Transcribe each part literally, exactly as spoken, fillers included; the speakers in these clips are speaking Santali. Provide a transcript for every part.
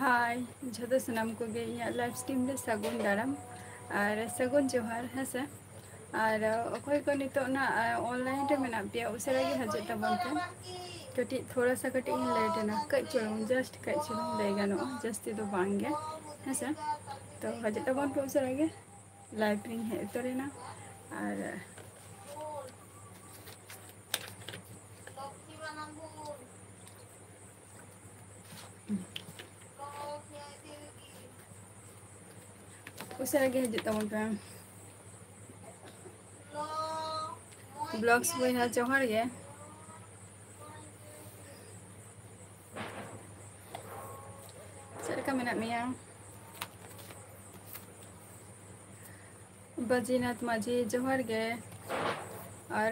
ᱦᱟᱭ, ᱡᱷᱚᱛᱚ ᱥᱟᱱᱟᱢ ᱠᱚᱜᱮ ᱤᱧᱟᱹᱜ live stream ᱨᱮ ᱥᱟᱹᱜᱩᱱ ᱫᱟᱨᱟᱢ ᱟᱨ ᱥᱟᱹᱜᱩᱱ ᱡᱚᱦᱟᱨ, ᱦᱮᱸ ᱥᱮ᱾ ᱟᱨ ᱚᱠᱚᱭ ᱠᱚ ᱱᱤᱛᱚᱜ ᱱᱟᱜ online ᱨᱮ ᱢᱮᱱᱟᱜ ᱯᱮᱭᱟ, ᱩᱥᱟᱹᱨᱟ ᱜᱮ ᱦᱤᱡᱩᱜ ᱛᱟᱵᱚᱱ ᱯᱮ᱾ ᱠᱟᱹᱴᱤᱡ ᱛᱷᱚᱲᱟ ᱥᱟ ᱠᱟᱹᱴᱤᱡ ᱤᱧ late ᱮᱱᱟ, ᱠᱟᱹᱡ ᱪᱩᱞᱩᱝ, just ᱠᱟᱹᱡ ᱪᱩᱞᱩᱝ ᱞᱟᱹᱭ ᱜᱟᱱᱚᱜᱼᱟ, ᱡᱟᱹᱥᱛᱤ ᱫᱚ ᱵᱟᱝ ᱜᱮ, ᱦᱮᱸ ᱥᱮ᱾ ᱛᱚ ᱦᱤᱡᱩᱜ ᱛᱟᱵᱚᱱ ᱯᱮ ᱩᱥᱟᱹᱨᱟ ᱜᱮ, live ᱨᱤᱧ ᱦᱮᱡ ᱩᱛᱟᱹᱨ ᱮᱱᱟ᱾ ᱟᱨ ᱩᱥᱟᱹᱨᱟ ᱜᱮ ᱦᱤᱡᱩᱜ ᱛᱟᱵᱚᱱ ᱯᱮ᱾ Vlogs ᱵᱚᱭᱦᱟ, ᱡᱚᱦᱟᱨ ᱜᱮ᱾ ᱪᱮᱫ ᱞᱮᱠᱟ ᱢᱮᱱᱟᱜ ᱢᱮᱭᱟ? ᱵᱟᱡᱤᱱᱟᱛᱷ ᱢᱟᱹᱡᱷᱤ, ᱡᱚᱦᱟᱨ ᱜᱮ᱾ ᱟᱨ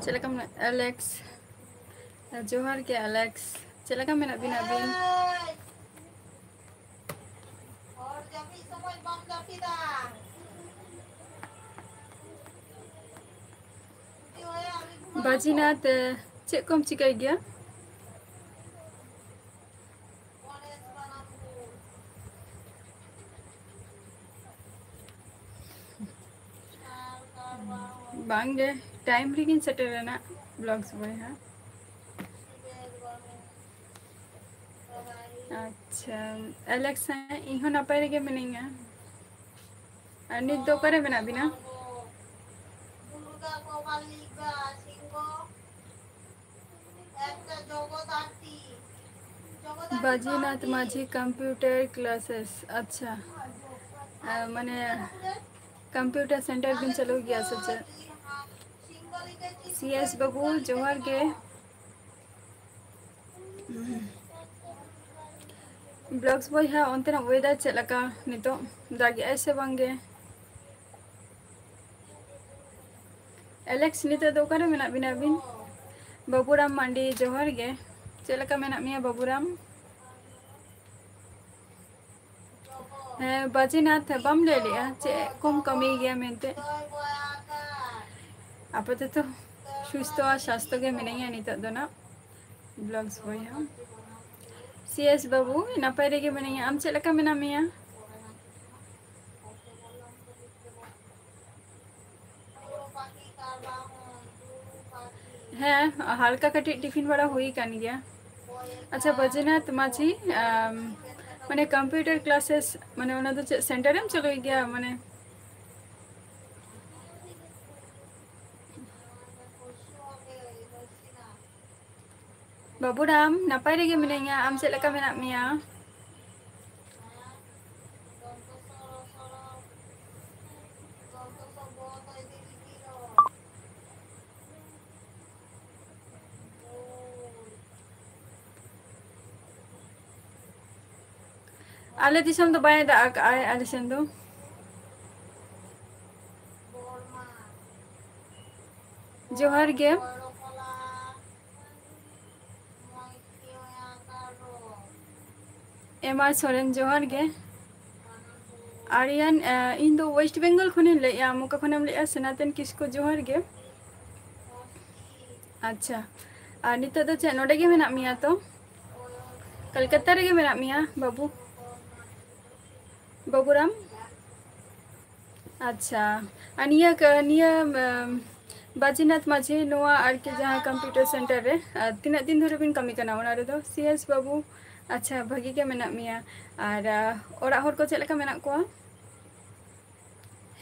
ᱪᱮᱫ ᱞᱮᱠᱟ ᱢᱮᱱᱟᱜ, ᱟᱞᱮᱠᱥ? ᱡᱚᱦᱟᱨ ᱜᱮ ᱟᱞᱮᱠᱥ, ᱪᱮᱫ ᱞᱮᱠᱟ ᱢᱮᱱᱟᱜ ᱵᱤᱱᱟ ᱟᱹᱵᱤᱱ? ᱵᱟᱡᱤᱱᱟᱛᱷ, ᱪᱮᱫ ᱠᱚᱢ ᱪᱤᱠᱟᱹᱭ ᱜᱮᱭᱟ? ᱵᱟᱝᱜᱮ, time ᱨᱮᱜᱤᱧ ᱥᱮᱴᱮᱨ ᱮᱱᱟ, vlogs ᱵᱚᱭᱦᱟ᱾ ᱟᱪᱪᱷᱟ, ᱟᱞᱮᱠᱥᱟ, ᱤᱧ ᱦᱚᱸ ᱱᱟᱯᱟᱭ ᱨᱮᱜᱮ ᱢᱤᱱᱟᱹᱧᱟ᱾ ᱟᱨ ᱱᱤᱛ ᱫᱚ ᱚᱠᱟᱨᱮ ᱢᱮᱱᱟᱜ ᱵᱤᱱᱟ? ᱵᱟᱡᱤᱱᱟᱛᱷ ᱢᱟᱹᱡᱷᱤ computer classes, ᱟᱪᱪᱷᱟ᱾ ᱟᱨ ᱢᱟᱱᱮ computer center ᱵᱤᱱ ᱪᱟᱹᱞᱩ ᱜᱮᱭᱟ ᱥᱮ ᱪᱮᱫ? ᱥᱤ ᱮᱥ ᱵᱟᱹᱵᱩ, ᱡᱚᱦᱟᱨ ᱜᱮ᱾ Vlogs ᱵᱚᱭᱦᱟ, ᱚᱱᱛᱮᱱᱟᱜ weather ᱪᱮᱫ ᱞᱮᱠᱟ ᱱᱤᱛᱚᱜ? ᱫᱟᱜᱮᱜᱼᱟᱭ ᱥᱮ ᱵᱟᱝ ᱜᱮ? ᱟᱞᱮᱠᱥ, ᱱᱤᱛᱚᱜ ᱫᱚ ᱚᱠᱟᱨᱮ ᱢᱮᱱᱟᱜ ᱵᱤᱱᱟ ᱟᱹᱵᱤᱱ? ᱵᱟᱹᱵᱩᱨᱟᱢ ᱢᱟᱱᱰᱤ, ᱡᱚᱦᱟᱨ ᱜᱮ᱾ ᱪᱮᱫ ᱞᱮᱠᱟ ᱢᱮᱱᱟᱜ ᱢᱮᱭᱟ ᱵᱟᱹᱵᱩᱨᱟᱢ? ᱦᱮᱸ, ᱵᱟᱡᱤᱱᱟᱛᱷ, ᱵᱟᱢ ᱞᱟᱹᱭ ᱞᱮᱜᱼᱟ ᱪᱮᱫ ᱠᱚᱢ ᱠᱟᱹᱢᱤ ᱜᱮᱭᱟ ᱢᱮᱱᱛᱮ? ᱟᱯᱟᱛᱚᱛᱚ ᱥᱩᱥᱛᱷᱚ ᱟᱨ ᱥᱟᱥᱛᱷᱚ ᱜᱮ ᱢᱤᱱᱟᱹᱧᱟ ᱱᱤᱛᱚᱜ ᱫᱚ ᱱᱟᱜ᱾ Vlogs ᱵᱚᱭᱦᱟ, C ᱥᱤ ᱮᱥ ᱵᱟᱹᱵᱩ, ᱱᱟᱯᱟᱭ ᱨᱮᱜᱮ ᱢᱤᱱᱟᱹᱧᱟ᱾ ᱟᱢ ᱪᱮᱫ ᱞᱮᱠᱟ ᱢᱮᱱᱟᱜ ᱢᱮᱭᱟ? ᱦᱮᱸ, ᱦᱟᱞᱠᱟ ᱠᱟᱹᱴᱤᱡ ᱴᱤᱯᱷᱤᱱ ᱵᱟᱲᱟ ᱦᱩᱭ ᱟᱠᱟᱱ ᱜᱮᱭᱟ᱾ ᱟᱪᱪᱷᱟ, ᱵᱟᱡᱤᱱᱟᱛᱷ ᱢᱟᱹᱡᱷᱤ, ᱟᱢ, ᱢᱟᱱᱮ, computer classes, ᱢᱟᱱᱮ, ᱚᱱᱟ ᱫᱚ ᱪᱮᱫ center ᱮᱢ ᱪᱟᱹᱞᱩᱭ ᱜᱮᱭᱟ? ᱢᱟᱱᱮ, ᱵᱟᱹᱵᱩᱨᱟᱢ, ᱱᱟᱯᱟᱭ ᱨᱮᱜᱮ ᱢᱤᱱᱟᱹᱧᱟ᱾ ᱟᱢ ᱪᱮᱫ ᱞᱮᱠᱟ ᱢᱮᱱᱟᱜ ᱢᱮᱭᱟ? ᱟᱞᱮ ᱫᱤᱥᱚᱢ ᱫᱚ ᱵᱟᱭ ᱫᱟᱜ ᱟᱠᱟᱜᱼᱟᱭ, ᱟᱞᱮ ᱥᱮᱱ ᱫᱚ᱾ ᱡᱚᱦᱟᱨ ᱜᱮ᱾ ᱮᱢ ᱟᱨ ᱥᱚᱨᱮᱱ, ᱡᱚᱦᱟᱨ ᱜᱮ᱾ ᱟᱨᱭᱟᱱ, ᱮ, ᱤᱧ ᱫᱚ West Bengal ᱠᱷᱚᱱᱤᱧ ᱞᱟᱹᱭᱮᱜᱼᱟ᱾ ᱟᱢ ᱚᱠᱟ ᱠᱷᱚᱱᱮᱢ ᱞᱟᱹᱭᱮᱜᱼᱟ? ᱥᱮᱱᱟᱛᱚᱱ ᱠᱤᱥᱠᱩ, ᱡᱚᱦᱟᱨ ᱜᱮ᱾ ᱟᱪᱪᱷᱟ, ᱟᱨ ᱱᱤᱛᱚᱜ ᱫᱚ ᱪᱮᱫ ᱱᱚᱰᱮ ᱜᱮ ᱢᱮᱱᱟᱜ ᱢᱮᱭᱟ ᱛᱚ? ᱠᱚᱞᱠᱟᱛᱟ ᱨᱮᱜᱮ ᱢᱮᱱᱟᱜ ᱢᱮᱭᱟ ᱵᱟᱹᱵᱩ, ᱵᱟᱹᱵᱩᱨᱟᱢ? ᱟᱪᱪᱷᱟ, ᱟᱨ ᱱᱤᱭᱟᱹ ᱠᱟ-, ᱱᱤᱭᱟᱹ, ᱮᱢ, ᱵᱟᱡᱤᱱᱟᱛᱷ ᱢᱟᱹᱡᱷᱤ ᱱᱚᱣᱟ ᱟᱨᱠᱤ ᱡᱟᱦᱟᱸ computer center ᱨᱮ, ᱟᱨ ᱛᱤᱱᱟᱹᱜ ᱫᱤᱱ ᱫᱷᱚᱨᱮ ᱵᱤᱱ ᱠᱟᱹᱢᱤ ᱠᱟᱱᱟ ᱚᱱᱟ ᱨᱮᱫᱚ? ᱥᱤ ᱮᱥ ᱵᱟᱹᱵᱩ, ᱟᱪᱪᱷᱟ, ᱵᱷᱟᱹᱜᱤ ᱜᱮ ᱢᱮᱱᱟᱜ ᱢᱮᱭᱟ᱾ ᱟᱨ, ᱟ, ᱚᱲᱟᱜ ᱦᱚᱲ ᱠᱚ ᱪᱮᱫ ᱞᱮᱠᱟ ᱢᱮᱱᱟᱜ ᱠᱚᱣᱟ?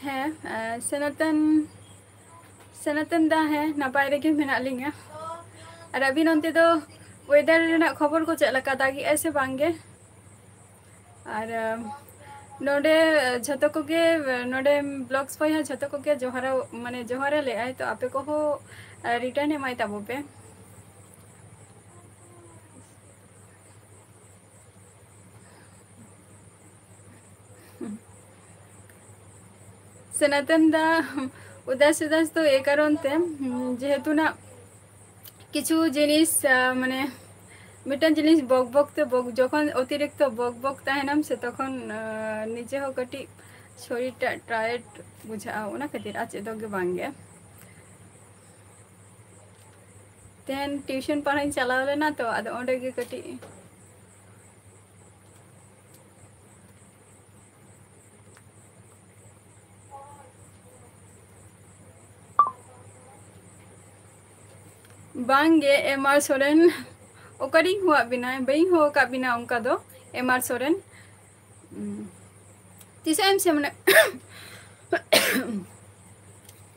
ᱦᱮᱸ, ᱮ, ᱥᱚᱱᱟᱛᱚᱱ, ᱥᱚᱱᱟᱛᱚᱱ ᱫᱟ, ᱦᱮᱸ, ᱱᱟᱯᱟᱭ ᱨᱮᱜᱮ ᱢᱮᱱᱟᱜ ᱞᱤᱧᱟ᱾ ᱟᱨ ᱟᱹᱵᱤᱱ ᱚᱱᱛᱮ ᱫᱚ weather ᱨᱮᱱᱟᱜ ᱠᱷᱚᱵᱚᱨ ᱠᱚ ᱪᱮᱫ ᱞᱮᱠᱟ? ᱫᱟᱜᱮᱜᱼᱟᱭ ᱥᱮ ᱵᱟᱝ ᱜᱮ? ᱟᱨ, ᱮ, ᱱᱚᱰᱮ ᱡᱷᱚᱛᱚ ᱠᱚᱜᱮ, ᱱᱚᱰᱮ vlogs ᱵᱚᱭᱦᱟ ᱡᱷᱚᱛᱚ ᱠᱚᱜᱮ ᱡᱚᱦᱟᱨ, ᱢᱟᱱᱮ, ᱡᱚᱦᱟᱨᱮ ᱞᱮᱜᱼᱟᱭ, ᱛᱚ ᱟᱯᱮ ᱠᱚᱦᱚᱸ, ᱮ, return ᱮᱢᱟᱭ ᱛᱟᱵᱚ ᱯᱮ᱾ ᱥᱚᱱᱟᱛᱚᱱ ᱫᱟ ᱩᱫᱟᱥ ᱩᱫᱟᱥ ᱫᱚ ᱮ ᱠᱟᱨᱚᱱ ᱛᱮ, ᱩᱸ, ᱡᱮᱦᱮᱛᱩ ᱱᱟᱜ ᱠᱤᱪᱷᱩ ᱡᱤᱱᱤᱥ, ᱟ, ᱢᱟᱱᱮ, ᱢᱤᱫᱴᱟᱝ ᱡᱤᱱᱤᱥ ᱵᱚᱠ ᱵᱚᱠ ᱛᱮ ᱵᱚᱠ, ᱡᱚᱠᱷᱚᱱ ᱚᱛᱤᱨᱤᱠᱛᱚ ᱵᱚᱠ ᱵᱚᱠ ᱛᱟᱦᱮᱱᱟᱢ ᱥᱮ, ᱛᱚᱠᱷᱚᱱ, ᱟ, ᱱᱤᱡᱮ ᱦᱚᱸ ᱠᱟᱹᱴᱤᱡ ᱥᱚᱨᱤᱨ ᱴᱟᱜ tired ᱵᱩᱡᱷᱟᱹᱜᱼᱟ, ᱚᱱᱟ ᱠᱷᱟᱹᱛᱤᱨ ᱟᱨ ᱪᱮᱫ ᱦᱚᱸ ᱜᱮ ᱵᱟᱝ ᱜᱮ᱾ ᱛᱮᱦᱮᱧ tuition ᱯᱟᱲᱦᱟᱣ ᱤᱧ ᱪᱟᱞᱟᱣ ᱞᱮᱱᱟ ᱛᱚ, ᱟᱫᱚ ᱚᱸᱰᱮ ᱜᱮ ᱠᱟᱹᱴᱤᱡ ᱵᱟᱝᱜᱮ, ᱮᱢ ᱟᱨ ᱥᱚᱨᱮᱱ, ᱚᱠᱟᱨᱤᱧ ᱦᱚᱦᱚᱣᱟᱫ ᱵᱤᱱᱟ? ᱵᱟᱹᱧ ᱦᱚᱦᱚ ᱟᱠᱟᱫ ᱵᱤᱱᱟ ᱚᱱᱠᱟ ᱫᱚ, ᱮᱢ ᱟᱨ ᱥᱚᱨᱮᱱ᱾ ᱩᱸ, ᱛᱤᱥᱚᱜ ᱮᱢ ᱥᱮᱱ-,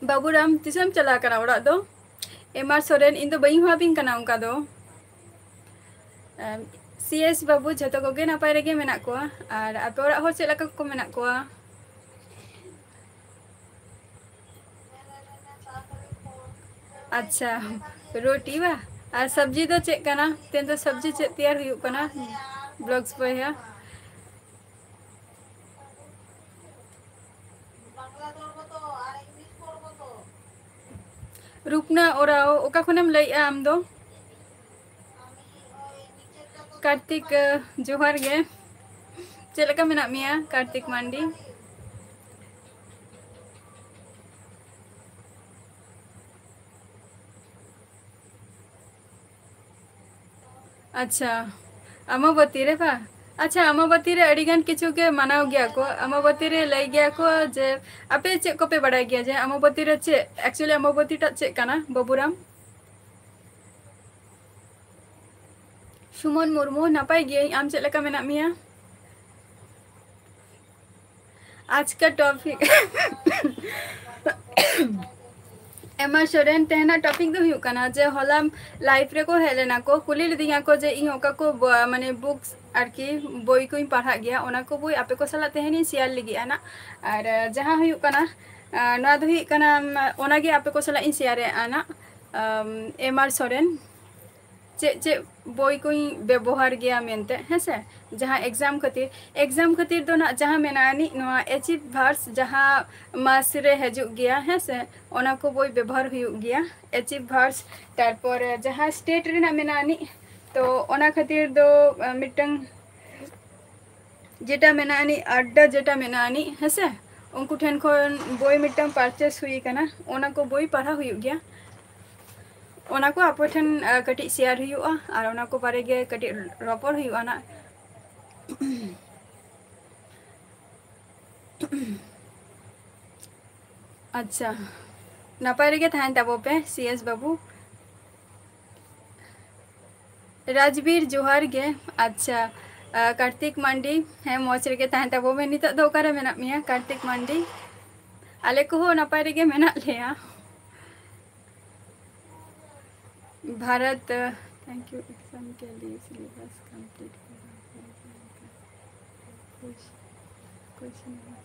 ᱵᱟᱹᱵᱩᱨᱟᱢ, ᱛᱤᱥᱚᱜ ᱮᱢ ᱪᱟᱞᱟᱣ ᱠᱟᱱᱟ ᱚᱲᱟᱜ ᱫᱚ? ᱮᱢ ᱟᱨ ᱥᱚᱨᱮᱱ, ᱤᱧ ᱫᱚ ᱵᱟᱹᱧ ᱦᱚᱦᱚᱣᱟᱵᱤᱱ ᱠᱟᱱᱟ ᱚᱱᱠᱟ ᱫᱚ᱾ ᱮᱢ, ᱥᱤ ᱮᱥ ᱵᱟᱹᱵᱩ, ᱡᱷᱚᱛᱚ ᱠᱚᱜᱮ ᱱᱟᱯᱟᱭ ᱨᱮᱜᱮ ᱢᱮᱱᱟᱜ ᱠᱚᱣᱟ᱾ ᱟᱨ ᱟᱯᱮ ᱚᱲᱟᱜ ᱦᱚᱲ ᱪᱮᱫ ᱞᱮᱠᱟ ᱠᱚ ᱢᱮᱱᱟᱜ ᱠᱚᱣᱟ? ᱟᱪᱪᱷᱟ, ᱨᱩᱴᱤ ᱵᱟ᱾ ᱟᱨ ᱥᱚᱵᱽᱡᱤ ᱫᱚ ᱪᱮᱫ ᱠᱟᱱᱟ? ᱛᱮᱦᱮᱧ ᱫᱚ ᱥᱚᱵᱽᱡᱤ ᱪᱮᱫ ᱛᱮᱭᱟᱨ ᱦᱩᱭᱩᱜ ᱠᱟᱱᱟ? ᱵᱞᱚᱜᱥ ᱵᱚᱭᱦᱟ᱾ ᱨᱩᱯᱱᱟ ᱳᱨᱟᱣ, ᱚᱠᱟ ᱠᱷᱚᱱᱮᱢ ᱞᱟᱹᱭᱮᱜᱼᱟ ᱟᱢ ᱫᱚ? ᱠᱟᱨᱛᱤᱠ, ᱡᱚᱦᱟᱨ ᱜᱮ᱾ ᱪᱮᱫ ᱞᱮᱠᱟ ᱢᱮᱱᱟᱜ ᱢᱮᱭᱟ, ᱠᱟᱨᱛᱤᱠ ᱢᱟᱱᱰᱤ? ᱟᱪᱪᱷᱟ, ᱟᱢᱟᱵᱚᱛᱤ ᱨᱮ ᱵᱟ? ᱟᱪᱪᱷᱟ, ᱟᱢᱟᱵᱚᱛᱤ ᱨᱮ ᱟᱹᱰᱤ ᱜᱟᱱ ᱠᱤᱪᱷᱩ ᱜᱮ ᱢᱟᱱᱟᱣ ᱜᱮᱭᱟ ᱠᱚ᱾ ᱟᱢᱟᱵᱚᱛᱤ ᱨᱮ ᱞᱟᱹᱭ ᱜᱮᱭᱟ ᱠᱚ ᱡᱮ, ᱟᱯᱮ ᱪᱮᱫ ᱠᱚᱯᱮ ᱵᱟᱲᱟᱭ ᱜᱮᱭᱟ ᱡᱮ ᱟᱢᱟᱵᱚᱛᱤ ᱨᱮ ᱪᱮᱫ, actually ᱟᱢᱟᱵᱚᱛᱤ ᱴᱟᱜ ᱪᱮᱫ ᱠᱟᱱᱟ, ᱵᱟᱹᱵᱩᱨᱟᱢ? ᱥᱩᱢᱚᱱ ᱢᱩᱨᱢᱩ, ᱱᱟᱯᱟᱭ ᱜᱤᱭᱟᱹᱧ, ᱟᱢ ᱪᱮᱫ ᱞᱮᱠᱟ ᱢᱮᱱᱟᱜ ᱢᱮᱭᱟ? ᱟᱡᱠᱟ topic, ᱮᱢᱟ ᱥᱚᱨᱮᱱ, ᱛᱮᱦᱮᱧᱟᱜ topic ᱫᱚ ᱦᱩᱭᱩᱜ ᱠᱟᱱᱟ ᱡᱮ ᱦᱚᱞᱟ live ᱨᱮᱠᱚ ᱦᱮᱡ ᱞᱮᱱᱟ ᱠᱚ, ᱠᱩᱞᱤ ᱞᱤᱫᱤᱧᱟ ᱠᱚ ᱡᱮ ᱤᱧ ᱚᱠᱟ ᱠᱚ ᱵᱚ-, ᱢᱟᱱᱮ books ᱟᱨᱠᱤ ᱵᱳᱭ ᱠᱚᱧ ᱯᱟᱲᱦᱟᱜ ᱜᱮᱭᱟ, ᱚᱱᱟ ᱠᱚ ᱵᱳᱭ ᱟᱯᱮ ᱠᱚ ᱥᱟᱞᱟᱜ ᱛᱮᱦᱮᱧᱤᱧ share ᱞᱟᱹᱜᱤᱫ ᱟᱱᱟ᱾ ᱟᱨ, ᱟᱸ, ᱡᱟᱦᱟᱸ ᱦᱩᱭᱩᱜ ᱠᱟᱱᱟ, ᱟᱸ, ᱱᱚᱣᱟ ᱫᱚ ᱦᱩᱭᱩᱜ ᱠᱟᱱᱟ, ᱟᱢ, ᱚᱱᱟᱜᱮ ᱟᱯᱮ ᱠᱚ ᱥᱟᱞᱟᱜ ᱤᱧ share ᱮᱫᱼᱟ ᱱᱟᱜ, ᱟᱢ, ᱮᱢ ᱟᱨ ᱥᱚᱨᱮᱱ᱾ ᱪᱮᱫ ᱪᱮᱫ ᱵᱳᱭ ᱠᱚᱧ ᱵᱮᱵᱚᱦᱟᱨ ᱜᱮᱭᱟ ᱢᱮᱱᱛᱮ, ᱦᱮᱸ ᱥᱮ? ᱡᱟᱦᱟᱸ exam ᱠᱷᱟᱹᱛᱤᱨ, exam ᱠᱷᱟᱹᱛᱤᱨ ᱫᱚ ᱱᱟᱜ ᱡᱟᱦᱟᱸ ᱢᱮᱱᱟᱜᱼᱟ ᱟᱹᱱᱤᱡ ᱱᱚᱣᱟ Achievers, ᱡᱟᱦᱟᱸ ᱢᱟᱥ ᱨᱮ ᱦᱤᱡᱩᱜ ᱜᱮᱭᱟ, ᱦᱮᱸ ᱥᱮ? ᱚᱱᱟ ᱠᱚ ᱵᱳᱭ ᱵᱮᱵᱚᱦᱟᱨ ᱦᱩᱭᱩᱜ ᱜᱮᱭᱟ, Achievers᱾ ᱛᱟᱨᱯᱚᱨ ᱡᱟᱦᱟᱸ state ᱨᱮᱱᱟᱜ ᱢᱮᱱᱟᱜᱼᱟ ᱟᱹᱱᱤᱡ, ᱛᱚ ᱚᱱᱟ ᱠᱷᱟᱹᱛᱤᱨ ᱫᱚ, ᱟᱸ, ᱢᱤᱫᱴᱟᱝ ᱡᱮᱴᱟ ᱢᱮᱱᱟᱜ ᱟᱹᱱᱤᱡ, ᱟᱰᱰᱟ ᱡᱮᱴᱟ ᱢᱮᱱᱟᱜ ᱟᱹᱱᱤᱡ, ᱦᱮᱸ ᱥᱮ? ᱩᱱᱠᱩ ᱴᱷᱮᱱ ᱠᱷᱚᱱ ᱵᱳᱭ ᱢᱤᱫᱴᱟᱝ purchase ᱦᱩᱭ ᱟᱠᱟᱱᱟ, ᱚᱱᱟ ᱠᱚ ᱵᱳᱭ ᱯᱟᱲᱦᱟᱣ ᱦᱩᱭᱩᱜ ᱜᱮᱭᱟ᱾ ᱚᱱᱟ ᱠᱚ ᱟᱯᱮ ᱴᱷᱮᱱ, ᱟᱸ, ᱠᱟᱹᱴᱤᱡ share ᱦᱩᱭᱩᱜᱼᱟ ᱟᱨ ᱚᱱᱟ ᱠᱚ ᱵᱟᱨᱮ ᱜᱮ ᱠᱟᱹᱴᱤᱡ ᱨᱚᱯᱚᱲ ᱦᱩᱭᱩᱜᱼᱟ ᱱᱟᱜ᱾ ᱟᱪᱪᱷᱟ, ᱱᱟᱯᱟᱭ ᱨᱮᱜᱮ ᱛᱟᱦᱮᱱ ᱛᱟᱵᱚ ᱯᱮ, ᱥᱤ ᱮᱥ ᱵᱟᱹᱵᱩ᱾ ᱨᱟᱡᱽᱵᱤᱨ, ᱡᱚᱦᱟᱨ ᱜᱮ᱾ ᱟᱪᱪᱷᱟ, ᱟᱸ, ᱠᱟᱨᱛᱤᱠ ᱢᱟᱱᱰᱤ, ᱦᱮᱸ, ᱢᱚᱡᱽ ᱨᱮᱜᱮ ᱛᱟᱦᱮᱸ ᱛᱟᱵᱚ ᱢᱮ᱾ ᱱᱤᱛᱚᱜ ᱫᱚ ᱚᱠᱟᱨᱮ ᱢᱮᱱᱟᱜ ᱢᱮᱭᱟ, ᱠᱟᱨᱛᱤᱠ ᱢᱟᱱᱰᱤ? ᱟᱞᱮ ᱠᱚᱦᱚᱸ ᱱᱟᱯᱟᱭ ᱨᱮᱜᱮ ᱢᱮᱱᱟᱜ ᱞᱮᱭᱟ᱾ ᱵᱷᱟᱨᱚᱛ, thank you, exam के लिए syllabus complete हो रहा है। कुछ, कुछ नहीं।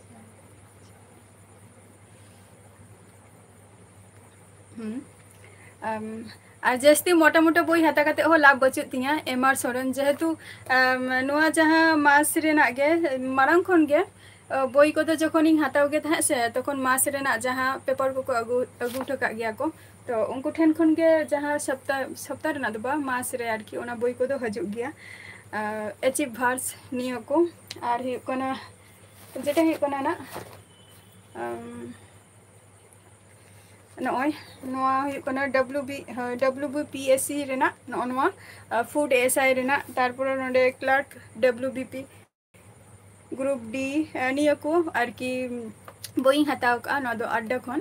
ᱦᱩᱸ᱾ ᱟᱢ, ᱟᱨ ᱡᱟᱹᱥᱛᱤ ᱢᱚᱴᱟ ᱢᱚᱴᱟ ᱵᱳᱭ ᱦᱟᱛᱟᱣ ᱠᱟᱛᱮ ᱦᱚᱸ ᱞᱟᱵᱷ ᱵᱟᱹᱪᱩᱜ ᱛᱤᱧᱟᱹ, ᱮᱢ ᱟᱨ ᱥᱚᱨᱮᱱ, ᱡᱮᱦᱮᱛᱩ, ᱟᱢ, ᱱᱚᱣᱟ ᱡᱟᱦᱟᱸ ᱢᱟᱥ ᱨᱮᱱᱟᱜ ᱜᱮ, ᱢᱟᱲᱟᱝ ᱠᱷᱚᱱ ᱜᱮ, ᱟ, ᱵᱳᱭ ᱠᱚᱫᱚ ᱡᱚᱠᱷᱚᱱᱤᱧ ᱦᱟᱛᱟᱣ ᱜᱮ ᱛᱟᱦᱮᱸᱫ ᱥᱮ, ᱛᱚᱠᱷᱚᱱ ᱢᱟᱥ ᱨᱮᱱᱟᱜ ᱡᱟᱦᱟᱸ ᱯᱮᱯᱟᱨ ᱠᱚᱠᱚ ᱟᱹᱜᱩ, ᱟᱹᱜᱩ ᱦᱚᱴᱚ ᱠᱟᱜ ᱜᱮᱭᱟ ᱠᱚ, ᱛᱚ ᱩᱱᱠᱩ ᱴᱷᱮᱱ ᱠᱷᱚᱱ ᱜᱮ ᱡᱟᱦᱟᱸ ᱥᱚᱯᱛᱟ, ᱥᱚᱯᱛᱟ ᱨᱮᱱᱟᱜ ᱫᱚ ᱵᱟᱝ, ᱢᱟᱥ ᱨᱮ ᱟᱨᱠᱤ, ᱚᱱᱟ ᱵᱳᱭ ᱠᱚᱫᱚ ᱦᱤᱡᱩᱜ ᱜᱮᱭᱟ᱾ ᱟ, ᱮᱪᱤᱵᱷᱟᱨᱥ ᱱᱤᱭᱟᱹ ᱠᱚ, ᱟᱨ ᱦᱩᱭᱩᱜ ᱠᱟᱱᱟ, ᱡᱮᱴᱟ ᱦᱩᱭᱩᱜ ᱠᱟᱱᱟ ᱱᱟᱜ, ᱟᱢ, ᱱᱚᱜᱼᱚᱭ ᱱᱚᱣᱟ ᱦᱩᱭᱩᱜ ᱠᱟᱱᱟ ᱰᱟᱵᱞᱤᱭᱩ ᱵᱤ, ᱦᱳᱭ, W B P S C ᱨᱮᱱᱟᱜ ᱱᱚᱜᱼᱚ ᱱᱚᱣᱟ, ᱟ, ᱯᱷᱩᱰ ᱮᱥ ᱟᱭ ᱨᱮᱱᱟᱜ, ᱛᱟᱨᱯᱚᱨᱮ ᱱᱚᱰᱮ clerk W B P, group D, ᱟ, ᱱᱤᱭᱟᱹ ᱠᱚ ᱟᱨᱠᱤ ᱵᱳᱭᱤᱧ ᱦᱟᱛᱟᱣ ᱠᱟᱜᱼᱟ, ᱱᱚᱣᱟ ᱫᱚ ᱟᱰᱰᱟ ᱠᱷᱚᱱ᱾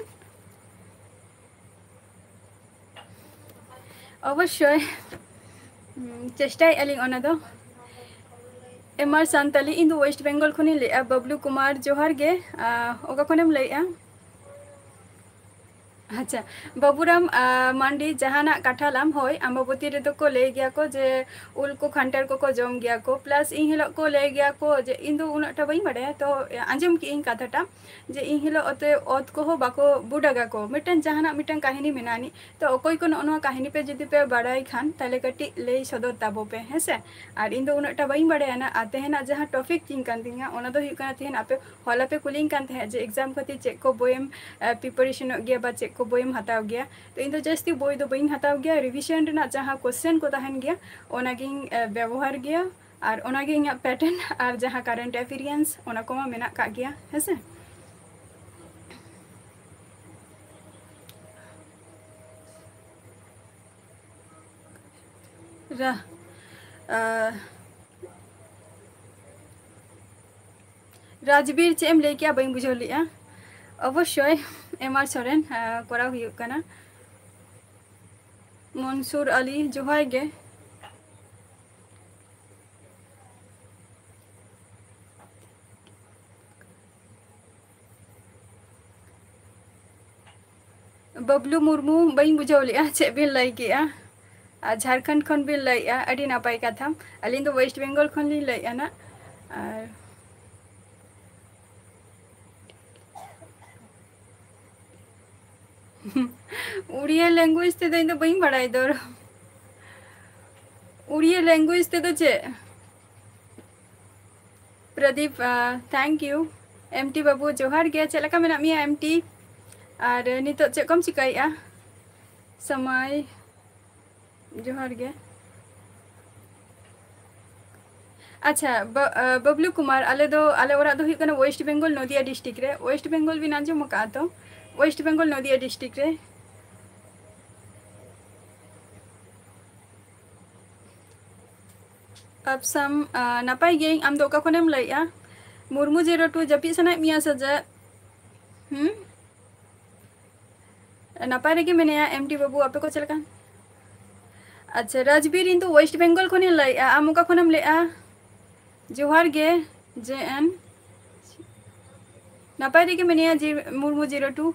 ᱚᱵᱚᱥᱥᱳᱭ, ᱦᱩᱸ, ᱪᱮᱥᱴᱟᱭᱮᱫᱼᱟ ᱞᱤᱧ ᱚᱱᱟ ᱫᱚ᱾ ᱮᱢ ᱟᱨ ᱥᱟᱱᱛᱟᱞᱤ, ᱤᱧ ᱫᱚ ᱳᱭᱮᱥᱴ ᱵᱮᱝᱜᱚᱞ ᱠᱷᱚᱱᱤᱧ ᱞᱟᱹᱭᱮᱫᱼᱟ᱾ ᱵᱟᱵᱞᱩ ᱠᱩᱢᱟᱨ, ᱡᱚᱦᱟᱨ ᱜᱮ᱾ ᱟ, ᱚᱠᱟ ᱠᱷᱚᱱᱮᱢ ᱞᱟᱹᱭᱮᱫᱼᱟ? ᱟᱪᱪᱷᱟ, ᱵᱟᱵᱩᱨᱟᱢ, ᱟ, ᱢᱟᱱᱰᱤ, ᱡᱟᱦᱟᱱᱟᱜ ᱠᱟᱛᱷᱟ ᱞᱟᱢ, ᱦᱳᱭ, ᱟᱢᱵᱟᱵᱚᱛᱤ ᱨᱮᱫᱚ ᱠᱚ ᱞᱟᱹᱭ ᱜᱮᱭᱟ ᱠᱚ ᱡᱮ ᱩᱞ ᱠᱚ ᱠᱷᱟᱱᱴᱟᱲ ᱠᱚᱠᱚ ᱡᱚᱢ ᱜᱮᱭᱟ ᱠᱚ, plus ᱤᱧ ᱦᱤᱞᱳᱜ ᱠᱚ ᱞᱟᱹᱭ ᱜᱮᱭᱟ ᱠᱚ ᱡᱮ, ᱤᱧ ᱫᱚ ᱩᱱᱟᱹᱜ ᱴᱟ ᱵᱟᱹᱧ ᱵᱟᱰᱟᱭᱟ, ᱛᱚ ᱟᱸᱡᱚᱢ ᱠᱮᱜ ᱟᱹᱧ ᱠᱟᱛᱷᱟᱴᱟ ᱡᱮ ᱤᱧ ᱦᱤᱞᱳᱜ ᱚᱛᱮ ᱚᱛ ᱠᱚᱦᱚᱸ ᱵᱟᱠᱚ ᱵᱩᱰᱟᱜᱟ ᱠᱚ, ᱢᱤᱫᱴᱮᱱ ᱡᱟᱦᱟᱱᱟᱜ ᱢᱤᱫᱴᱮᱱ ᱠᱟᱹᱦᱱᱤ ᱢᱮᱱᱟᱜ ᱟᱹᱱᱤᱡ᱾ ᱛᱚ ᱚᱠᱚᱭ ᱠᱚ ᱱᱚᱜᱼᱚ ᱱᱚᱣᱟ ᱠᱟᱹᱦᱱᱤ ᱯᱮ ᱡᱩᱫᱤ ᱯᱮ ᱵᱟᱲᱟᱭ ᱠᱷᱟᱱ, ᱛᱟᱦᱞᱮ ᱠᱟᱹᱴᱤᱡ ᱞᱟᱹᱭ ᱥᱚᱫᱚᱨ ᱛᱟᱵᱚ ᱯᱮ, ᱦᱮᱸ ᱥᱮ? ᱟᱨ ᱤᱧ ᱫᱚ ᱩᱱᱟᱹᱜ ᱴᱟ ᱵᱟᱹᱧ ᱵᱟᱲᱟᱭᱟ ᱱᱟ, ᱟᱨ ᱛᱮᱦᱮᱧᱟᱜ ᱡᱟᱦᱟᱸ topic ᱛᱤᱧ ᱠᱟᱱ ᱛᱤᱧᱟ, ᱚᱱᱟ ᱫᱚ ᱦᱩᱭᱩᱜ ᱠᱟᱱᱟ ᱛᱮᱦᱮᱧ ᱟᱯᱮ ᱦᱚᱞᱟ ᱯᱮ ᱠᱩᱞᱤᱧ ᱠᱟᱱ ᱛᱟᱦᱮᱸᱫ ᱡᱮ exam ᱠᱷᱟᱹᱛᱤᱨ ᱪᱮᱫ ᱠᱚ ᱵᱳᱭᱮᱢ, ᱟ, preparationᱚᱜ ᱜᱮᱭᱟ ᱵᱟ ᱪᱮᱫ ᱠᱚ ᱵᱳᱭᱮᱢ ᱦᱟᱛᱟᱣ ᱜᱮᱭᱟ᱾ ᱛᱚ ᱤᱧ ᱫᱚ ᱡᱟᱹᱥᱛᱤ ᱵᱳᱭ ᱫᱚ ᱵᱟᱹᱧ ᱦᱟᱛᱟᱣ ᱜᱮᱭᱟ, revision ᱨᱮᱱᱟᱜ ᱡᱟᱦᱟᱸ question ᱠᱚ ᱛᱟᱦᱮᱱ ᱜᱮᱭᱟ, ᱚᱱᱟᱜᱤᱧ, ᱟ, ᱵᱮᱵᱚᱦᱟᱨ ᱜᱮᱭᱟ᱾ ᱟᱨ ᱚᱱᱟᱜᱮ ᱤᱧᱟᱹᱜ pattern, ᱟᱨ ᱡᱟᱦᱟᱸ current appearance, ᱚᱱᱟ ᱠᱚᱢᱟ ᱢᱮᱱᱟᱜ ᱠᱟᱜ ᱜᱮᱭᱟ, ᱦᱮᱸ ᱥᱮ? ᱨᱟ-, ᱟ, ᱨᱟᱡᱽᱵᱤᱨ, ᱪᱮᱫ ᱮᱢ ᱞᱟᱹᱭ ᱠᱮᱜᱼᱟ? ᱵᱟᱹᱧ ᱵᱩᱡᱷᱟᱹᱣ ᱞᱮᱜᱼᱟ᱾ ᱚᱵᱚᱥᱥᱳᱭ, ᱮᱢ ᱟᱨ ᱥᱚᱨᱮᱱ, ᱟ, ᱠᱚᱨᱟᱣ ᱦᱩᱭᱩᱜ ᱠᱟᱱᱟ᱾ ᱢᱚᱱᱥᱩᱨ ᱟᱞᱤ, ᱡᱚᱦᱟᱨ ᱜᱮ᱾ ᱵᱟᱵᱞᱩ ᱢᱩᱨᱢᱩ, ᱵᱟᱹᱧ ᱵᱩᱡᱷᱟᱹᱣ ᱞᱮᱜᱼᱟ ᱪᱮᱫ ᱵᱤᱱ ᱞᱟᱹᱭ ᱠᱮᱜᱼᱟ᱾ ᱟᱨ ᱡᱷᱟᱲᱠᱷᱚᱸᱰ ᱠᱷᱚᱱ ᱵᱤᱱ ᱞᱟᱹᱭᱮᱜᱼᱟ, ᱟᱹᱰᱤ ᱱᱟᱯᱟᱭ ᱠᱟᱛᱷᱟ᱾ ᱟᱹᱞᱤᱧ ᱫᱚ ᱳᱭᱮᱥᱴ ᱵᱮᱝᱜᱚᱞ ᱠᱷᱚᱱ ᱞᱤᱧ ᱞᱟᱹᱭᱮᱜᱼᱟ ᱱᱟᱜ᱾ ᱟᱨ ᱩᱲᱤᱭᱟ language ᱛᱮᱫᱚ ᱤᱧ ᱫᱚ ᱵᱟᱹᱧ ᱵᱟᱲᱟᱭ ᱫᱚ᱾ ᱩᱲᱤᱭᱟ language ᱛᱮᱫᱚ ᱪᱮᱫ? Pradip, thank you. M T ᱵᱟᱹᱵᱩ, ᱡᱚᱦᱟᱨ ᱜᱮ᱾ ᱪᱮᱫ ᱞᱮᱠᱟ ᱢᱮᱱᱟᱜ ᱢᱮᱭᱟ, ᱮᱢ ᱴᱤ? ᱟᱨ ᱱᱤᱛᱚᱜ ᱪᱮᱫ ᱠᱚᱢ ᱪᱤᱠᱟᱹᱭᱮᱫᱼᱟ? ᱥᱚᱢᱚᱭ, ᱡᱚᱦᱟᱨ ᱜᱮ᱾ ᱟᱪᱪᱷᱟ, ᱵᱟ-, ᱟ, ᱵᱟᱵᱞᱩ ᱠᱩᱢᱟᱨ, ᱟᱞᱮ ᱫᱚ, ᱟᱞᱮ ᱚᱲᱟᱜ ᱫᱚ ᱦᱩᱭᱩᱜ ᱠᱟᱱᱟ ᱳᱭᱮᱥᱴ ᱵᱮᱝᱜᱚᱞ, ᱱᱚᱫᱤᱭᱟ ᱰᱤᱥᱴᱨᱤᱠᱴ ᱨᱮ᱾ ᱳᱭᱮᱥᱴ ᱵᱮᱝᱜᱚᱞ ᱵᱤᱱ ᱟᱸᱡᱚᱢ ᱟᱠᱟᱫᱼᱟ ᱛᱚ? ᱳᱭᱮᱥᱴ ᱵᱮᱝᱜᱚᱞ, ᱱᱚᱫᱤᱭᱟ ᱰᱤᱥᱴᱨᱤᱠᱴ ᱨᱮ᱾ ᱟᱯᱥᱟᱢ, ᱟ, ᱱᱟᱯᱟᱭ ᱜᱤᱭᱟᱹᱧ᱾ ᱟᱢ ᱫᱚ ᱚᱠᱟ ᱠᱷᱚᱱᱮᱢ ᱞᱟᱹᱭᱮᱜᱼᱟ? ᱢᱩᱨᱢᱩ ᱡᱤᱨᱳ ᱴᱩ, ᱡᱟᱹᱯᱤᱫ ᱥᱟᱱᱟᱭᱮᱫ ᱢᱮᱭᱟ ᱥᱮ ᱪᱮᱫ? ᱦᱩᱸ? ᱱᱟᱯᱟᱭ ᱨᱮᱜᱮ ᱢᱮᱱᱟᱭᱟ ᱮᱢ ᱴᱤ ᱵᱟᱹᱵᱩ, ᱟᱯᱮ ᱠᱚ ᱪᱮᱫ ᱞᱮᱠᱟ? ᱟᱪᱪᱷᱟ, ᱨᱟᱡᱽᱵᱤᱨ, ᱤᱧ ᱫᱚ ᱳᱭᱮᱥᱴ ᱵᱮᱝᱜᱚᱞ ᱠᱷᱚᱱᱤᱧ ᱞᱟᱹᱭᱮᱜᱼᱟ᱾ ᱟᱢ ᱚᱠᱟ ᱠᱷᱚᱱᱮᱢ ᱞᱟᱹᱭᱮᱜᱼᱟ? ᱡᱚᱦᱟᱨ ᱜᱮ, ᱡᱮ ᱮᱱ᱾ ᱱᱟᱯᱟᱭ ᱨᱮᱜᱮ ᱢᱮᱱᱟᱭᱟ ᱡᱮ ᱢᱩᱨᱢᱩ ᱡᱤᱨᱳ ᱴᱩ᱾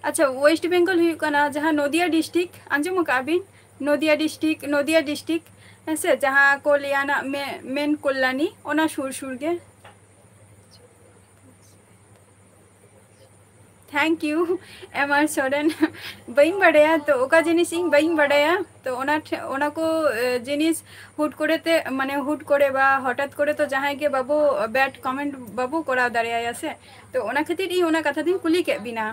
ᱟᱪᱪᱷᱟ, ᱳᱭᱮᱥᱴ ᱵᱮᱝᱜᱚᱞ ᱦᱩᱭᱩᱜ ᱠᱟᱱᱟ ᱡᱟᱦᱟᱸ ᱱᱚᱫᱤᱭᱟ ᱰᱤᱥᱴᱨᱤᱠᱴ, ᱟᱸᱡᱚᱢ ᱟᱠᱟᱫᱼᱟ ᱵᱤᱱ? ᱱᱚᱫᱤᱭᱟ ᱰᱤᱥᱴᱨᱤᱠᱴ, ᱱᱚᱫᱤᱭᱟ ᱰᱤᱥᱴᱨᱤᱠᱴ, ᱦᱮᱸ ᱥᱮ, ᱡᱟᱦᱟᱸ ᱠᱚ ᱞᱟᱹᱭᱟ ᱱᱟᱜ ᱢᱮ-, ᱢᱮᱱ ᱠᱚᱞᱞᱟᱱᱤ, ᱚᱱᱟ ᱥᱩᱨ ᱥᱩᱨ ᱜᱮ᱾ ᱛᱷᱮᱝᱠ ᱭᱩ, ᱮᱢ ᱟᱨ ᱥᱚᱨᱮᱱ᱾ ᱵᱟᱹᱧ ᱵᱟᱰᱟᱭᱟ, ᱛᱚ ᱚᱠᱟ ᱡᱤᱱᱤᱥ ᱤᱧ ᱵᱟᱹᱧ ᱵᱟᱰᱟᱭᱟ, ᱛᱚ ᱚᱱᱟ ᱴᱷᱮ-, ᱚᱱᱟ ᱠᱚ, ᱮ, ᱡᱤᱱᱤᱥ ᱦᱩᱴ ᱠᱚᱨᱮ ᱛᱮ, ᱢᱟᱱᱮ ᱦᱩᱴ ᱠᱚᱨᱮ ᱵᱟ ᱦᱚᱴᱟᱛ ᱠᱚᱨᱮ ᱛᱚ ᱡᱟᱦᱟᱸᱭ ᱜᱮ ᱵᱟᱵᱚ bad comment ᱵᱟᱵᱚ ᱠᱚᱨᱟᱣ ᱫᱟᱲᱮᱭᱟᱭᱟ ᱥᱮ, ᱛᱚ ᱚᱱᱟ ᱠᱷᱟᱹᱛᱤᱨ ᱤᱧ ᱚᱱᱟ ᱠᱟᱛᱷᱟ ᱫᱚᱧ ᱠᱩᱞᱤ ᱠᱮᱫ ᱵᱤᱱᱟ᱾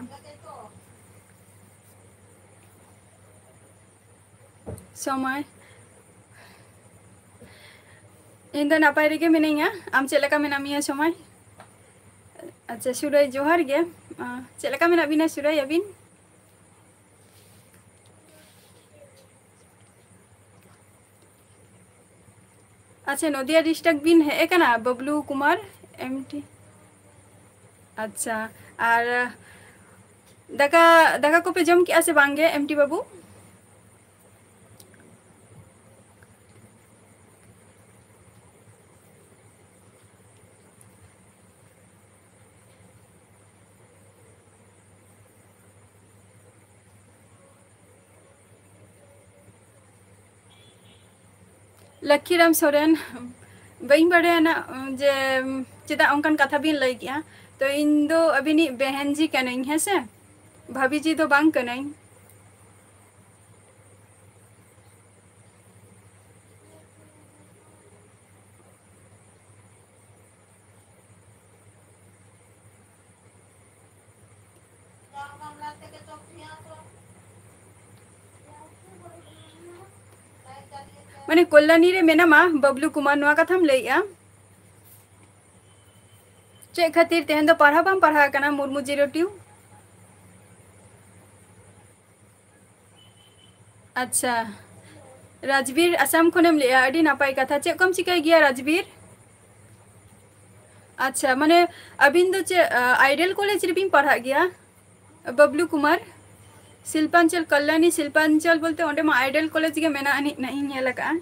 ᱥᱚᱢᱟᱭ, ᱤᱧ ᱫᱚ ᱱᱟᱯᱟᱭ ᱨᱮᱜᱮ ᱢᱤᱱᱟᱹᱧᱟ᱾ ᱟᱢ ᱪᱮᱫ ᱞᱮᱠᱟ ᱢᱮᱱᱟᱜ ᱢᱮᱭᱟ ᱥᱚᱢᱟᱭ? ᱟᱪᱪᱷᱟ, ᱥᱩᱨᱟᱹᱭ, ᱡᱚᱦᱟᱨ ᱜᱮ᱾ ᱟ, ᱪᱮᱫ ᱞᱮᱠᱟ ᱢᱮᱱᱟᱜ ᱵᱤᱱᱟ ᱥᱩᱨᱟᱹᱭ ᱟᱹᱵᱤᱱ? ᱟᱪᱪᱷᱟ, ᱱᱚᱫᱤᱭᱟ ᱰᱤᱥᱴᱨᱤᱠᱴ ᱵᱤᱱ ᱦᱮᱡ ᱟᱠᱟᱱᱟ, ᱵᱟᱵᱞᱩ ᱠᱩᱢᱟᱨ ᱮᱢ ᱴᱤ? ᱟᱪᱪᱷᱟ, ᱟᱨ ᱫᱟᱠᱟ, ᱫᱟᱠᱟ ᱠᱚᱯᱮ ᱡᱚᱢ ᱠᱮᱜᱼᱟ ᱥᱮ ᱵᱟᱝ ᱜᱮ, ᱮᱢ ᱴᱤ ᱵᱟᱹᱵᱩ? ᱞᱚᱠᱠᱷᱤᱨᱟᱢ ᱥᱚᱨᱮᱱ, ᱵᱟᱹᱧ ᱵᱟᱲᱟᱭᱟ ᱱᱟᱜ ᱡᱮ ᱪᱮᱫᱟᱜ ᱚᱱᱠᱟᱱ ᱠᱟᱛᱷᱟ ᱵᱤᱱ ᱞᱟᱹᱭ ᱠᱮᱜᱼᱟ᱾ ᱛᱚ, ᱤᱧ ᱫᱚ ᱟᱹᱵᱤᱱᱤᱡ ᱵᱮᱦᱮᱱ ᱡᱤ ᱠᱟᱹᱱᱟᱹᱧ, ᱦᱮᱸ ᱥᱮ, ᱵᱷᱟᱵᱤ ᱡᱤ ᱫᱚ ᱵᱟᱝ ᱠᱟᱹᱱᱟᱹᱧ᱾ ᱢᱟᱱᱮ, ᱠᱚᱞᱞᱟᱱᱤ ᱨᱮ ᱢᱮᱱᱟᱢᱟ, ᱵᱟᱵᱞᱩ ᱠᱩᱢᱟᱨ, ᱱᱚᱣᱟ ᱠᱟᱛᱷᱟᱢ ᱞᱟᱹᱭᱮᱜᱼᱟ? ᱪᱮᱫ ᱠᱷᱟᱹᱛᱤᱨ ᱛᱮᱦᱮᱧ ᱫᱚ ᱯᱟᱲᱦᱟᱣ ᱵᱟᱢ ᱯᱟᱲᱦᱟᱣ ᱠᱟᱱᱟ, ᱢᱩᱨᱢᱩ ᱡᱤᱨᱳ ᱴᱩ? ᱟᱪᱪᱷᱟ, ᱨᱟᱡᱽᱵᱤᱨ ᱟᱥᱟᱢ ᱠᱷᱚᱱᱮᱢ ᱞᱟᱹᱭᱮᱜᱼᱟ, ᱟᱹᱰᱤ ᱱᱟᱯᱟᱭ ᱠᱟᱛᱷᱟ᱾ ᱪᱮᱫ ᱠᱚᱢ ᱪᱤᱠᱟᱹᱭ ᱜᱮᱭᱟ, ᱨᱟᱡᱽᱵᱤᱨ? ᱟᱪᱪᱷᱟ, ᱢᱟᱱᱮ, ᱟᱹᱵᱤᱱ ᱫᱚ ᱪᱮᱫ, ᱟ, ᱟᱭᱰᱮᱞ ᱠᱚᱞᱮᱡᱽ ᱨᱮᱵᱤᱱ ᱯᱟᱲᱦᱟᱜ ᱜᱮᱭᱟ? ᱵᱟᱵᱞᱩ ᱠᱩᱢᱟᱨ, ᱥᱤᱞᱯᱟᱧᱪᱚᱞ, ᱠᱚᱞᱞᱟᱱᱤ ᱥᱤᱞᱯᱟᱧᱪᱚᱞ ᱵᱚᱞᱛᱮ ᱚᱸᱰᱮ ᱢᱟ ᱟᱭᱰᱮᱞ ᱠᱚᱞᱮᱡᱽ ᱜᱮ ᱢᱮᱱᱟᱜ ᱟᱹᱱᱤᱡ, ᱱᱟᱜ ᱤᱧ ᱧᱮᱞ ᱟᱠᱟᱜᱼᱟ᱾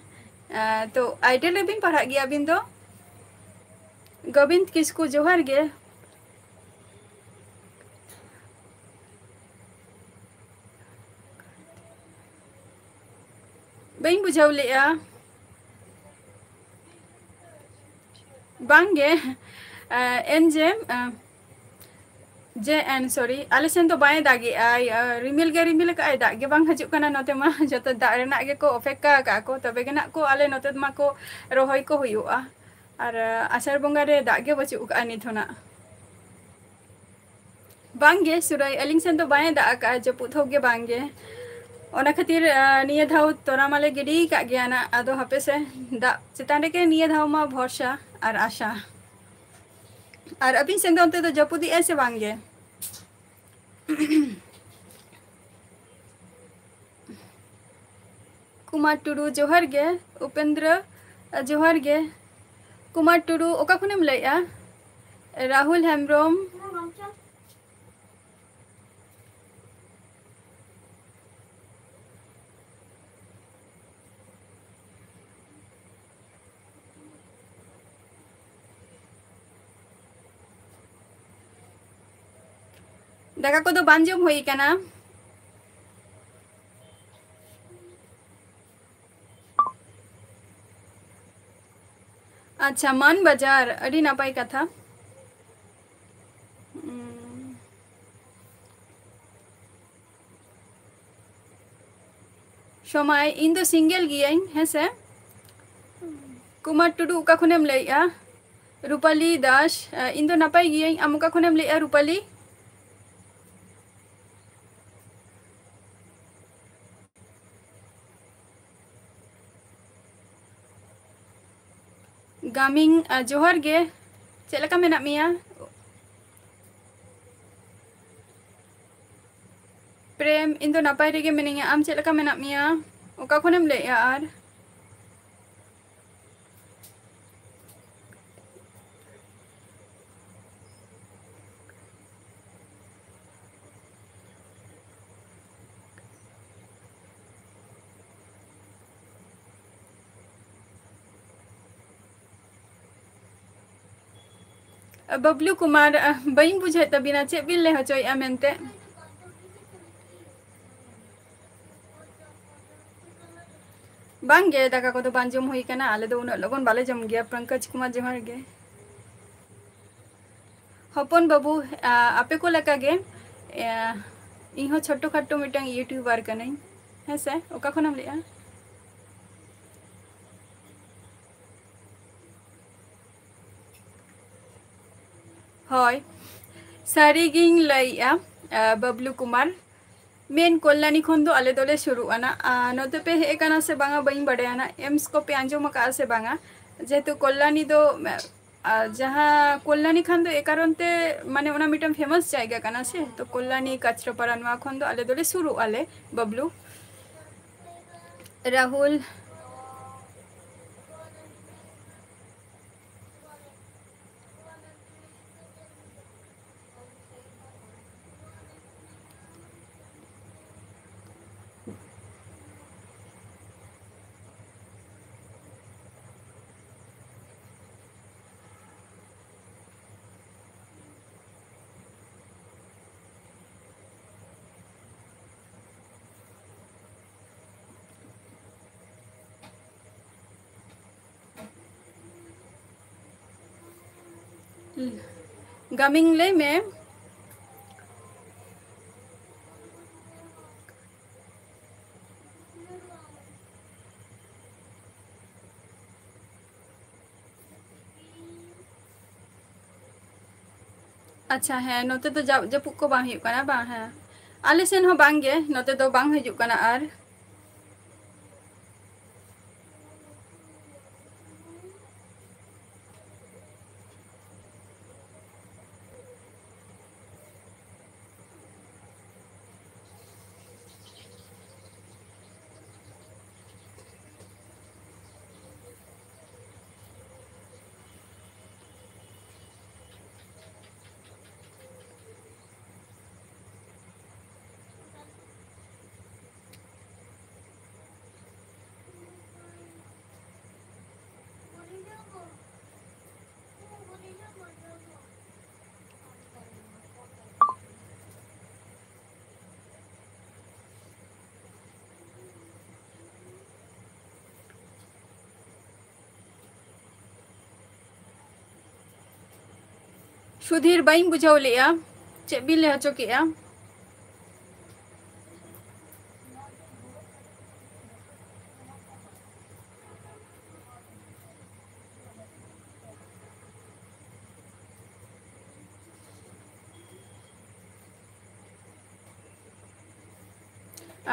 ᱟ, ᱛᱚ, ᱟᱭᱰᱮᱞ ᱨᱮᱵᱤᱱ ᱯᱟᱲᱦᱟᱜ ᱜᱮᱭᱟ ᱟᱹᱵᱤᱱ ᱫᱚ? ᱜᱳᱵᱤᱱᱫ ᱠᱤᱥᱠᱩ, ᱡᱚᱦᱟᱨ ᱜᱮ᱾ ᱵᱟᱹᱧ ᱵᱩᱡᱷᱟᱹᱣ ᱞᱮᱜᱼᱟ᱾ ᱵᱟᱝᱜᱮ, ᱟ, ᱮᱱ ᱡᱮ, ᱟ, ᱡᱮ ᱮᱱ, sorry, ᱟᱞᱮ ᱥᱮᱱ ᱫᱚ ᱵᱟᱭ ᱫᱟᱜᱮᱜᱼᱟᱭ, ᱟ, ᱨᱤᱢᱤᱞ ᱜᱮ ᱨᱤᱢᱤᱞ ᱟᱠᱟᱜᱼᱟᱭ, ᱫᱟᱜ ᱜᱮ ᱵᱟᱝ ᱦᱤᱡᱩᱜ ᱠᱟᱱᱟ ᱱᱚᱛᱮ ᱢᱟ᱾ ᱡᱚᱛᱚ ᱫᱟᱜ ᱨᱮᱱᱟᱜ ᱜᱮᱠᱚ ᱚᱯᱮᱠᱠᱷᱟ ᱟᱠᱟᱜᱼᱟ ᱠᱚ, ᱛᱚᱵᱮ ᱜᱮ ᱱᱟᱜ ᱠᱚ ᱟᱞᱮ ᱱᱚᱛᱮ ᱢᱟ ᱠᱚ ᱨᱚᱦᱚᱭ ᱠᱚ ᱦᱩᱭᱩᱜᱼᱟ᱾ ᱟᱨ, ᱟ, ᱟᱥᱟᱲ ᱵᱚᱸᱜᱟ ᱨᱮ ᱫᱟᱜ ᱜᱮ ᱵᱟᱹᱪᱩᱜ ᱟᱠᱟᱜᱼᱟ ᱱᱤᱛ ᱦᱚᱸ ᱱᱟᱜ᱾ ᱵᱟᱝᱜᱮ ᱥᱩᱨᱟᱹᱭ, ᱟᱹᱞᱤᱧ ᱥᱮᱱ ᱫᱚ ᱵᱟᱭ ᱫᱟᱜ ᱟᱠᱟᱜᱼᱟ, ᱡᱟᱹᱯᱩᱫ ᱦᱚᱸ ᱜᱮ ᱵᱟᱝᱜᱮ᱾ ᱚᱱᱟ ᱠᱷᱟᱹᱛᱤᱨ, ᱟ, ᱱᱤᱭᱟᱹ ᱫᱷᱟᱣ ᱛᱚᱨᱟ ᱢᱟᱞᱮ ᱜᱤᱰᱤ ᱟᱠᱟᱫ ᱜᱮᱭᱟ ᱱᱟᱜ, ᱟᱫᱚ ᱦᱟᱯᱮ ᱥᱮ, ᱫᱟᱜ ᱪᱮᱛᱟᱱ ᱨᱮᱜᱮ ᱱᱤᱭᱟᱹ ᱫᱷᱟᱣ ᱢᱟ ᱵᱷᱚᱨᱥᱟ ᱟᱨ ᱟᱥᱟ᱾ ᱟᱨ ᱟᱹᱵᱤᱱ ᱥᱮᱱ ᱫᱚ ᱚᱱᱛᱮ ᱫᱚ ᱡᱟᱹᱯᱩᱫᱮᱜᱼᱟᱭ ᱥᱮ ᱵᱟᱝᱜᱮ? ᱠᱩᱢᱟᱨ ᱴᱩᱰᱩ, ᱡᱚᱦᱟᱨ ᱜᱮ᱾ ᱩᱯᱮᱱᱫᱨᱚ, ᱡᱚᱦᱟᱨ ᱜᱮ᱾ ᱠᱩᱢᱟᱨ ᱴᱩᱰᱩ, ᱚᱠᱟ ᱠᱷᱚᱱᱮᱢ ᱞᱟᱹᱭᱮᱜᱼᱟ? ᱨᱟᱦᱩᱞ ᱦᱮᱢᱵᱨᱚᱢ᱾ ᱫᱟᱠᱟ ᱠᱚᱫᱚ ᱵᱟᱝ ᱡᱚᱢ ᱦᱩᱭ ᱠᱟᱱᱟ᱾ ᱟᱪᱪᱷᱟ, ᱢᱟᱱ ᱵᱟᱡᱟᱨ, ᱟᱹᱰᱤ ᱱᱟᱯᱟᱭ ᱠᱟᱛᱷᱟ᱾ ᱩᱸ, ᱥᱚᱢᱟᱭ, ᱤᱧ ᱫᱚ single ᱜᱤᱭᱟᱹᱧ, ᱦᱮᱸ ᱥᱮ? ᱠᱩᱢᱟᱨ ᱴᱩᱰᱩ, ᱚᱠᱟ ᱠᱷᱚᱱᱮᱢ ᱞᱟᱹᱭᱮᱜᱼᱟ? ᱨᱩᱯᱟᱞᱤ ᱫᱟᱥ, ᱤᱧ ᱫᱚ ᱱᱟᱯᱟᱭ ᱜᱤᱭᱟᱹᱧ, ᱟᱢ ᱚᱠᱟ ᱠᱷᱚᱱᱮᱢ ᱞᱟᱹᱭᱮᱜᱼᱟ, ᱨᱩᱯᱟᱞᱤ? ᱜᱟᱢᱤᱝ, ᱟ, ᱡᱚᱦᱟᱨ ᱜᱮ, ᱪᱮᱫ ᱞᱮᱠᱟ ᱢᱮᱱᱟᱜ ᱢᱮᱭᱟ? ᱯᱨᱮᱢ, ᱤᱧ ᱫᱚ ᱱᱟᱯᱟᱭ ᱨᱮᱜᱮ ᱢᱤᱱᱟᱹᱧᱟ, ᱟᱢ ᱪᱮᱫ ᱞᱮᱠᱟ ᱢᱮᱱᱟᱜ ᱢᱮᱭᱟ? ᱚᱠᱟ ᱠᱷᱚᱱᱮᱢ ᱞᱟᱹᱭᱮᱜᱼᱟ ᱟᱨ? ᱵᱟᱵᱞᱩ ᱠᱩᱢᱟᱨ, ᱟᱦ, ᱵᱟᱹᱧ ᱵᱩᱡᱷᱟᱹᱣᱮᱫ ᱛᱟᱵᱤᱱᱟ, ᱪᱮᱫ ᱵᱤᱱ ᱞᱟᱹᱭ ᱦᱚᱪᱚᱭᱮᱫᱼᱟ ᱢᱮᱱᱛᱮ? ᱵᱟᱝᱜᱮ, ᱫᱟᱠᱟ ᱠᱚᱫᱚ ᱵᱟᱝ ᱡᱚᱢ ᱦᱩᱭ ᱠᱟᱱᱟ, ᱟᱞᱮ ᱫᱚ ᱩᱱᱟᱹᱜ ᱞᱚᱜᱚᱱ ᱵᱟᱞᱮ ᱡᱚᱢ ᱜᱮᱭᱟ᱾ ᱯᱚᱝᱠᱚᱡᱽ ᱠᱩᱢᱟᱨ, ᱡᱚᱦᱟᱨ ᱜᱮ᱾ ᱦᱚᱯᱚᱱ ᱵᱟᱹᱵᱩ, ᱟ, ᱟᱯᱮ ᱠᱚ ᱞᱮᱠᱟ ᱜᱮ, ᱮ, ᱤᱧ ᱦᱚᱸ ᱪᱷᱳᱴᱳ ᱠᱷᱟᱴᱳ ᱢᱤᱫᱴᱟᱝ YouTuber ᱠᱟᱹᱱᱟᱹᱧ᱾ ᱦᱮᱸ ᱥᱮ? ᱚᱠᱟ ᱠᱷᱚᱱᱮᱢ ᱞᱟᱹᱭᱮᱜᱼᱟ? ᱦᱳᱭ, ᱥᱟᱹᱨᱤᱜᱤᱧ ᱞᱟᱹᱭᱮᱜᱼᱟ, ᱟ, ᱵᱟᱵᱞᱩ ᱠᱩᱢᱟᱨ᱾ ᱢᱮᱱ ᱠᱚᱞᱞᱟᱱᱤ ᱠᱷᱚᱱ ᱫᱚ ᱟᱞᱮ ᱫᱚᱞᱮ ᱥᱩᱨᱩᱜᱼᱟ ᱱᱟᱜ᱾ ᱟ, ᱱᱚᱛᱮ ᱯᱮ ᱦᱮᱡ ᱟᱠᱟᱱᱟ ᱥᱮ ᱵᱟᱝᱟ ᱵᱟᱹᱧ ᱵᱟᱰᱟᱭᱟ ᱱᱟᱜ, ᱮᱢᱥ ᱠᱚᱯᱮ ᱟᱸᱡᱚᱢ ᱟᱠᱟᱫᱼᱟ ᱥᱮ ᱵᱟᱝᱟ? ᱡᱮᱦᱮᱛᱩ ᱠᱚᱞᱞᱟᱱᱤ ᱫᱚ, ᱟ, ᱡᱟᱦᱟᱸ ᱠᱚᱞᱞᱟᱱᱤ ᱠᱷᱟᱱ ᱫᱚ ᱮ ᱠᱟᱨᱚᱱ ᱛᱮ, ᱢᱟᱱᱮ, ᱚᱱᱟ ᱢᱤᱫᱴᱟᱝ famous ᱡᱟᱭᱜᱟ ᱠᱟᱱᱟ ᱥᱮ, ᱛᱚ ᱠᱚᱞᱞᱟᱱᱤ, ᱠᱟᱪᱨᱟᱯᱟᱲᱟ, ᱱᱚᱣᱟ ᱠᱷᱚᱱ ᱫᱚ ᱟᱞᱮ ᱫᱚᱞᱮ ᱥᱩᱨᱩᱜ ᱟᱞᱮ, ᱵᱟᱵᱞᱩ᱾ ᱨᱟᱦᱩᱞ᱾ ᱜᱟᱢᱤᱝ, ᱞᱟᱹᱭ ᱢᱮ᱾ ᱟᱪᱪᱷᱟ, ᱦᱮᱸ, ᱱᱚᱛᱮ ᱫᱚ ᱡᱟ-, ᱡᱟᱹᱯᱩᱫ ᱠᱚ ᱵᱟᱝ ᱦᱩᱭᱩᱜ ᱠᱟᱱᱟ ᱵᱟᱝ? ᱦᱮᱸ, ᱟᱞᱮ ᱥᱮᱱ ᱦᱚᱸ ᱵᱟᱝ ᱜᱮ, ᱱᱚᱛᱮ ᱫᱚ ᱵᱟᱝ ᱦᱤᱡᱩᱜ ᱠᱟᱱᱟ ᱟᱨ᱾ ᱥᱩᱫᱷᱤᱨ, ᱵᱟᱹᱧ ᱵᱩᱡᱷᱟᱹᱣ ᱞᱮᱜᱼᱟ, ᱪᱮᱫ ᱵᱤᱱ ᱞᱟᱹᱭ ᱦᱚᱪᱚ ᱠᱮᱜᱼᱟ?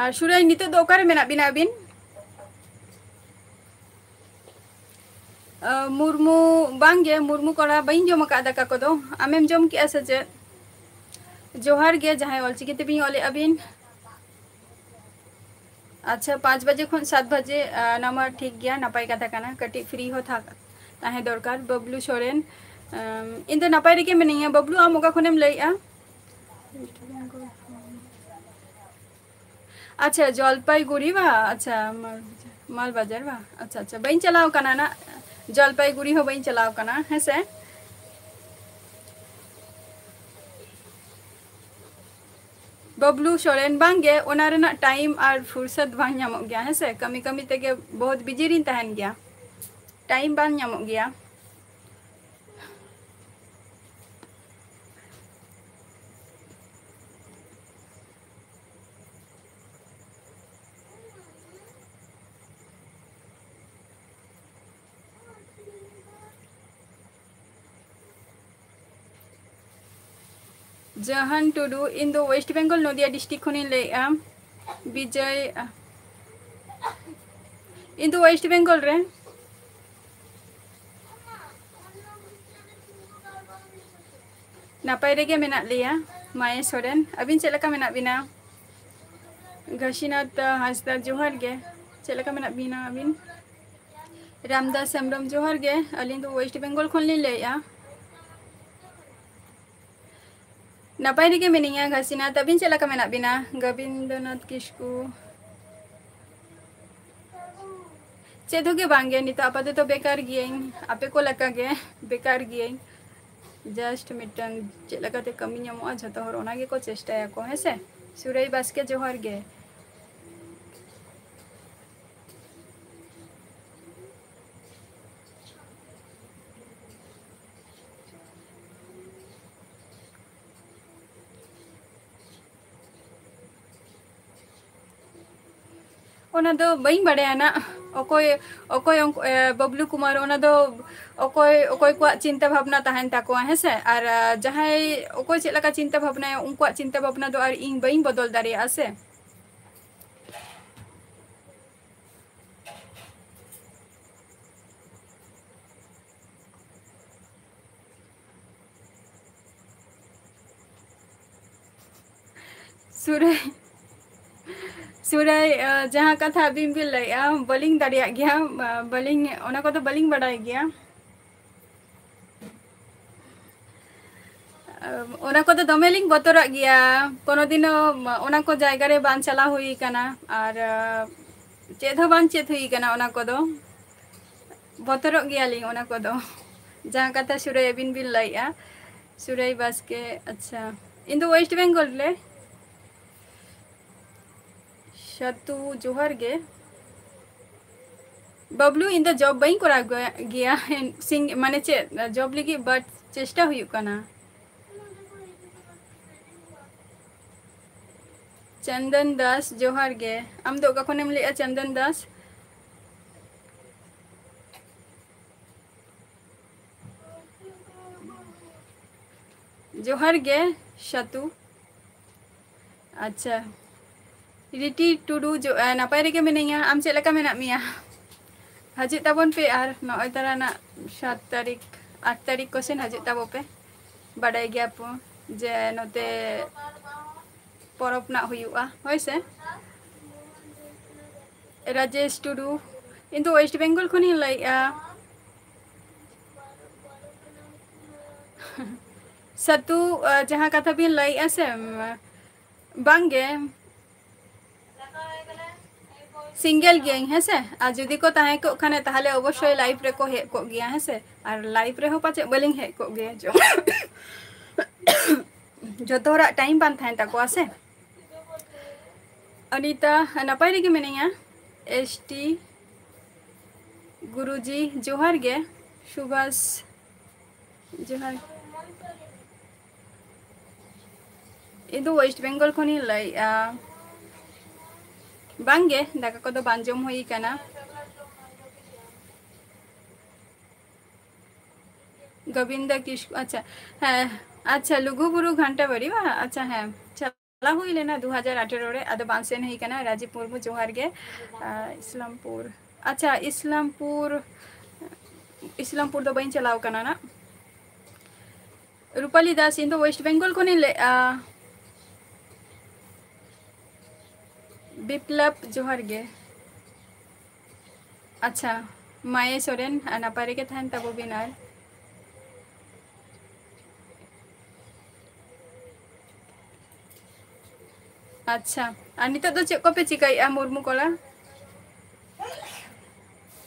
ᱟᱨ ᱥᱩᱨᱟᱡᱽ, ᱱᱤᱛᱚᱜ ᱫᱚ ᱚᱠᱟᱨᱮ ᱢᱮᱱᱟᱜ ᱵᱤᱱᱟ ᱟᱹᱵᱤᱱ? ᱟᱹ, ᱢᱩᱨᱢᱩ, ᱵᱟᱝ ᱜᱮ, ᱢᱩᱨᱢᱩ ᱠᱚᱲᱟ, ᱵᱟᱹᱧ ᱡᱚᱢ ᱟᱠᱟᱫ ᱫᱟᱠᱟ ᱠᱚᱫᱚ᱾ ᱟᱢᱮᱢ ᱡᱚᱢ ᱠᱮᱜᱼᱟ ᱥᱮ ᱪᱮᱫ? ᱡᱚᱦᱟᱨ ᱜᱮ, ᱡᱟᱦᱟᱸᱭ ᱚᱞᱪᱤᱠᱤ ᱛᱮᱵᱤᱱ ᱚᱞᱮᱫᱼᱟ ᱵᱤᱱ᱾ ᱟᱪᱪᱷᱟ, ᱯᱟᱸᱪ ᱵᱟᱡᱮ ᱠᱷᱚᱱ ᱥᱟᱛ ᱵᱟᱡᱮ, ᱟᱹ, ᱚᱱᱟ ᱢᱟ ᱴᱷᱤᱠ ᱜᱮᱭᱟ, ᱱᱟᱯᱟᱭ ᱠᱟᱛᱷᱟ ᱠᱟᱱᱟ, ᱠᱟᱹᱴᱤᱡ free ᱦᱚᱸ ᱛᱷᱟ-, ᱛᱟᱦᱮᱸ ᱫᱚᱨᱠᱟᱨ᱾ ᱵᱟᱹᱵᱞᱩ ᱥᱚᱨᱮᱱ, ᱟᱢ, ᱤᱧ ᱫᱚ ᱱᱟᱯᱟᱭ ᱨᱮᱜᱮ ᱢᱤᱱᱟᱹᱧᱟ᱾ ᱵᱟᱹᱵᱞᱩ, ᱟᱢ ᱚᱠᱟ ᱠᱷᱚᱱᱮᱢ ᱞᱟᱹᱭᱮᱫᱼᱟ? ᱟᱪᱪᱷᱟ, ᱡᱚᱞᱯᱟᱭᱜᱩᱲᱤ ᱵᱟ? ᱟᱪᱪᱷᱟ, ᱢᱟᱞ-, ᱢᱟᱞᱵᱟᱡᱟᱨ ᱵᱟ? ᱟᱪᱪᱷᱟ, ᱟᱪᱪᱷᱟ, ᱵᱟᱹᱧ ᱪᱟᱞᱟᱣ ᱠᱟᱱᱟ ᱱᱟᱜ, ᱡᱚᱞᱯᱟᱭᱜᱩᱲᱤ ᱦᱚᱸ ᱵᱟᱹᱧ ᱪᱟᱞᱟᱣ ᱠᱟᱱᱟ, ᱦᱮᱸ ᱥᱮ? ᱵᱟᱹᱵᱞᱩ ᱥᱚᱨᱮᱱ, ᱵᱟᱝ ᱜᱮ, ᱚᱱᱟ ᱨᱮᱱᱟᱜ time ᱟᱨ ᱯᱷᱩᱨᱥᱚᱛ ᱵᱟᱝ ᱧᱟᱢᱚᱜ ᱜᱮᱭᱟ, ᱦᱮᱸ ᱥᱮ? ᱠᱟᱹᱢᱤ ᱠᱟᱹᱢᱤ ᱛᱮᱜᱮ ᱵᱚᱦᱩᱛ busy ᱨᱤᱧ ᱛᱟᱦᱮᱱ ᱜᱮᱭᱟ, time ᱵᱟᱝ ᱧᱟᱢᱚᱜ ᱜᱮᱭᱟ᱾ ᱡᱟᱦᱟᱱ ᱴᱩᱰᱩ, ᱤᱧ ᱫᱚ ᱳᱭᱮᱥᱴ ᱵᱮᱝᱜᱚᱞ ᱱᱚᱫᱤᱭᱟ ᱰᱤᱥᱴᱨᱤᱠᱴ ᱠᱷᱚᱱᱤᱧ ᱞᱟᱹᱭᱮᱫᱼᱟ᱾ ᱵᱤᱡᱚᱭ, ᱤᱧ ᱫᱚ ᱳᱭᱮᱥᱴ ᱵᱮᱝᱜᱚᱞ ᱨᱮ᱾ ᱱᱟᱯᱟᱭ ᱨᱮᱜᱮ ᱢᱮᱱᱟᱜ ᱞᱮᱭᱟ᱾ ᱢᱟᱭᱮ ᱥᱚᱨᱮᱱ, ᱟᱹᱵᱤᱱ ᱪᱮᱫ ᱞᱮᱠᱟ ᱢᱮᱱᱟᱜ ᱵᱤᱱᱟ? ᱜᱷᱟᱥᱤᱱᱟᱛᱷ ᱦᱟᱸᱥᱫᱟ, ᱡᱚᱦᱟᱨ ᱜᱮ᱾ ᱪᱮᱫ ᱞᱮᱠᱟ ᱢᱮᱱᱟᱜ ᱵᱤᱱᱟ ᱟᱹᱵᱤᱱ? ᱨᱟᱢᱫᱟᱥ ᱦᱮᱢᱵᱨᱚᱢ, ᱡᱚᱦᱟᱨ ᱜᱮ᱾ ᱟᱹᱞᱤᱧ ᱫᱚ ᱳᱭᱮᱥᱴ ᱵᱮᱝᱜᱚᱞ ᱠᱷᱚᱱ ᱞᱤᱧ ᱞᱟᱹᱭᱮᱫᱼᱟ᱾ ᱱᱟᱯᱟᱭ ᱨᱮᱜᱮ ᱢᱤᱱᱟᱹᱧᱟ ᱜᱷᱟᱥᱤᱱᱟᱛᱷ, ᱟᱹᱵᱤᱱ ᱪᱮᱫ ᱞᱮᱠᱟ ᱢᱮᱱᱟᱜ ᱵᱤᱱᱟ? ᱜᱳᱵᱤᱱᱫᱚᱱᱟᱛᱷ ᱠᱤᱥᱠᱩ, ᱪᱮᱫ ᱦᱚᱸ ᱜᱮ ᱵᱟᱝ ᱜᱮ, ᱱᱤᱛᱚᱜ ᱟᱯᱟᱛᱚᱛᱚ ᱵᱮᱠᱟᱨ ᱜᱤᱭᱟᱹᱧ, ᱟᱯᱮ ᱠᱚ ᱞᱮᱠᱟ ᱜᱮ ᱵᱮᱠᱟᱨ ᱜᱤᱭᱟᱹᱧ᱾ ᱡᱟᱥᱴ ᱢᱤᱫᱴᱟᱝ ᱪᱮᱫ ᱞᱮᱠᱟᱛᱮ ᱠᱟᱹᱢᱤ ᱧᱟᱢᱚᱜᱼᱟ, ᱡᱷᱚᱛᱚ ᱦᱚᱲ ᱚᱱᱟ ᱜᱮᱠᱚ ᱪᱮᱥᱴᱟᱭᱟᱠᱚ, ᱦᱮᱸ ᱥᱮ? ᱥᱩᱨᱟᱹᱭ ᱵᱟᱥᱠᱮ, ᱡᱚᱦᱟᱨ ᱜᱮ᱾ ᱚᱱᱟ ᱫᱚ ᱵᱟᱹᱧ ᱵᱟᱲᱟᱭᱟ ᱱᱟᱜ, ᱚᱠᱚᱭ, ᱚᱠᱚᱭ ᱚᱝ-, ᱮ, ᱵᱟᱵᱞᱩ ᱠᱩᱢᱟᱨ, ᱚᱱᱟ ᱫᱚ ᱚᱠᱚᱭ, ᱚᱠᱚᱭ ᱠᱚᱣᱟᱜ ᱪᱤᱱᱛᱟᱹ ᱵᱷᱟᱵᱽᱱᱟ ᱛᱟᱦᱮᱱ ᱛᱟᱠᱚᱣᱟ, ᱦᱮᱸ ᱥᱮ? ᱟᱨ, ᱟ, ᱡᱟᱦᱟᱸᱭ ᱚᱠᱚᱭ ᱪᱮᱫ ᱞᱮᱠᱟ ᱪᱤᱱᱛᱟᱹ ᱵᱷᱟᱵᱽᱱᱟᱭᱟ, ᱩᱱᱠᱩᱣᱟᱜ ᱪᱤᱱᱛᱟᱹ ᱵᱷᱟᱵᱽᱱᱟ ᱫᱚ ᱟᱨ ᱤᱧ ᱵᱟᱹᱧ ᱵᱚᱫᱚᱞ ᱫᱟᱲᱮᱭᱟᱜᱼᱟ ᱥᱮ᱾ ᱥᱩᱨᱟᱹᱭ, ᱥᱩᱨᱟᱹᱭ, ᱟ, ᱡᱟᱦᱟᱸ ᱠᱟᱛᱷᱟ ᱟᱹᱵᱤᱱ ᱵᱤᱱ ᱞᱟᱹᱭᱮᱜᱼᱟ, ᱵᱟᱹᱞᱤᱧ ᱫᱟᱲᱮᱭᱟᱜ ᱜᱮᱭᱟ, ᱟ, ᱵᱟᱹᱞᱤᱧ, ᱚᱱᱟ ᱠᱚᱫᱚ ᱵᱟᱹᱞᱤᱧ ᱵᱟᱰᱟᱭ ᱜᱮᱭᱟ᱾ ᱟ, ᱚᱱᱟ ᱠᱚᱫᱚ ᱫᱚᱢᱮ ᱞᱤᱧ ᱵᱚᱛᱚᱨᱟᱜ ᱜᱮᱭᱟ, ᱠᱳᱱᱳ ᱫᱤᱱ ᱦᱚᱸ ᱚᱱᱟ ᱠᱚ ᱡᱟᱭᱜᱟ ᱨᱮ ᱵᱟᱝ ᱪᱟᱞᱟᱣ ᱦᱩᱭ ᱠᱟᱱᱟ, ᱟᱨ, ᱟ, ᱪᱮᱫ ᱦᱚᱸ ᱵᱟᱝ ᱪᱮᱫ ᱦᱩᱭ ᱠᱟᱱᱟ ᱚᱱᱟ ᱠᱚᱫᱚ᱾ ᱵᱚᱛᱚᱨᱚᱜ ᱜᱮᱭᱟᱞᱤᱧ ᱚᱱᱟ ᱠᱚᱫᱚ᱾ ᱡᱟᱦᱟᱸ ᱠᱟᱛᱷᱟ ᱥᱩᱨᱟᱹᱭ ᱟᱹᱵᱤᱱ ᱵᱤᱱ ᱞᱟᱹᱭᱮᱜᱼᱟ, ᱥᱩᱨᱟᱹᱭ ᱵᱟᱥᱠᱮ, ᱟᱪᱪᱷᱟ, ᱤᱧ ᱫᱚ ᱳᱭᱮᱥᱴ ᱵᱮᱝᱜᱚᱞ ᱨᱮ᱾ ᱥᱟᱹᱛᱩ, ᱡᱚᱦᱟᱨ ᱜᱮ᱾ ᱵᱟᱵᱞᱩ, ᱤᱧ ᱫᱚ ᱡᱚᱵ ᱵᱟᱹᱧ ᱠᱚᱨᱟᱣ ᱜᱮ-, ᱜᱮᱭᱟ, ᱥᱤᱝ-, ᱢᱟᱱᱮ ᱪᱮᱫ, ᱡᱚᱵ ᱞᱟᱹᱜᱤᱫ, but ᱪᱮᱥᱴᱟ ᱦᱩᱭᱩᱜ ᱠᱟᱱᱟ᱾ ᱪᱚᱱᱫᱚᱱ ᱫᱟᱥ, ᱡᱚᱦᱟᱨ ᱜᱮ᱾ ᱟᱢ ᱫᱚ ᱚᱠᱟ ᱠᱷᱚᱱᱮᱢ ᱞᱟᱹᱭᱮᱜᱼᱟ, ᱪᱚᱱᱫᱚᱱ ᱫᱟᱥ? ᱡᱚᱦᱟᱨ ᱜᱮ᱾ ᱥᱟᱛᱩ᱾ ᱟᱪᱪᱷᱟ, ᱨᱤᱴᱤ ᱴᱩᱰᱩ ᱡᱚ-, ᱮ, ᱱᱟᱯᱟᱭ ᱨᱮᱜᱮ ᱢᱤᱱᱟᱹᱧᱟ᱾ ᱟᱢ ᱪᱮᱫ ᱞᱮᱠᱟ ᱢᱮᱱᱟᱜ ᱢᱮᱭᱟ? ᱦᱤᱡᱩᱜ ᱛᱟᱵᱚᱱ ᱯᱮ᱾ ᱟᱨ ᱱᱚᱜᱼᱚᱭ ᱛᱟᱨᱟ ᱱᱟᱜ ᱥᱟᱛ ᱛᱟᱹᱨᱤᱠᱷ, ᱟᱴ ᱛᱟᱹᱨᱤᱠᱷ ᱠᱚᱥᱮᱱ ᱦᱤᱡᱩᱜ ᱛᱟᱵᱚ ᱯᱮ᱾ ᱵᱟᱰᱟᱭ ᱜᱮᱭᱟ ᱯᱮ ᱡᱮ ᱱᱚᱛᱮ ᱯᱚᱨᱚᱵᱽ ᱱᱟᱜ ᱦᱩᱭᱩᱜᱼᱟ, ᱦᱳᱭ ᱥᱮ? ᱨᱟᱡᱮᱥ ᱴᱩᱰᱩ, ᱤᱧ ᱫᱚ ᱳᱭᱮᱥᱴ ᱵᱮᱝᱜᱚᱞ ᱠᱷᱚᱱᱤᱧ ᱞᱟᱹᱭᱮᱫᱼᱟ᱾ ᱥᱟᱛᱩ, ᱟ, ᱡᱟᱦᱟᱸ ᱠᱟᱛᱷᱟ ᱵᱤᱱ ᱞᱟᱹᱭᱮᱫᱼᱟ ᱥᱮ, ᱩᱢ, ᱵᱟᱝᱜᱮ, ᱥᱤᱝᱜᱮᱞ ᱜᱤᱭᱟᱹᱧ, ᱦᱮᱸ ᱥᱮ? ᱟᱨ ᱡᱩᱫᱤ ᱠᱚ ᱛᱟᱦᱮᱸ ᱠᱚᱜ ᱠᱷᱟᱱ, ᱛᱟᱦᱞᱮ ᱚᱵᱚᱥᱥᱳᱭ ᱞᱟᱭᱤᱵᱷ ᱨᱮᱠᱚ ᱦᱮᱡ ᱠᱚᱜ ᱜᱮᱭᱟ, ᱦᱮᱸ ᱥᱮ? ᱟᱨ ᱞᱟᱭᱤᱵᱷ ᱨᱮᱦᱚᱸ ᱯᱟᱪᱮᱫ ᱵᱟᱹᱞᱤᱧ ᱦᱮᱡ ᱠᱚᱜ ᱜᱮᱭᱟ᱾ ᱡᱚᱛᱚ ᱦᱚᱲᱟᱜ ᱴᱟᱭᱤᱢ ᱵᱟᱝ ᱛᱟᱦᱮᱱ ᱛᱟᱠᱚᱣᱟ ᱥᱮ᱾ ᱚᱱᱤᱛᱟ, ᱱᱟᱯᱟᱭ ᱨᱮᱜᱮ ᱢᱤᱱᱟᱹᱧᱟ᱾ ᱮᱥ ᱴᱤ ᱜᱩᱨᱩᱡᱤ, ᱡᱚᱦᱟᱨ ᱜᱮ᱾ ᱥᱩᱵᱷᱟᱥ, ᱡᱚᱦᱟᱨ᱾ ᱤᱧ ᱫᱚ ᱳᱭᱮᱥᱴ ᱵᱮᱝᱜᱚᱞ ᱠᱷᱚᱱᱤᱧ ᱞᱟᱹᱭᱮᱫᱼᱟ᱾ ᱵᱟᱝᱜᱮ, ᱫᱟᱠᱟ ᱠᱚᱫᱚ ᱵᱟᱝ ᱡᱚᱢ ᱦᱩᱭ ᱠᱟᱱᱟ᱾ ᱜᱳᱵᱤᱱᱫᱟ ᱠᱤᱥᱠᱩ, ᱟᱪᱪᱷᱟ, ᱦᱮᱸ, ᱟᱪᱪᱷᱟ, ᱞᱩᱜᱩᱵᱩᱨᱩ ᱜᱷᱟᱱᱴᱟ ᱵᱟᱲᱤ ᱵᱟᱝ? ᱟᱪᱪᱷᱟ, ᱦᱮᱸ, ᱪᱟᱞᱟᱣ ᱦᱩᱭ ᱞᱮᱱᱟ ᱫᱩ ᱦᱟᱡᱟᱨ ᱟᱴᱷᱮᱨᱚ ᱨᱮ, ᱟᱫᱚ ᱵᱟᱝ ᱥᱮᱱ ᱦᱩᱭ ᱠᱟᱱᱟ᱾ ᱨᱟᱡᱤᱵᱽ ᱢᱩᱨᱢᱩ, ᱡᱚᱦᱟᱨ ᱜᱮ᱾ ᱟᱨ ᱤᱥᱞᱟᱢᱯᱩᱨ, ᱟᱪᱪᱷᱟ, ᱤᱥᱞᱟᱢᱯᱩᱨ, ᱤᱥᱞᱟᱢᱯᱩᱨ ᱫᱚ ᱵᱟᱹᱧ ᱪᱟᱞᱟᱣ ᱠᱟᱱᱟ ᱱᱟᱜ᱾ ᱨᱩᱯᱟᱞᱤ ᱫᱟᱥ, ᱤᱧ ᱫᱚ ᱳᱭᱮᱥᱴ ᱵᱮᱝᱜᱚᱞ ᱠᱷᱚᱱᱤᱧ ᱞᱟᱹᱭᱮᱫᱼᱟ᱾ ᱵᱤᱯᱞᱚᱵ, ᱡᱚᱦᱟᱨ ᱜᱮ᱾ ᱟᱪᱪᱷᱟ, ᱢᱟᱭᱮ ᱥᱚᱨᱮᱱ, ᱟᱨ ᱱᱟᱯᱟᱭ ᱨᱮᱜᱮ ᱛᱟᱦᱮᱱ ᱛᱟᱵᱚ ᱵᱤᱱ᱾ ᱟᱨ ᱟᱪᱪᱷᱟ, ᱟᱨ ᱱᱤᱛᱚᱜ ᱫᱚ ᱪᱮᱫ ᱠᱚᱯᱮ ᱪᱤᱠᱟᱹᱭᱮᱫᱼᱟ ᱢᱩᱨᱢᱩ ᱠᱚᱲᱟ?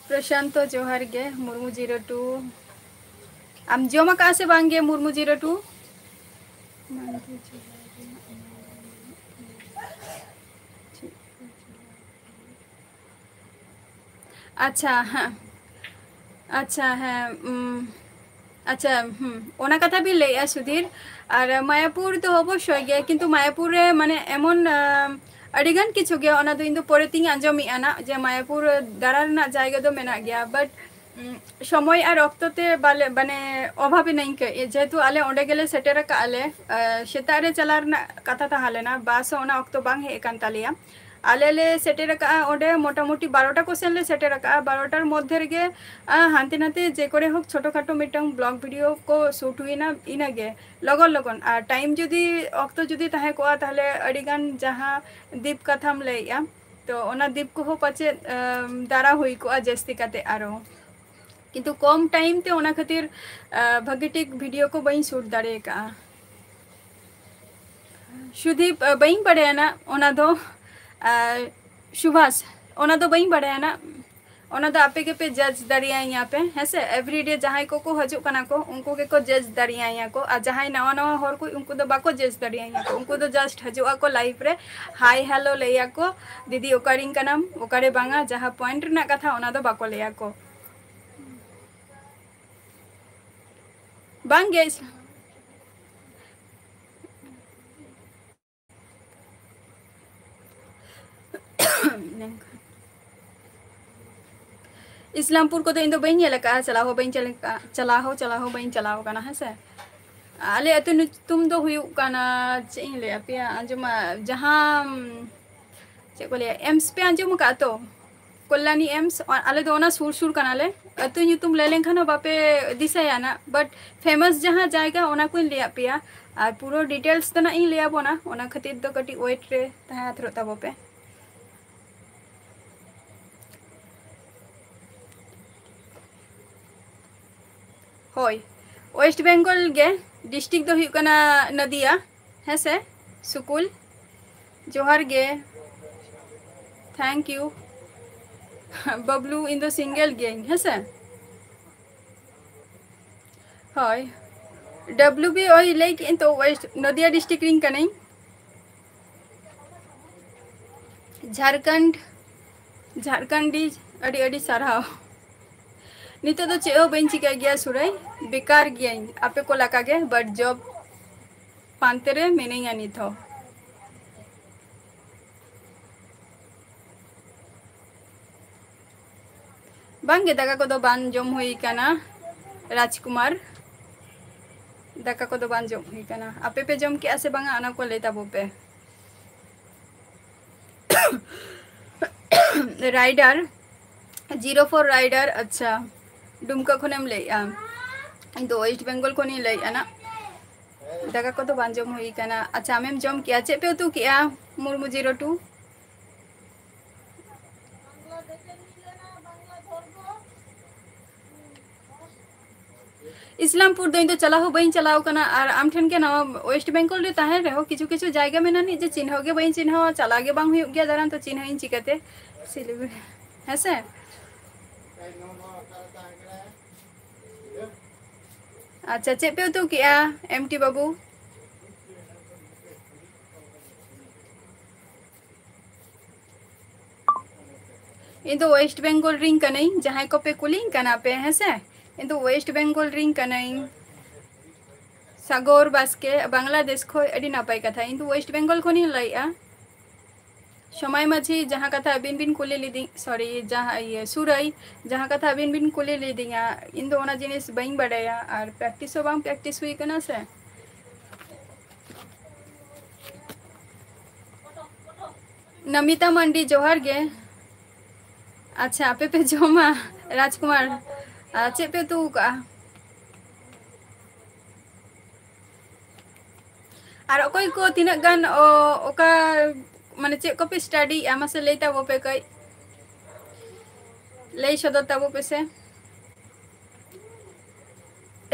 ᱯᱨᱚᱥᱟᱱᱛᱚ, ᱡᱚᱦᱟᱨ ᱜᱮ᱾ ᱢᱩᱨᱢᱩ ᱡᱤᱨᱳ ᱴᱩ, ᱟᱢ ᱡᱚᱢ ᱟᱠᱟᱫᱼᱟ ᱥᱮ ᱵᱟᱝ ᱜᱮ ᱢᱩᱨᱢᱩ ᱡᱤᱨᱳ ᱴᱩ? ᱟᱪᱪᱷᱟ, ᱦᱮᱸ᱾ ᱟᱪᱪᱷᱟ, ᱦᱮᱸ, ᱩᱢ, ᱟᱪᱪᱷᱟ, ᱦᱩᱸ, ᱚᱱᱟ ᱠᱟᱛᱷᱟ ᱵᱤᱱ ᱞᱟᱹᱭᱮᱜᱼᱟ ᱥᱩᱫᱷᱤᱨ᱾ ᱟᱨ ᱢᱟᱭᱟᱯᱩᱨ ᱫᱚ ᱚᱵᱚᱥᱥᱳᱭ ᱜᱮ, ᱠᱤᱱᱛᱩ ᱢᱟᱭᱟᱯᱩᱨ ᱨᱮ ᱢᱟᱱᱮ ᱮᱢᱚᱱ, ᱟᱸ, ᱟᱹᱰᱤᱜᱟᱱ ᱠᱤᱪᱷᱩ ᱜᱮ, ᱚᱱᱟ ᱫᱚ ᱤᱧ ᱫᱚ ᱯᱚᱨᱮ ᱛᱤᱧ ᱟᱸᱡᱚᱢᱮᱜᱼᱟ ᱱᱟᱜ, ᱡᱮ ᱢᱟᱭᱟᱯᱩᱨ ᱫᱟᱬᱟ ᱨᱮᱱᱟᱜ ᱡᱟᱭᱜᱟ ᱫᱚ ᱢᱮᱱᱟᱜ ᱜᱮᱭᱟ, but ᱥᱚᱢᱚᱭ ᱟᱨ ᱚᱠᱛᱚ ᱛᱮ ᱵᱟᱞᱮ, ᱢᱟᱱᱮ, ᱚᱵᱷᱟᱵ ᱮᱱᱟᱹᱧ ᱠᱟᱹᱡ, ᱡᱮᱦᱮᱛᱩ ᱟᱞᱮ ᱚᱸᱰᱮ ᱜᱮᱞᱮ ᱥᱮᱴᱮᱨ ᱟᱠᱟᱫᱼᱟ ᱞᱮ᱾ ᱟᱸ, ᱥᱮᱛᱟᱜ ᱨᱮ ᱪᱟᱞᱟᱣ ᱨᱮᱱᱟᱜ ᱠᱟᱛᱷᱟ ᱛᱟᱦᱮᱸ ᱞᱮᱱᱟ, ᱵᱟᱥ ᱦᱚᱸ ᱚᱱᱟ ᱚᱠᱛᱚ ᱵᱟᱝ ᱦᱮᱡ ᱟᱠᱟᱱ ᱛᱟᱞᱮᱭᱟ᱾ ᱟᱞᱮ ᱞᱮ ᱥᱮᱴᱮᱨ ᱟᱠᱟᱫᱼᱟ ᱚᱸᱰᱮ ᱢᱚᱴᱟᱢᱩᱴᱤ ᱵᱟᱨᱚᱴᱟ ᱠᱚ ᱥᱮᱱ ᱞᱮ ᱥᱮᱴᱮᱨ ᱟᱠᱟᱫᱼᱟ᱾ ᱵᱟᱨᱚᱴᱟᱨ ᱢᱚᱫᱽᱫᱷᱮ ᱨᱮᱜᱮ, ᱟᱸ, ᱦᱟᱱᱛᱮ ᱱᱟᱛᱮ ᱡᱮ ᱠᱚᱨᱮ ᱦᱳᱠ ᱪᱷᱳᱴᱳ ᱠᱷᱟᱴᱳ ᱢᱤᱫᱴᱟᱝ ᱵᱞᱚᱜ ᱵᱷᱤᱰᱤᱭᱳ ᱠᱚ ᱥᱩᱴ ᱦᱩᱭᱱᱟ, ᱤᱱᱟᱹᱜᱮ ᱞᱚᱜᱚᱱ ᱞᱚᱜᱚᱱ᱾ ᱟᱨ ᱴᱟᱭᱤᱢ ᱡᱩᱫᱤ, ᱚᱠᱛᱚ ᱡᱩᱫᱤ ᱛᱟᱦᱮᱸ ᱠᱚᱜᱼᱟ, ᱛᱟᱦᱚᱞᱮ ᱟᱹᱰᱤᱜᱟᱱ ᱡᱟᱦᱟᱸ ᱫᱤᱯ ᱠᱟᱛᱷᱟᱢ ᱞᱟᱹᱭᱮᱜᱼᱟ, ᱛᱚ ᱚᱱᱟ ᱫᱤᱯ ᱠᱚᱦᱚᱸ ᱯᱟᱪᱮᱫ, ᱟᱸ, ᱫᱟᱨᱟ ᱦᱩᱭ ᱠᱚᱜᱼᱟ ᱡᱟᱹᱥᱛᱤ ᱠᱟᱛᱮ ᱟᱨᱚ᱾ ᱠᱤᱱᱛᱩ ᱠᱚᱢ ᱴᱟᱭᱤᱢ ᱛᱮ ᱚᱱᱟ ᱠᱷᱟᱹᱛᱤᱨ, ᱟᱸ, ᱵᱷᱟᱹᱜᱤ ᱴᱷᱤᱠ ᱵᱷᱤᱰᱤᱭᱳ ᱠᱚ ᱵᱟᱹᱧ ᱥᱩᱴ ᱫᱟᱲᱮ ᱟᱠᱟᱫᱼᱟ᱾ ᱥᱩᱫᱷᱤᱯ, ᱟᱸ, ᱵᱟᱹᱧ ᱵᱟᱲᱟᱭᱟ ᱱᱟ ᱚᱱᱟ ᱫᱚ, ᱟᱸ, ᱥᱩᱵᱷᱟᱥ, ᱚᱱᱟ ᱫᱚ ᱵᱟᱹᱧ ᱵᱟᱲᱟᱭᱟ ᱱᱟ᱾ ᱚᱱᱟ ᱫᱚ ᱟᱯᱮ ᱜᱮᱯᱮ ᱡᱟᱡᱽ ᱫᱟᱲᱮᱭᱟᱹᱧᱟ ᱯᱮ, ᱦᱮᱸ ᱥᱮ? ᱮᱵᱷᱨᱤᱰᱮ ᱡᱟᱦᱟᱸᱭ ᱠᱚᱠᱚ ᱦᱤᱡᱩᱜ ᱠᱟᱱᱟ ᱠᱚ, ᱩᱱᱠᱩ ᱜᱮᱠᱚ ᱡᱟᱡᱽ ᱫᱟᱲᱮᱭᱟᱹᱧᱟ ᱠᱚ᱾ ᱟᱨ ᱡᱟᱦᱟᱸᱭ ᱱᱟᱣᱟ ᱱᱟᱣᱟ ᱦᱚᱲ ᱠᱚ, ᱩᱱᱠᱩ ᱫᱚ ᱵᱟᱠᱚ ᱡᱟᱡᱽ ᱫᱟᱲᱮᱭᱟᱹᱧᱟ ᱠᱚ᱾ ᱩᱱᱠᱩ ᱫᱚ ᱡᱟᱥᱴ ᱦᱤᱡᱩᱜ ᱟᱠᱚ ᱞᱟᱭᱤᱵᱷ ᱨᱮ, ᱦᱟᱭ ᱦᱮᱞᱳ ᱞᱟᱹᱭᱟᱠᱚ, ᱫᱤᱫᱤ ᱚᱠᱟᱨᱮᱧ ᱠᱟᱱᱟᱢ, ᱚᱠᱟᱨᱮ ᱵᱟᱝᱟ, ᱡᱟᱦᱟᱸ ᱯᱚᱭᱮᱱᱴ ᱨᱮᱱᱟᱜ ᱠᱟᱛᱷᱟ ᱚᱱᱟ ᱫᱚ ᱵᱟᱠᱚ ᱞᱟᱹᱭᱟᱠᱚ᱾ ᱵᱟᱝ ᱜᱮ᱾ ᱤᱥᱞᱟᱢᱯᱩᱨ ᱠᱚᱫᱚ ᱤᱧ ᱫᱚ ᱵᱟᱹᱧ ᱧᱮᱞ ᱟᱠᱟᱫᱼᱟ, ᱪᱟᱞᱟᱣ ᱦᱚᱸ ᱵᱟᱹᱧ ᱪᱟᱞᱟᱣ ᱟᱠᱟᱫᱼᱟ, ᱪᱟᱞᱟᱣ ᱦᱚᱸ, ᱪᱟᱞᱟᱣ ᱦᱚᱸ ᱵᱟᱹᱧ ᱪᱟᱞᱟᱣ ᱟᱠᱟᱱᱟ, ᱦᱮᱸ ᱥᱮ᱾ ᱟᱞᱮ ᱟᱹᱛᱩ ᱧᱩᱛᱩᱢ ᱫᱚ ᱦᱩᱭᱩᱜ ᱠᱟᱱᱟ, ᱪᱮᱫ ᱤᱧ ᱞᱟᱹᱭ ᱟᱯᱮᱭᱟ, ᱟᱸᱡᱚᱢᱟ, ᱡᱟᱦᱟᱸ, ᱪᱮᱫ ᱠᱚ ᱞᱟᱹᱭᱟ, ᱮᱢᱥ ᱯᱮ ᱟᱸᱡᱚᱢ ᱟᱠᱟᱫᱼᱟ ᱛᱚ? ᱠᱚᱞᱞᱟᱱᱤ ᱮᱢᱥ, ᱟ-, ᱟᱞᱮ ᱫᱚ ᱚᱱᱟ ᱥᱩᱨ ᱥᱩᱨ ᱠᱟᱱᱟᱞᱮ᱾ ᱟᱹᱛᱩ ᱧᱩᱛᱩᱢ ᱞᱟᱹᱭ ᱞᱮᱱᱠᱷᱟᱱ ᱦᱚᱸ ᱵᱟᱯᱮ ᱫᱤᱥᱟᱹᱭᱟ ᱱᱟᱜ, but famous ᱡᱟᱦᱟᱸ ᱡᱟᱭᱜᱟ, ᱚᱱᱟ ᱠᱚᱧ ᱞᱟᱹᱭᱟᱫ ᱯᱮᱭᱟ᱾ ᱟᱨ ᱯᱩᱨᱟᱹ details ᱫᱚ ᱱᱟᱜ ᱤᱧ ᱞᱟᱹᱭ ᱟᱵᱚᱱᱟ, ᱚᱱᱟ ᱠᱷᱟᱹᱛᱤᱨ ᱫᱚ ᱠᱟᱹᱴᱤᱡ wait ᱨᱮ ᱛᱟᱦᱮᱸ ᱦᱟᱛᱟᱲᱚᱜ ᱛᱟᱵᱚ ᱯᱮ᱾ ᱦᱳᱭ, West Bengal ᱜᱮ, district ᱫᱚ ᱦᱩᱭᱩᱜ ᱠᱟᱱᱟ ᱱᱚᱫᱤᱭᱟ, ᱦᱮᱸ ᱥᱮ, ᱥᱩᱠᱩᱞ᱾ ᱡᱚᱦᱟᱨ ᱜᱮ, thank you᱾ ᱵᱟᱵᱞᱩ, ᱤᱧ ᱫᱚ single ᱜᱤᱭᱟᱹᱧ, ᱦᱮᱸ ᱥᱮ᱾ ᱦᱳᱭ, W B, ᱳᱭ ᱞᱟᱹᱭ ᱠᱮᱜᱼᱟᱹᱧ ᱛᱚ, West ᱱᱚᱫᱤᱭᱟ district ᱨᱤᱧ ᱠᱟᱹᱱᱟᱹᱧ᱾ ᱡᱷᱟᱲᱠᱷᱚᱸᱰ, ᱡᱷᱟᱲᱠᱷᱚᱸᱰᱤ, ᱟᱹᱰᱤ ᱟᱹᱰᱤ ᱥᱟᱨᱦᱟᱣ᱾ ᱱᱤᱛᱚᱜ ᱫᱚ ᱪᱮᱫ ᱦᱚᱸ ᱵᱟᱹᱧ ᱪᱤᱠᱟᱹᱭ ᱜᱮᱭᱟ ᱥᱩᱨᱟᱹᱭ, ᱵᱮᱠᱟᱨ ᱜᱤᱭᱟᱹᱧ ᱟᱯᱮ ᱠᱚ ᱞᱮᱠᱟ ᱜᱮ, but job ᱯᱟᱱᱛᱮ ᱨᱮ ᱢᱤᱱᱟᱹᱧᱟ ᱱᱤᱛ ᱦᱚᱸ᱾ ᱵᱟᱝᱜᱮ, ᱫᱟᱠᱟ ᱠᱚᱫᱚ ᱵᱟᱝ ᱡᱚᱢ ᱦᱩᱭ ᱠᱟᱱᱟ ᱨᱟᱡᱽᱠᱩᱢᱟᱨ᱾ ᱫᱟᱠᱟ ᱠᱚᱫᱚ ᱵᱟᱝ ᱡᱚᱢ ᱦᱩᱭ ᱠᱟᱱᱟ᱾ ᱟᱯᱮ ᱯᱮ ᱡᱚᱢ ᱠᱮᱜᱼᱟ ᱥᱮ ᱵᱟᱝᱟ, ᱚᱱᱟ ᱠᱚ ᱞᱟᱹᱭ ᱛᱟᱵᱚ ᱯᱮ᱾ ᱨᱟᱭᱰᱟᱨ, ᱡᱤᱨᱳ ᱯᱷᱳᱨ ᱨᱟᱭᱰᱟᱨ, ᱟᱪᱪᱷᱟ, ᱰᱩᱢᱠᱟ ᱠᱷᱚᱱᱮᱢ ᱞᱟᱹᱭᱮᱜᱼᱟ? ᱤᱧ ᱫᱚ ᱳᱭᱮᱥᱴ ᱵᱮᱝᱜᱚᱞ ᱠᱷᱚᱱᱤᱧ ᱞᱟᱹᱭᱮᱜᱼᱟ ᱱᱟᱜ᱾ ᱫᱟᱠᱟ ᱠᱚᱫᱚ ᱵᱟᱝ ᱡᱚᱢ ᱦᱩᱭ ᱠᱟᱱᱟ᱾ ᱟᱪᱪᱷᱟ, ᱟᱢᱮᱢ ᱡᱚᱢ ᱠᱮᱜᱼᱟ? ᱪᱮᱫ ᱯᱮ ᱩᱛᱩ ᱠᱮᱜᱼᱟ, ᱢᱩᱨᱢᱩ ᱡᱤᱨᱳ ᱴᱩ? ᱤᱥᱞᱟᱢᱯᱩᱨ ᱫᱚ ᱤᱧ ᱫᱚ ᱪᱟᱞᱟᱣ ᱦᱚᱸ ᱵᱟᱹᱧ ᱪᱟᱞᱟᱣ ᱠᱟᱱᱟ, ᱟᱨ ᱟᱢ ᱴᱷᱮᱱ ᱜᱮ ᱱᱚᱣᱟ ᱳᱭᱮᱥᱴ ᱵᱮᱝᱜᱚᱞ ᱨᱮ ᱛᱟᱦᱮᱱ ᱨᱮᱦᱚᱸ ᱠᱤᱪᱷᱩ ᱠᱤᱪᱷᱩ ᱡᱟᱭᱜᱟ ᱢᱮᱱᱟᱜ ᱟᱹᱱᱤᱡ ᱡᱮ ᱪᱤᱱᱦᱟᱹᱣ ᱜᱮ ᱵᱟᱹᱧ ᱪᱤᱱᱦᱟᱹᱣᱟ, ᱪᱟᱞᱟᱣ ᱜᱮ ᱵᱟᱝ ᱦᱩᱭᱩᱜ ᱜᱮᱭᱟ ᱫᱟᱬᱟᱱ, ᱛᱚ ᱪᱤᱱᱦᱟᱹᱣ ᱤᱧ ᱪᱤᱠᱟᱹᱛᱮ ᱥᱤᱞᱤᱜᱩᱲᱤ, ᱦᱮᱸ ᱥᱮ? ᱟᱪᱪᱷᱟ, ᱪᱮᱫ ᱯᱮ ᱩᱛᱩ ᱠᱮᱜᱼᱟ, ᱮᱢ ᱴᱤ ᱵᱟᱹᱵᱩ? ᱤᱧ ᱫᱚ ᱳᱭᱮᱥᱴ ᱵᱮᱝᱜᱚᱞ ᱨᱤᱧ ᱠᱟᱹᱱᱟᱹᱧ, ᱡᱟᱦᱟᱸᱭ ᱠᱚᱯᱮ ᱠᱩᱞᱤᱧ ᱠᱟᱱᱟ ᱯᱮ, ᱦᱮᱸ ᱥᱮ? ᱤᱧ ᱫᱚ ᱳᱭᱮᱥᱴ ᱵᱮᱝᱜᱚᱞ ᱨᱤᱧ ᱠᱟᱹᱱᱟᱹᱧ᱾ ᱥᱟᱜᱚᱨ ᱵᱟᱥᱠᱮ, ᱵᱟᱝᱞᱟᱫᱮᱥ ᱠᱷᱚᱱ, ᱟᱹᱰᱤ ᱱᱟᱯᱟᱭ ᱠᱟᱛᱷᱟ᱾ ᱤᱧ ᱫᱚ ᱳᱭᱮᱥᱴ ᱵᱮᱝᱜᱚᱞ ᱠᱷᱚᱱᱤᱧ ᱞᱟᱹᱭᱮᱜᱼᱟ᱾ ᱥᱚᱢᱟᱭ ᱢᱟᱹᱡᱷᱤ, ᱡᱟᱦᱟᱸ ᱠᱟᱛᱷᱟ ᱟᱹᱵᱤᱱ ᱵᱤᱱ ᱠᱩᱞᱤ ᱞᱤᱫᱤᱧ, ᱥᱚᱨᱤ, ᱡᱟᱦᱟᱸ, ᱤᱭᱟᱹ, ᱥᱩᱨᱟᱹᱭ, ᱡᱟᱦᱟᱸ ᱠᱟᱛᱷᱟ ᱟᱹᱵᱤᱱ ᱵᱤᱱ ᱠᱩᱞᱤ ᱞᱤᱫᱤᱧᱟ, ᱤᱧ ᱫᱚ ᱚᱱᱟ ᱡᱤᱱᱤᱥ ᱵᱟᱹᱧ ᱵᱟᱰᱟᱭᱟ, ᱟᱨ ᱯᱨᱮᱠᱴᱤᱥ ᱦᱚᱸ ᱵᱟᱝ ᱯᱨᱮᱠᱴᱤᱥ ᱦᱩᱭ ᱠᱟᱱᱟ ᱥᱮ᱾ ᱱᱟᱢᱤᱛᱟ ᱢᱟᱱᱰᱤ, ᱡᱚᱦᱟᱨ ᱜᱮ᱾ ᱟᱪᱪᱷᱟ, ᱟᱯᱮ ᱯᱮ ᱡᱚᱢᱟ, ᱨᱟᱡᱽᱠᱩᱢᱟᱨ, ᱟᱨ ᱪᱮᱫ ᱯᱮ ᱩᱛᱩ ᱟᱠᱟᱜᱼᱟ? ᱟᱨ ᱚᱠᱚᱭ ᱠᱚ ᱛᱤᱱᱟᱹᱜ ᱜᱟᱱ, ᱚ, ᱚᱠᱟ, ᱢᱟᱱᱮ, ᱪᱮᱫ ᱠᱚᱯᱮ ᱥᱴᱟᱰᱤᱭᱮᱜᱼᱟ? ᱢᱟᱥᱮ ᱞᱟᱹᱭ ᱛᱟᱵᱚ ᱯᱮ ᱠᱟᱹᱡ, ᱞᱟᱹᱭ ᱥᱚᱫᱚᱨ ᱛᱟᱵᱚ ᱯᱮᱥᱮ᱾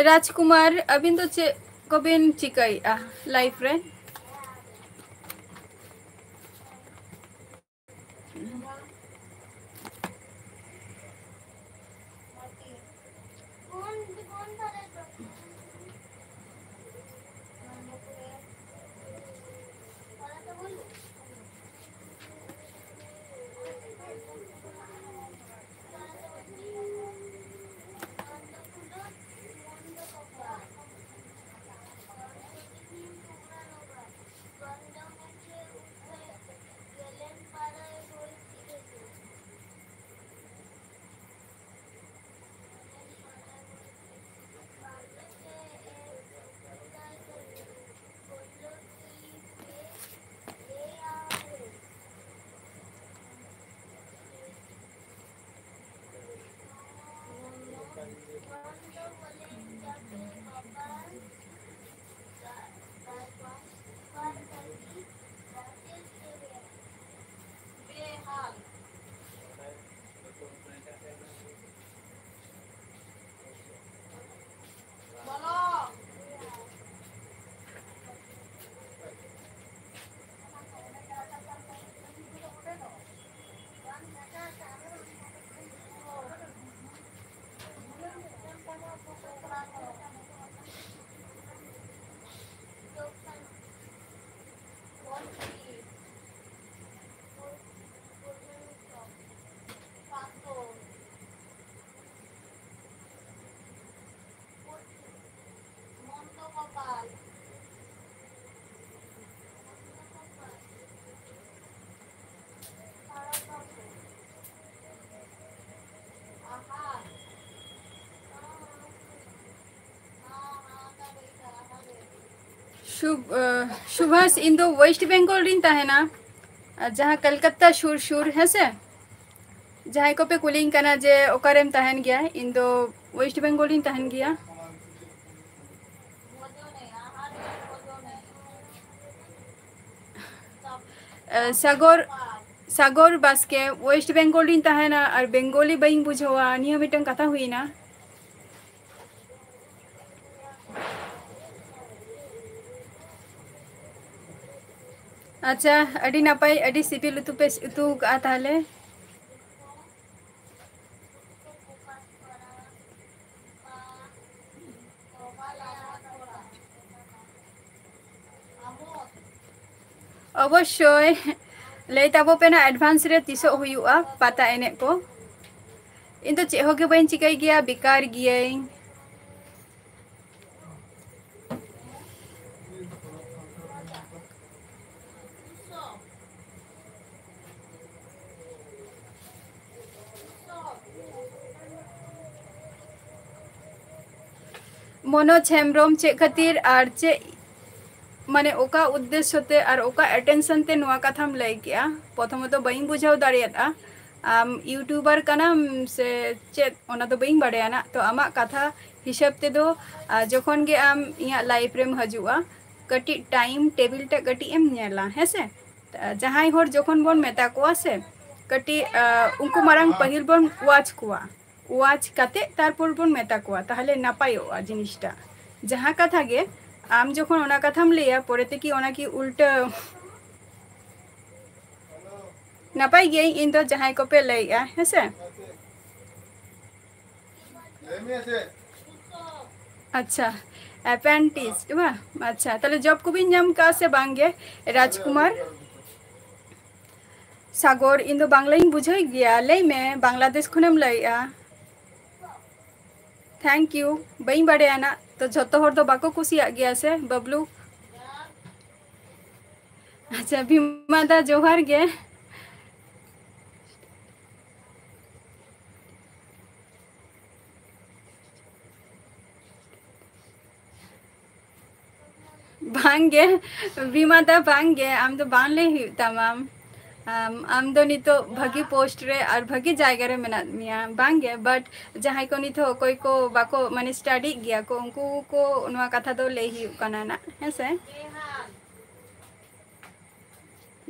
ᱨᱟᱡᱽᱠᱩᱢᱟᱨ, ᱟᱹᱵᱤᱱ ᱫᱚ ᱪᱮᱫ ᱠᱚᱵᱤᱱ ᱪᱤᱠᱟᱹᱭᱮᱜᱼᱟ ᱞᱟᱭᱤᱯᱷ ᱨᱮ? ᱥᱩᱵᱷᱟᱥ, ᱤᱧ ᱫᱚ ᱳᱭᱮᱥᱴ ᱵᱮᱝᱜᱚᱞ ᱨᱤᱧ ᱛᱟᱦᱮᱱᱟ, ᱟᱨ ᱡᱟᱦᱟᱸ ᱠᱟᱞᱠᱟᱛᱟ ᱥᱩᱨ ᱥᱩᱨ, ᱦᱮᱸ ᱥᱮ? ᱡᱟᱦᱟᱸᱭ ᱠᱚᱯᱮ ᱠᱩᱞᱤᱧ ᱠᱟᱱᱟ ᱡᱮ ᱚᱠᱟᱨᱮᱢ ᱛᱟᱦᱮᱱ ᱜᱮᱭᱟ, ᱤᱧ ᱫᱚ ᱳᱭᱮᱥᱴ ᱵᱮᱝᱜᱚᱞ ᱨᱤᱧ ᱛᱟᱦᱮᱱ ᱜᱮᱭᱟ᱾ ᱥᱟᱜᱚᱨ, ᱥᱟᱜᱚᱨ ᱵᱟᱥᱠᱮ, ᱳᱭᱮᱥᱴ ᱵᱮᱝᱜᱚᱞ ᱨᱤᱧ ᱛᱟᱦᱮᱱᱟ ᱟᱨ ᱵᱮᱝᱜᱚᱞᱤ ᱵᱟᱹᱧ ᱵᱩᱡᱷᱟᱹᱣᱟ, ᱱᱤᱭᱟᱹ ᱢᱤᱫᱴᱟᱝ ᱠᱟᱛᱷᱟ ᱦᱩᱭᱱᱟ᱾ ᱟᱪᱪᱷᱟ, ᱟᱹᱰᱤ ᱱᱟᱯᱟᱭ, ᱟᱹᱰᱤ ᱥᱤᱵᱤᱞ ᱩᱛᱩ ᱯᱮ ᱩᱛᱩ ᱠᱟᱜᱼᱟ ᱛᱟᱦᱞᱮ᱾ ᱚᱵᱚᱥᱥᱳᱭ, ᱞᱟᱹᱭ ᱛᱟᱵᱚ ᱯᱮ ᱱᱟ advance ᱨᱮ ᱛᱤᱥᱚᱜ ᱦᱩᱭᱩᱜᱼᱟ ᱯᱟᱛᱟ ᱮᱱᱮᱡ ᱠᱚ᱾ ᱤᱧ ᱫᱚ ᱪᱮᱫ ᱦᱚᱸ ᱜᱮ ᱵᱟᱹᱧ ᱪᱤᱠᱟᱹᱭ ᱜᱮᱭᱟ, ᱵᱮᱠᱟᱨ ᱜᱤᱭᱟᱹᱧ᱾ ᱢᱚᱱᱳᱡᱽ ᱦᱮᱢᱵᱨᱚᱢ, ᱪᱮᱫ ᱠᱷᱟᱹᱛᱤᱨ ᱟᱨ ᱪᱮᱫ, ᱢᱟᱱᱮ, ᱚᱠᱟ ᱩᱫᱽᱫᱮᱥᱥᱚ ᱛᱮ ᱟᱨ ᱚᱠᱟ attention ᱛᱮ ᱱᱚᱣᱟ ᱠᱟᱛᱷᱟᱢ ᱞᱟᱹᱭ ᱠᱮᱜᱼᱟ? ᱯᱨᱚᱛᱷᱚᱢᱚᱛᱚ ᱵᱟᱹᱧ ᱵᱩᱡᱷᱟᱹᱣ ᱫᱟᱲᱮᱭᱟᱫᱼᱟ, ᱟᱢ YouTuber ᱠᱟᱱᱟᱢ ᱥᱮ ᱪᱮᱫ, ᱚᱱᱟ ᱫᱚ ᱵᱟᱹᱧ ᱵᱟᱲᱟᱭᱟ ᱱᱟᱜ᱾ ᱛᱚ, ᱟᱢᱟᱜ ᱠᱟᱛᱷᱟ ᱦᱤᱥᱟᱹᱵ ᱛᱮᱫᱚ, ᱟᱨ ᱡᱚᱠᱷᱚᱱ ᱜᱮ ᱟᱢ ᱤᱧᱟᱹᱜ live ᱨᱮᱢ ᱦᱤᱡᱩᱜᱼᱟ, ᱠᱟᱹᱴᱤᱡ time table ᱴᱟᱜ ᱠᱟᱹᱴᱤᱡ ᱮᱢ ᱧᱮᱞᱟ, ᱦᱮᱸ ᱥᱮ? ᱡᱟᱦᱟᱸᱭ ᱦᱚᱲ ᱡᱚᱠᱷᱚᱱ ᱵᱚᱱ ᱢᱮᱛᱟ ᱠᱚᱣᱟ ᱥᱮ, ᱠᱟᱹᱴᱤᱡ, ᱟᱸ, ᱩᱱᱠᱩ ᱢᱟᱲᱟᱝ ᱯᱟᱹᱦᱤᱞ ᱵᱚᱱ watch ᱠᱚᱣᱟ, watch ᱠᱟᱛᱮ ᱛᱟᱨᱯᱚᱨ ᱵᱚᱱ ᱢᱮᱛᱟ ᱠᱚᱣᱟ, ᱛᱟᱦᱞᱮ ᱱᱟᱯᱟᱭᱚᱜᱼᱟ ᱡᱤᱱᱤᱥᱴᱟ᱾ ᱡᱟᱦᱟᱸ ᱠᱟᱛᱷᱟ ᱜᱮ ᱟᱢ ᱡᱚᱠᱷᱚᱱ ᱚᱱᱟ ᱠᱟᱛᱷᱟᱢ ᱞᱟᱹᱭᱟ, ᱯᱚᱨᱮ ᱛᱮ ᱠᱤ ᱚᱱᱟ ᱠᱤ ᱩᱞᱴᱟᱹ? ᱱᱟᱯᱟᱭ ᱜᱤᱭᱟᱹᱧ ᱤᱧ ᱫᱚ, ᱡᱟᱦᱟᱸᱭ ᱠᱚᱯᱮ ᱞᱟᱹᱭᱮᱜᱼᱟ, ᱦᱮᱸ ᱥᱮ? ᱟᱪᱪᱷᱟ, apprentice ᱵᱟ? ᱟᱪᱪᱷᱟ, ᱛᱟᱦᱞᱮ job ᱠᱚᱵᱤᱱ ᱧᱟᱢ ᱠᱟᱜᱼᱟ ᱥᱮ ᱵᱟᱝ ᱜᱮ, ᱨᱟᱡᱽᱠᱩᱢᱟᱨ? ᱥᱟᱜᱚᱨ, ᱤᱧ ᱫᱚ ᱵᱟᱝᱞᱟᱧ ᱵᱩᱡᱷᱟᱹᱣ ᱜᱮᱭᱟ᱾ ᱞᱟᱹᱭ ᱢᱮ, ᱵᱟᱝᱞᱟᱫᱮᱥ ᱠᱷᱚᱱᱮᱢ ᱞᱟᱹᱭᱮᱜᱼᱟ? Thank you᱾ ᱵᱟᱹᱧ ᱵᱟᱲᱟᱭᱟ ᱱᱟᱜ, ᱛᱚ ᱡᱷᱚᱛᱚ ᱦᱚᱲ ᱫᱚ ᱵᱟᱠᱚ ᱠᱩᱥᱤᱭᱟᱜ ᱜᱮᱭᱟ ᱥᱮ, ᱵᱟᱵᱞᱩ᱾ ᱟᱪᱪᱷᱟ, ᱵᱷᱤᱢᱟ ᱫᱟ, ᱡᱚᱦᱟᱨ ᱜᱮ᱾ ᱵᱟᱝᱜᱮ ᱵᱤᱢᱟ ᱫᱟ, ᱵᱟᱝᱜᱮ, ᱟᱢ ᱫᱚ ᱵᱟᱝ ᱞᱟᱹᱭ ᱦᱩᱭᱩᱜ ᱛᱟᱢᱟ᱾ ᱟᱢ, ᱟᱢ ᱫᱚ ᱱᱤᱛᱚᱜ ᱵᱷᱟᱹᱜᱤ ᱯᱳᱥᱴ ᱨᱮ ᱟᱨ ᱵᱷᱟᱹᱜᱤ ᱡᱟᱭᱜᱟ ᱨᱮ ᱢᱮᱱᱟᱜ ᱢᱮᱭᱟ, ᱵᱟᱝᱜᱮ? ᱵᱟᱴ ᱡᱟᱦᱟᱸᱭ ᱠᱚ ᱱᱤᱛᱚᱜ ᱚᱠᱚᱭ ᱠᱚ ᱵᱟᱠᱚ, ᱢᱟᱱᱮ, ᱥᱴᱟᱰᱤᱜ ᱜᱮᱭᱟ ᱠᱚ, ᱩᱱᱠᱩ ᱠᱚ ᱱᱚᱣᱟ ᱠᱟᱛᱷᱟ ᱫᱚ ᱞᱟᱹᱭ ᱦᱩᱭᱩᱜ ᱠᱟᱱᱟ ᱱᱟᱜ, ᱦᱮᱸ ᱥᱮ?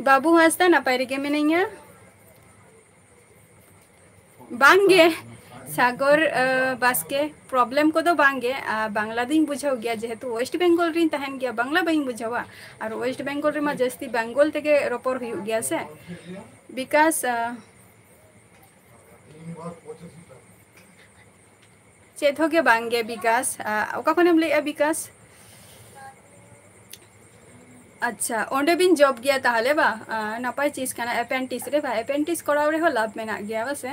ᱵᱟᱹᱵᱩ ᱦᱟᱸᱥᱫᱟ, ᱱᱟᱯᱟᱭ ᱨᱮᱜᱮ ᱢᱤᱱᱟᱹᱧᱟ᱾ ᱵᱟᱝᱜᱮ ᱥᱟᱜᱚᱨ, ᱟᱸ, ᱵᱟᱥᱠᱮ, ᱯᱨᱚᱵᱞᱮᱢ ᱠᱚᱫᱚ ᱵᱟᱝᱜᱮ᱾ ᱟᱸ, ᱵᱟᱝᱞᱟ ᱫᱩᱧ ᱵᱩᱡᱷᱟᱹᱣ ᱜᱮᱭᱟ, ᱡᱮᱦᱮᱛᱩ ᱳᱭᱮᱥᱴ ᱵᱮᱝᱜᱚᱞ ᱨᱤᱧ ᱛᱟᱦᱮᱱ ᱜᱮᱭᱟ, ᱵᱟᱝᱞᱟ ᱵᱟᱹᱧ ᱵᱩᱡᱷᱟᱹᱣᱟ? ᱟᱨ ᱳᱭᱮᱥᱴ ᱵᱮᱝᱜᱚᱞ ᱨᱮᱢᱟ ᱡᱟᱹᱥᱛᱤ ᱵᱮᱝᱜᱚᱞ ᱛᱮᱜᱮ ᱨᱚᱯᱚᱲ ᱦᱩᱭᱩᱜ ᱜᱮᱭᱟ ᱥᱮ, ᱵᱤᱠᱟᱥ, ᱟᱸ, ᱪᱮᱫ ᱦᱚᱸ ᱜᱮ ᱵᱟᱝ ᱜᱮ ᱵᱤᱠᱟᱥ᱾ ᱟᱸ, ᱚᱠᱟ ᱠᱷᱚᱱᱮᱢ ᱞᱟᱹᱭᱮᱜᱼᱟ ᱵᱤᱠᱟᱥ? ᱟᱪᱪᱷᱟ, ᱚᱸᱰᱮ ᱵᱤᱱ ᱡᱚᱵ ᱜᱮᱭᱟ ᱛᱟᱦᱚᱞᱮ ᱵᱟ? ᱟᱸ, ᱱᱟᱯᱟᱭ ᱪᱤᱡᱽ ᱠᱟᱱᱟ, ᱮᱯᱮᱱᱴᱤᱥ ᱨᱮ ᱵᱟ? ᱮᱯᱮᱱᱴᱤᱥ ᱠᱚᱨᱟᱣ ᱨᱮᱦᱚᱸ ᱞᱟᱵᱷ ᱢᱮᱱᱟᱜ ᱜᱮᱭᱟ ᱵᱟ ᱥᱮ?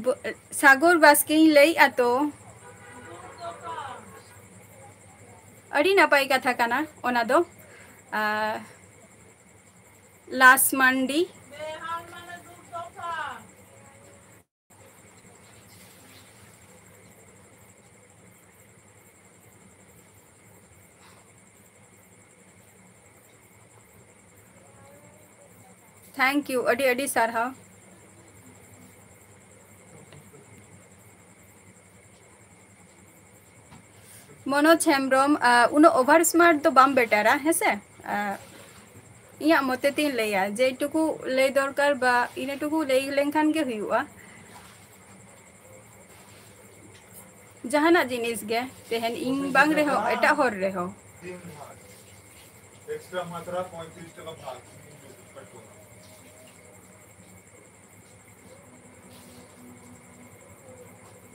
ᱵᱚ-, ᱥᱟᱜᱚᱨ ᱵᱟᱥᱠᱮᱧ ᱞᱟᱹᱭᱮᱜᱼᱟ ᱛᱚ᱾ ᱟᱹᱰᱤ ᱱᱟᱯᱟᱭ ᱠᱟᱛᱷᱟ ᱠᱟᱱᱟ ᱚᱱᱟ ᱫᱚ᱾ ᱟᱸ, ᱞᱟᱥ ᱢᱟᱱᱰᱤ᱾ Thank you, ᱟᱹᱰᱤ ᱟᱹᱰᱤ ᱥᱟᱨᱦᱟᱣ᱾ ᱢᱚᱱᱳᱡᱽ ᱦᱮᱢᱵᱨᱚᱢ, ᱟᱸ, ᱩᱱᱟᱹᱜ over smart ᱫᱚ ᱵᱟᱢ ᱵᱮᱴᱟᱨᱟ, ᱦᱮᱸᱥᱮ? ᱟᱸ, ᱤᱧᱟᱹᱜ ᱢᱚᱛᱮ ᱛᱤᱧ ᱞᱟᱹᱭᱟ, ᱡᱮᱴᱩᱠᱩ ᱞᱟᱹᱭ ᱫᱚᱨᱠᱟᱨ ᱵᱟ ᱤᱱᱟᱹᱴᱩᱠᱩ ᱞᱟᱹᱭ ᱞᱮᱱᱠᱷᱟᱱ ᱜᱮ ᱦᱩᱭᱩᱜᱼᱟ᱾ ᱡᱟᱦᱟᱱᱟᱜ ᱡᱤᱱᱤᱥ ᱜᱮ, ᱛᱮᱦᱮᱧ ᱤᱧ ᱵᱟᱝ ᱨᱮᱦᱚᱸ, ᱮᱴᱟᱜ ᱦᱚᱲ ᱨᱮᱦᱚᱸ᱾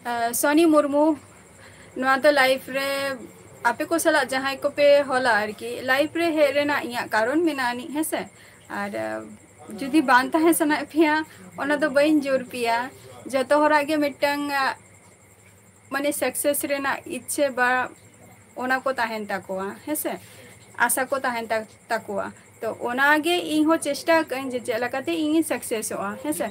ᱟᱸ, ᱥᱚᱱᱤ ᱢᱩᱨᱢᱩ, ᱱᱚᱣᱟ ᱫᱚ live ᱨᱮ ᱟᱯᱮ ᱠᱚ ᱥᱟᱞᱟᱜ ᱡᱟᱦᱟᱸᱭ ᱠᱚᱯᱮ ᱦᱚᱞᱟ ᱟᱨᱠᱤ, live ᱨᱮ ᱦᱮᱡ ᱨᱮᱱᱟᱜ ᱤᱧᱟᱹᱜ ᱠᱟᱨᱚᱱ ᱢᱮᱱᱟᱜ ᱟᱹᱱᱤᱡ, ᱦᱮᱸ ᱥᱮ? ᱟᱨ, ᱟᱸ, ᱡᱩᱫᱤ ᱵᱟᱝ ᱛᱟᱦᱮᱸ ᱥᱟᱱᱟᱭᱮᱫ ᱯᱮᱭᱟ, ᱚᱱᱟ ᱫᱚ ᱵᱟᱹᱧ ᱡᱳᱨ ᱯᱮᱭᱟ᱾ ᱡᱚᱛᱚ ᱦᱚᱲᱟᱜ ᱜᱮ ᱢᱤᱫᱴᱟᱝ, ᱟᱸ, ᱢᱟᱱᱮ, success ᱨᱮᱱᱟᱜ ᱤᱪᱪᱷᱟᱹ ᱵᱟ ᱚᱱᱟ ᱠᱚ ᱛᱟᱦᱮᱱ ᱛᱟᱠᱚᱣᱟ, ᱦᱮᱸ ᱥᱮ? ᱟᱥᱟ ᱠᱚ ᱛᱟᱦᱮᱱ ᱛᱟ-, ᱛᱟᱠᱚᱣᱟ᱾ ᱛᱚ, ᱚᱱᱟ ᱜᱮ ᱤᱧ ᱦᱚᱸ ᱪᱮᱥᱴᱟ ᱟᱠᱟᱫᱟᱹᱧ ᱡᱮ ᱪᱮᱫ ᱞᱮᱠᱟᱛᱮ ᱤᱧᱤᱧ successᱚᱜᱼᱟ, ᱦᱮᱸ ᱥᱮ?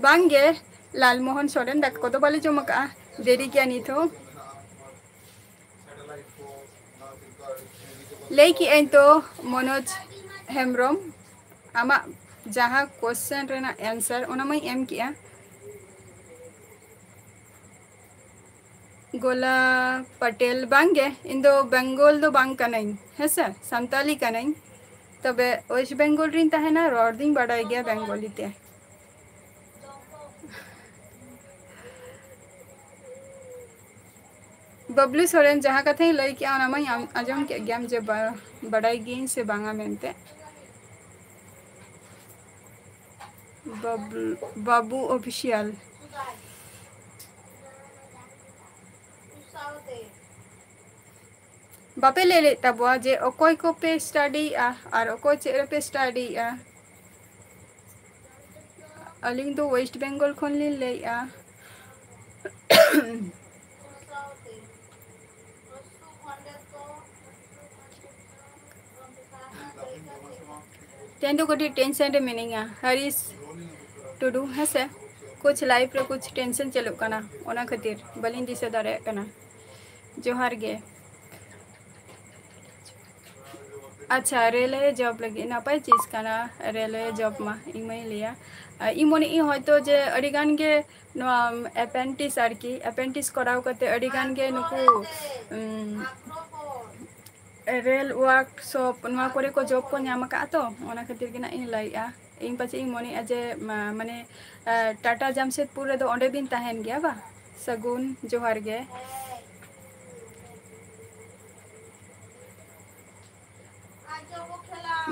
ᱵᱟᱝᱜᱮ, ᱞᱟᱞᱢᱳᱦᱚᱱ ᱥᱚᱨᱮᱱ, ᱫᱟᱠᱟ ᱠᱚᱫᱚ ᱵᱟᱞᱮ ᱡᱚᱢ ᱟᱠᱟᱜᱼᱟ, ᱫᱮᱨᱤ ᱜᱮᱭᱟ ᱱᱤᱛ ᱦᱚᱸ᱾ ᱞᱟᱹᱭ ᱠᱮᱜᱼᱟᱹᱧ ᱛᱚ, ᱢᱚᱱᱳᱡᱽ ᱦᱮᱢᱵᱨᱚᱢ, ᱟᱢᱟᱜ ᱡᱟᱦᱟᱸ question ᱨᱮᱱᱟᱜ answer, ᱚᱱᱟ ᱢᱟᱧ ᱮᱢ ᱠᱮᱜᱼᱟ᱾ ᱜᱳᱞᱟ ᱯᱟᱴᱮᱞ, ᱵᱟᱝᱜᱮ, ᱤᱧ ᱫᱚ ᱵᱮᱝᱜᱚᱞ ᱫᱚ ᱵᱟᱝ ᱠᱟᱹᱱᱟᱹᱧ, ᱦᱮᱸᱥᱮ, ᱥᱟᱱᱛᱟᱞᱤ ᱠᱟᱹᱱᱟᱹᱧ, ᱛᱚᱵᱮ ᱳᱭᱮᱥᱴ ᱵᱮᱝᱜᱚᱞ ᱨᱤᱧ ᱛᱟᱦᱮᱱᱟ, ᱨᱚᱲ ᱫᱩᱧ ᱵᱟᱰᱟᱭ ᱜᱮᱭᱟ ᱵᱮᱝᱜᱚᱞᱤ ᱛᱮ᱾ ᱵᱟᱵᱞᱩ ᱥᱚᱨᱮᱱ, ᱡᱟᱦᱟᱸ ᱠᱟᱛᱷᱟᱧ ᱞᱟᱹᱭ ᱠᱮᱜᱼᱟ, ᱚᱱᱟ ᱢᱟᱧ ᱟᱸᱡᱚᱢ ᱠᱮᱫ ᱜᱮᱭᱟᱢ ᱡᱮ ᱵᱟ-, ᱵᱟᱰᱟᱭ ᱜᱤᱭᱟᱹᱧ ᱥᱮ ᱵᱟᱝᱟ ᱢᱮᱱᱛᱮ᱾ ᱵᱟᱵᱞᱩ, ᱵᱟᱵᱩ ᱚᱯᱷᱤᱥᱤᱭᱟᱞ᱾ ᱵᱟᱯᱮ ᱞᱟᱹᱭ ᱞᱮᱫ ᱛᱟᱵᱚᱣᱟ ᱡᱮ ᱚᱠᱚᱭ ᱠᱚᱯᱮ studyᱭᱮᱫᱼᱟ ᱟᱨ ᱚᱠᱚᱭ ᱪᱮᱫ ᱨᱮᱯᱮ studyᱭᱮᱫᱼᱟ? ᱟᱹᱞᱤᱧ ᱫᱚ ᱳᱭᱮᱥᱴ ᱵᱮᱝᱜᱚᱞ ᱠᱷᱚᱱ ᱞᱤᱧ ᱞᱟᱹᱭᱮᱫᱼᱟ᱾ ᱛᱮᱦᱮᱧ ᱫᱚ ᱠᱟᱹᱴᱤᱡ tension ᱨᱮ ᱢᱤᱱᱟᱹᱧᱟ, ᱦᱟᱨᱤᱥ ᱴᱩᱰᱩ, ᱦᱮᱸᱥᱮ, ᱠᱩᱪ life ᱨᱮ ᱠᱩᱪ tension ᱪᱟᱹᱞᱩᱜ ᱠᱟᱱᱟ, ᱚᱱᱟ ᱠᱷᱟᱹᱛᱤᱨ ᱵᱟᱹᱞᱤᱧ ᱫᱤᱥᱟᱹ ᱫᱟᱲᱮᱭᱟᱜ ᱠᱟᱱᱟ᱾ ᱡᱚᱦᱟᱨ ᱜᱮ᱾ ᱟᱪᱪᱷᱟ, ᱨᱮᱞᱣᱮ job ᱞᱟᱹᱜᱤᱫ ᱱᱟᱯᱟᱭ ᱪᱤᱡᱽ ᱠᱟᱱᱟ ᱨᱮᱞᱣᱮ job ᱢᱟ, ᱤᱧ ᱢᱟᱧ ᱞᱟᱹᱭᱟ᱾ ᱟᱨ ᱤᱧ ᱢᱚᱱᱮᱭᱮᱫᱼᱟᱹᱧ ᱦᱚᱭᱛᱳ ᱡᱮ ᱟᱹᱰᱤ ᱜᱟᱱ ᱜᱮ ᱱᱚᱣᱟ apprentice ᱟᱨᱠᱤ, apprentice ᱠᱚᱨᱟᱣ ᱠᱟᱛᱮ ᱟᱹᱰᱤ ᱜᱟᱱ ᱜᱮ ᱱᱩᱠᱩ, ᱩᱢ, ᱨᱮᱞ workshop ᱱᱚᱣᱟ ᱠᱚᱨᱮ ᱠᱚ job ᱠᱚ ᱧᱟᱢ ᱟᱠᱟᱫᱼᱟ ᱛᱚ, ᱚᱱᱟ ᱠᱷᱟᱹᱛᱤᱨ ᱜᱮ ᱱᱟᱜ ᱤᱧ ᱞᱟᱹᱭᱮᱫᱼᱟ᱾ ᱤᱧ ᱯᱟᱪᱮᱫ ᱤᱧ ᱢᱚᱱᱮᱭᱮᱫᱼᱟ ᱡᱮ, ᱢᱟ-, ᱢᱟᱱᱮ, ᱟᱨ, ᱴᱟᱴᱟ ᱡᱟᱢᱥᱮᱫᱽᱯᱩᱨ ᱨᱮᱫᱚ ᱚᱸᱰᱮ ᱵᱤᱱ ᱛᱟᱦᱮᱱ ᱜᱮᱭᱟ ᱵᱟ? ᱥᱟᱹᱜᱩᱱ, ᱡᱚᱦᱟᱨ ᱜᱮ᱾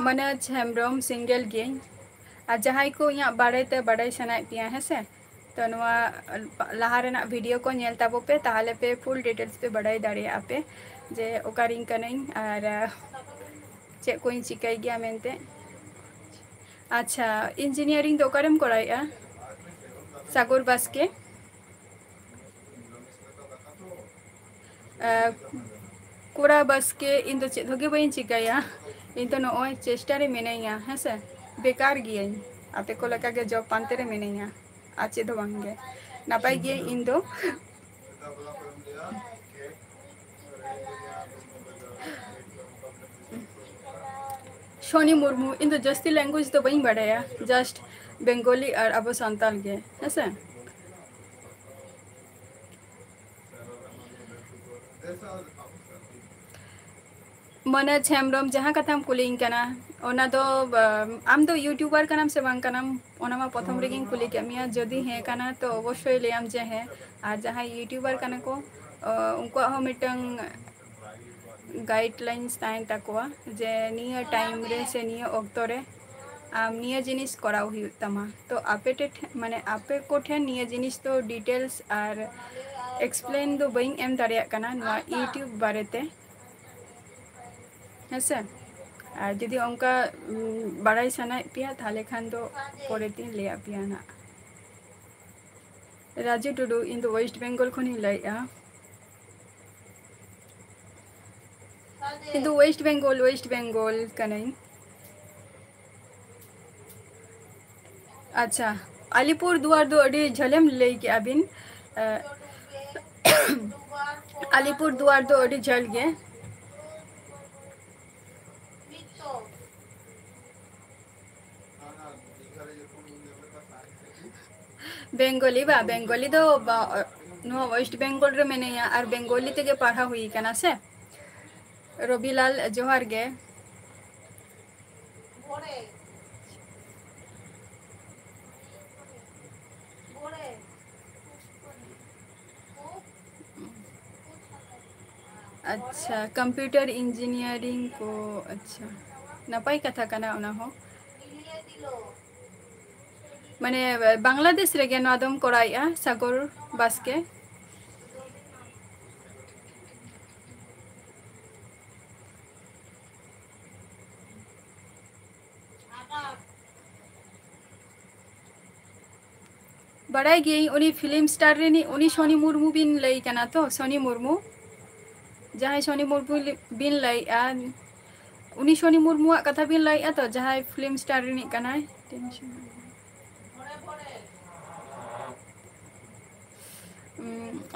ᱢᱚᱱᱳᱡᱽ ᱦᱮᱢᱵᱨᱚᱢ, single ᱜᱤᱭᱟᱹᱧ᱾ ᱟᱨ ᱡᱟᱦᱟᱸᱭ ᱠᱚ ᱤᱧᱟᱹᱜ ᱵᱟᱨᱮᱛᱮ ᱵᱟᱰᱟᱭ ᱥᱟᱱᱟᱭᱮᱫ ᱯᱮᱭᱟ, ᱦᱮᱸ ᱥᱮ, ᱛᱚ ᱱᱚᱣᱟ ᱞᱟᱦᱟ ᱨᱮᱱᱟᱜ video ᱠᱚ ᱧᱮᱞ ᱛᱟᱵᱚ ᱯᱮ, ᱛᱟᱦᱚᱞᱮ ᱯᱮ full details ᱯᱮ ᱵᱟᱰᱟᱭ ᱫᱟᱲᱮᱭᱟᱜᱼᱟ ᱯᱮ ᱡᱮ ᱚᱠᱟᱨᱤᱧ ᱠᱟᱹᱱᱟᱹᱧ ᱟᱨ, ᱟᱦ, ᱪᱮᱫ ᱠᱚᱧ ᱪᱤᱠᱟᱹᱭ ᱜᱮᱭᱟ ᱢᱮᱱᱛᱮ᱾ ᱟᱪᱪᱷᱟ, engineering ᱫᱚ ᱚᱠᱟᱨᱮᱢ ᱠᱚᱨᱟᱣᱮᱫᱼᱟ? ᱥᱟᱜᱚᱨ ᱵᱟᱥᱠᱮ᱾ ᱟᱨ ᱠᱚᱲᱟ ᱵᱟᱥᱠᱮ, ᱤᱧ ᱫᱚ ᱪᱮᱫ ᱦᱚᱸ ᱜᱮ ᱵᱟᱹᱧ ᱪᱤᱠᱟᱹᱭᱟ, ᱤᱧ ᱫᱚ ᱱᱚᱜᱼᱚᱭ ᱪᱮᱥᱴᱟ ᱨᱮ ᱢᱤᱱᱟᱹᱧᱟ, ᱦᱮᱸ ᱥᱮ, ᱵᱮᱠᱟᱨ ᱜᱤᱭᱟᱹᱧ, ᱟᱯᱮ ᱠᱚ ᱞᱮᱠᱟ ᱜᱮ job ᱯᱟᱱᱛᱮ ᱨᱮ ᱢᱤᱱᱟᱹᱧᱟ᱾ ᱟᱨ ᱪᱮᱫ ᱦᱚᱸ ᱵᱟᱝ ᱜᱮ, ᱱᱟᱯᱟᱭ ᱜᱮ ᱤᱧ ᱫᱚ᱾ ᱥᱚᱱᱤ ᱢᱩᱨᱢᱩ, ᱤᱧ ᱫᱚ ᱡᱟᱹᱥᱛᱤ language ᱫᱚ ᱵᱟᱹᱧ ᱵᱟᱰᱟᱭᱟ, just Bengali ᱟᱨ ᱟᱵᱚ ᱥᱟᱱᱛᱟᱲ ᱜᱮ, ᱦᱮᱸᱥᱮ? ᱢᱚᱱᱳᱡᱽ ᱦᱮᱢᱵᱨᱚᱢ, ᱡᱟᱦᱟᱸ ᱠᱟᱛᱷᱟᱢ ᱠᱩᱞᱤᱧ ᱠᱟᱱᱟ, ᱚᱱᱟ ᱫᱚ, ᱵᱟ-, ᱟᱢ ᱫᱚ YouTuber ᱠᱟᱱᱟᱢ ᱥᱮ ᱵᱟᱝ ᱠᱟᱱᱟᱢ? ᱚᱱᱟ ᱢᱟ ᱯᱨᱚᱛᱷᱚᱢ ᱨᱮᱜᱮᱧ ᱠᱩᱞᱤ ᱠᱮᱫ ᱢᱮᱭᱟ᱾ ᱡᱩᱫᱤ ᱦᱮᱸ ᱠᱟᱱᱟ, ᱛᱚ ᱚᱵᱚᱥᱥᱳᱭ ᱞᱟᱹᱭᱟᱢ ᱡᱮ ᱦᱮᱸ᱾ ᱟᱨ ᱡᱟᱦᱟᱸᱭ YouTuber ᱠᱟᱱᱟ ᱠᱚ, ᱚ, ᱩᱱᱠᱩᱣᱟᱜ ᱦᱚᱸ ᱢᱤᱫᱴᱟᱝ guidelines ᱛᱟᱦᱮᱱ ᱛᱟᱠᱚᱣᱟ ᱡᱮ ᱱᱤᱭᱟᱹ time ᱨᱮ ᱥᱮ ᱱᱤᱭᱟᱹ ᱚᱠᱛᱚ ᱨᱮ ᱟᱢ ᱱᱤᱭᱟᱹ ᱡᱤᱱᱤᱥ ᱠᱚᱨᱟᱣ ᱦᱩᱭᱩᱜ ᱛᱟᱢᱟ᱾ ᱛᱚ ᱟᱯᱮ ᱴᱷᱮᱱ, ᱢᱟᱱᱮ, ᱟᱯᱮ ᱠᱚᱴᱷᱮᱱ ᱱᱤᱭᱟᱹ ᱡᱤᱱᱤᱥ ᱫᱚ details ᱟᱨ explain ᱫᱚ ᱵᱟᱹᱧ ᱮᱢ ᱫᱟᱲᱮᱭᱟᱜ ᱠᱟᱱᱟ ᱱᱚᱣᱟ YouTube ᱵᱟᱨᱮᱛᱮ, ᱦᱮᱸᱥᱮ? ᱟᱨ ᱡᱩᱫᱤ ᱚᱱᱠᱟ, ᱩᱢ, ᱵᱟᱲᱟᱭ ᱥᱟᱱᱟᱭᱮᱫ ᱯᱮᱭᱟ, ᱛᱟᱦᱞᱮ ᱠᱷᱟᱱ ᱫᱚ ᱯᱚᱨᱮᱛᱤᱧ ᱞᱟᱹᱭ ᱟᱯᱮᱭᱟ ᱱᱟᱜ᱾ ᱨᱟᱡᱩ ᱴᱩᱰᱩ, ᱤᱧ ᱫᱚ West Bengal ᱠᱷᱚᱱᱤᱧ ᱞᱟᱹᱭᱮᱫᱼᱟ᱾ ᱤᱧ ᱫᱚ West Bengal, West Bengal ᱠᱟᱹᱱᱟᱹᱧ᱾ ᱟᱪᱪᱷᱟ, ᱟᱞᱤᱯᱩᱨ ᱫᱩᱣᱟᱨ ᱫᱚ ᱟᱹᱰᱤ ᱡᱷᱟᱹᱞᱮᱢ ᱞᱟᱹᱭ ᱠᱮᱜᱼᱟ ᱵᱤᱱ᱾ ᱮ, ᱟᱞᱤᱯᱩᱨ ᱫᱩᱣᱟᱨ ᱫᱚ ᱟᱹᱰᱤ ᱡᱷᱟᱹᱞ ᱜᱮ᱾ ᱵᱮᱝᱜᱚᱞᱤ ᱵᱟ, ᱵᱮᱝᱜᱚᱞᱤ ᱫᱚ ᱵᱟ, ᱱᱚᱣᱟ West Bengal ᱨᱮ ᱢᱮᱱᱟᱹᱧᱟ ᱟᱨ ᱵᱮᱝᱜᱚᱞᱤ ᱛᱮᱜᱮ ᱯᱟᱲᱦᱟᱣ ᱦᱩᱭ ᱠᱟᱱᱟ ᱥᱮ᱾ ᱨᱚᱵᱤᱞᱟᱞ, ᱡᱚᱦᱟᱨ ᱜᱮ᱾ ᱟᱪᱪᱷᱟ, computer engineering ᱠᱚ, ᱟᱪᱪᱷᱟ, ᱱᱟᱯᱟᱭ ᱠᱟᱛᱷᱟ ᱠᱟᱱᱟ ᱚᱱᱟ ᱦᱚᱸ᱾ ᱢᱟᱱᱮ, ᱵᱟᱝᱞᱟᱫᱮᱥ ᱨᱮᱜᱮ ᱱᱚᱣᱟ ᱫᱚᱢ ᱠᱚᱨᱟᱣᱮᱫᱼᱟ, ᱥᱟᱜᱚᱨ ᱵᱟᱥᱠᱮ? ᱵᱟᱲᱟᱭ ᱜᱤᱭᱟᱹᱧ, ᱩᱱᱤ film star ᱨᱤᱱᱤᱡ, ᱩᱱᱤ ᱥᱚᱱᱤ ᱢᱩᱨᱢᱩ ᱵᱤᱱ ᱞᱟᱹᱭ ᱠᱟᱱᱟ ᱛᱚ? ᱥᱚᱱᱤ ᱢᱩᱨᱢᱩ, ᱡᱟᱦᱟᱸᱭ ᱥᱚᱱᱤ ᱢᱩᱨᱢᱩ ᱵᱤᱱ ᱞᱟᱹᱭᱮᱜᱼᱟ, ᱩᱱᱤ ᱥᱚᱱᱤ ᱢᱩᱨᱢᱩᱣᱟᱜ ᱠᱟᱛᱷᱟ ᱵᱤᱱ ᱞᱟᱹᱭᱮᱜᱼᱟ ᱛᱚ, ᱡᱟᱦᱟᱸᱭ film star ᱨᱤᱱᱤᱡ ᱠᱟᱱᱟᱭ?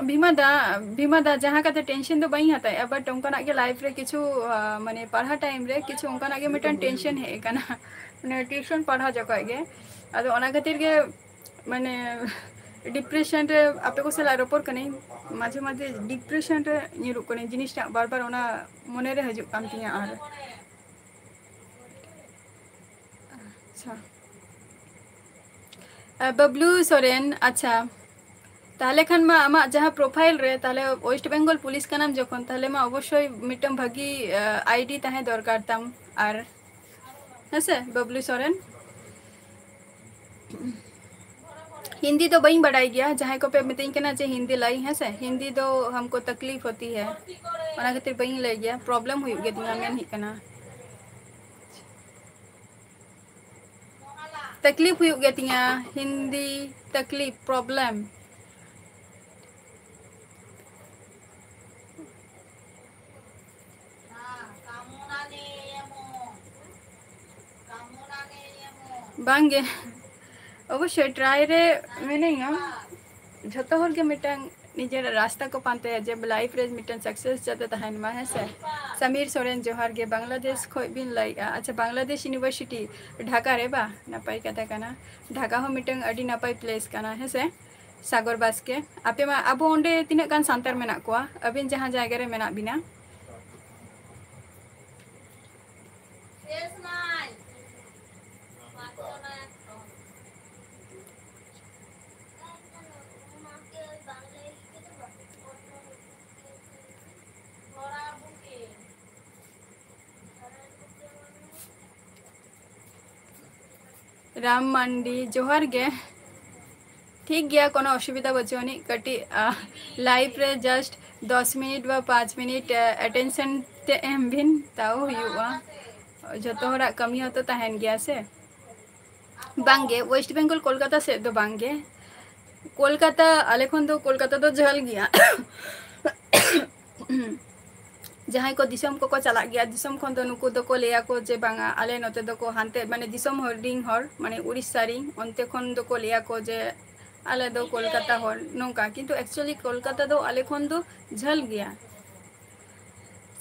ᱵᱷᱤᱢᱟ ᱫᱟ, ᱵᱷᱤᱢᱟ ᱫᱟ, ᱡᱟᱦᱟᱸ ᱠᱟᱛᱮ ᱴᱮᱱᱥᱚᱱ ᱫᱚ ᱵᱟᱹᱧ ᱦᱟᱛᱟᱣᱮᱜᱼᱟ, but ᱚᱱᱠᱟᱱᱟᱜ ᱜᱮ ᱞᱟᱭᱤᱯᱷ ᱨᱮ ᱠᱤᱪᱷᱩ, ᱟᱸ, ᱢᱟᱱᱮ ᱯᱟᱲᱦᱟᱣ ᱴᱟᱭᱤᱢ ᱨᱮ ᱠᱤᱪᱷᱩ ᱚᱱᱠᱟᱱᱟᱜ ᱜᱮ ᱢᱤᱫᱴᱟᱝ ᱴᱮᱱᱥᱚᱱ ᱦᱮᱡ ᱟᱠᱟᱱᱟ᱾ ᱢᱟᱱᱮ ᱴᱤᱭᱩᱥᱚᱱ ᱯᱟᱲᱦᱟᱣ ᱡᱚᱠᱷᱚᱡ ᱜᱮ, ᱟᱫᱚ ᱚᱱᱟ ᱠᱷᱟᱹᱛᱤᱨ ᱜᱮ ᱢᱟᱱᱮ ᱰᱤᱯᱨᱮᱥᱚᱱ ᱨᱮ ᱟᱯᱮ ᱠᱚ ᱥᱟᱞᱟᱜ ᱨᱚᱯᱚᱲ ᱠᱟᱹᱱᱟᱹᱧ, ᱢᱟᱡᱷᱮ ᱢᱟᱡᱷᱮ ᱰᱤᱯᱨᱮᱥᱚᱱ ᱨᱮ ᱧᱩᱨᱩᱜ ᱠᱟᱹᱱᱟᱹᱧ, ᱡᱤᱱᱤᱥᱴᱟᱜ ᱵᱟᱨ ᱵᱟᱨ ᱚᱱᱟ ᱢᱚᱱᱮ ᱨᱮ ᱦᱤᱡᱩᱜ ᱠᱟᱱ ᱛᱤᱧᱟᱹ᱾ ᱟᱨ ᱟᱪᱪᱷᱟ, ᱟᱨ ᱵᱟᱵᱞᱩ ᱥᱚᱨᱮᱱ, ᱟᱪᱪᱷᱟ, ᱛᱟᱦᱞᱮ ᱠᱷᱟᱱ ᱢᱟ ᱟᱢᱟᱜ ᱡᱟᱦᱟᱸ ᱯᱨᱚᱯᱷᱟᱭᱤᱞ ᱨᱮ, ᱛᱟᱦᱞᱮ ᱳᱭᱮᱥᱴ ᱵᱮᱝᱜᱚᱞ ᱯᱩᱞᱤᱥ ᱠᱟᱱᱟᱢ ᱡᱚᱠᱷᱚᱱ, ᱛᱟᱦᱞᱮ ᱢᱟ ᱚᱵᱚᱥᱥᱳᱭ ᱢᱤᱫᱴᱟᱝ ᱵᱷᱟᱹᱜᱤ, ᱟᱭᱰᱤ ᱛᱟᱦᱮᱸ ᱫᱚᱨᱠᱟᱨ ᱛᱟᱢ᱾ ᱟᱨ ᱦᱮᱸ ᱥᱮ, ᱵᱟᱵᱞᱩ ᱥᱚᱨᱮᱱ, ᱦᱤᱱᱫᱤ ᱫᱚ ᱵᱟᱹᱧ ᱵᱟᱰᱟᱭ ᱜᱮᱭᱟ᱾ ᱡᱟᱦᱟᱸᱭ ᱠᱚᱯᱮ ᱢᱤᱛᱟᱹᱧ ᱠᱟᱱᱟ ᱡᱮ ᱦᱤᱱᱫᱤ ᱞᱟᱹᱭ, ᱦᱮᱸ ᱥᱮ, ᱦᱤᱱᱫᱤ ᱫᱚ ᱦᱟᱢᱠᱚ ᱛᱟᱠᱞᱤᱯ ᱦᱳᱛᱤ ᱦᱮ, ᱚᱱᱟ ᱠᱷᱟᱹᱛᱤᱨ ᱵᱟᱹᱧ ᱞᱟᱹᱭ ᱜᱮᱭᱟ, ᱯᱨᱚᱵᱞᱮᱢ ᱦᱩᱭᱩᱜ ᱜᱮᱛᱤᱧᱟ, ᱢᱮᱱ ᱦᱩᱭᱩᱜ ᱠᱟᱱᱟ᱾ ᱛᱟᱠᱞᱤᱯ ᱦᱩᱭᱩᱜ ᱜᱮᱛᱤᱧᱟ, ᱦᱤᱱᱫᱤ ᱛᱟᱠᱞᱤᱯ, ᱯᱨᱚᱵᱞᱮᱢ᱾ ᱵᱟᱝᱜᱮ, ᱚᱵᱚᱥᱥᱳᱭ ᱴᱨᱟᱭ ᱨᱮ ᱢᱮᱱᱟᱹᱧᱟ᱾ ᱡᱷᱚᱛᱚ ᱦᱚᱲ ᱜᱮ ᱢᱤᱫᱴᱟᱝ ᱱᱤᱡᱮᱨᱟᱜ ᱨᱟᱥᱛᱟ ᱠᱚ ᱯᱟᱱᱛᱮᱭᱟ ᱡᱮ ᱞᱟᱭᱤᱯᱷ ᱨᱮ ᱢᱤᱫᱴᱟᱝ ᱥᱟᱠᱥᱮᱥ ᱡᱟᱛᱮ ᱛᱟᱦᱮᱱ ᱢᱟ, ᱦᱮᱸ ᱥᱮ᱾ ᱥᱟᱢᱤᱨ ᱥᱚᱨᱮᱱ, ᱡᱚᱦᱟᱨ ᱜᱮ, ᱵᱟᱝᱞᱟᱫᱮᱥ ᱠᱷᱚᱡ ᱵᱤᱱ ᱞᱟᱹᱭᱮᱜᱼᱟ? ᱟᱪᱪᱷᱟ, ᱵᱟᱝᱞᱟᱫᱮᱥ ᱤᱭᱩᱱᱤᱵᱷᱟᱨᱥᱤᱴᱤ ᱰᱷᱟᱠᱟ ᱨᱮ ᱵᱟ? ᱱᱟᱯᱟᱭ ᱠᱟᱛᱷᱟ ᱠᱟᱱᱟ᱾ ᱰᱷᱟᱠᱟ ᱦᱚᱸ ᱢᱤᱫᱴᱟᱝ ᱟᱹᱰᱤ ᱱᱟᱯᱟᱭ ᱯᱞᱮᱥ ᱠᱟᱱᱟ, ᱦᱮᱸ ᱥᱮ᱾ ᱥᱟᱜᱚᱨ ᱵᱟᱥᱠᱮ, ᱟᱯᱮ ᱢᱟ, ᱟᱵᱚ ᱚᱸᱰᱮ ᱛᱤᱱᱟᱹᱜ ᱜᱟᱱ ᱥᱟᱱᱛᱟᱲ ᱢᱮᱱᱟᱜ ᱠᱚᱣᱟ, ᱟᱹᱵᱤᱱ ᱡᱟᱦᱟᱸ ᱡᱟᱭᱜᱟ ᱨᱮ ᱢᱮᱱᱟᱜ ᱵᱤᱱᱟ? ᱨᱟᱢ ᱢᱟᱱᱰᱤ, ᱡᱚᱦᱟᱨ ᱜᱮ᱾ ᱴᱷᱤᱠ ᱜᱮᱭᱟ, ᱠᱳᱱᱳ ᱚᱥᱩᱵᱤᱫᱷᱟ ᱵᱟᱹᱪᱩᱜ ᱟᱹᱱᱤᱡ᱾ ᱠᱟᱹᱴᱤᱡ, ᱟ, ᱞᱟᱭᱤᱯᱷ ᱨᱮ ᱡᱟᱥᱴ ᱫᱚᱥ ᱢᱤᱱᱤᱴ ᱵᱟ ᱯᱟᱸᱪ ᱢᱤᱱᱤᱴ, ᱟ, ᱮᱴᱮᱱᱥᱚᱱ ᱛᱮ ᱮᱢ ᱵᱤᱱ, ᱛᱟᱣ ᱦᱩᱭᱩᱜᱼᱟ᱾ ᱡᱷᱚᱛᱚ ᱦᱚᱲᱟᱜ ᱠᱟᱹᱢᱤ ᱦᱚᱸᱛᱚ ᱛᱟᱦᱮᱱ ᱜᱮᱭᱟ ᱥᱮ᱾ ᱵᱟᱝᱜᱮ, ᱳᱭᱮᱥᱴ ᱵᱮᱝᱜᱚᱞ ᱠᱳᱞᱠᱟᱛᱟ ᱥᱮᱫ ᱫᱚ ᱵᱟᱝᱜᱮ᱾ ᱠᱳᱞᱠᱟᱛᱟ, ᱟᱞᱮ ᱠᱷᱚᱱ ᱫᱚ ᱠᱳᱞᱠᱟᱛᱟ ᱫᱚ ᱡᱷᱟᱹᱞ ᱜᱮᱭᱟ᱾ ᱡᱟᱦᱟᱸᱭ ᱠᱚ ᱫᱤᱥᱚᱢ ᱠᱚᱠᱚ ᱪᱟᱞᱟᱜ ᱜᱮᱭᱟ, ᱫᱤᱥᱚᱢ ᱠᱷᱚᱱ ᱫᱚ ᱱᱩᱠᱩ ᱫᱚᱠᱚ ᱞᱟᱹᱭᱟᱠᱚ ᱡᱮ ᱵᱟᱝᱟ, ᱟᱞᱮ ᱱᱚᱛᱮ ᱫᱚᱠᱚ ᱦᱟᱱᱛᱮ, ᱢᱟᱱᱮ ᱫᱤᱥᱚᱢ ᱦᱚᱲ, ᱨᱤᱱ ᱦᱚᱲ, ᱢᱟᱱᱮ ᱩᱲᱤᱥᱥᱟ ᱨᱤᱱ, ᱚᱱᱛᱮ ᱠᱷᱚᱱ ᱫᱚᱠᱚ ᱞᱟᱹᱭᱟᱠᱚ ᱡᱮ ᱟᱞᱮ ᱫᱚ ᱠᱳᱞᱠᱟᱛᱟ ᱦᱚᱲ ᱱᱚᱝᱠᱟ, ᱠᱤᱱᱛᱩ actually ᱠᱳᱞᱠᱟᱛᱟ ᱫᱚ ᱟᱞᱮ ᱠᱷᱚᱱ ᱫᱚ ᱡᱷᱟᱹᱞ ᱜᱮᱭᱟ᱾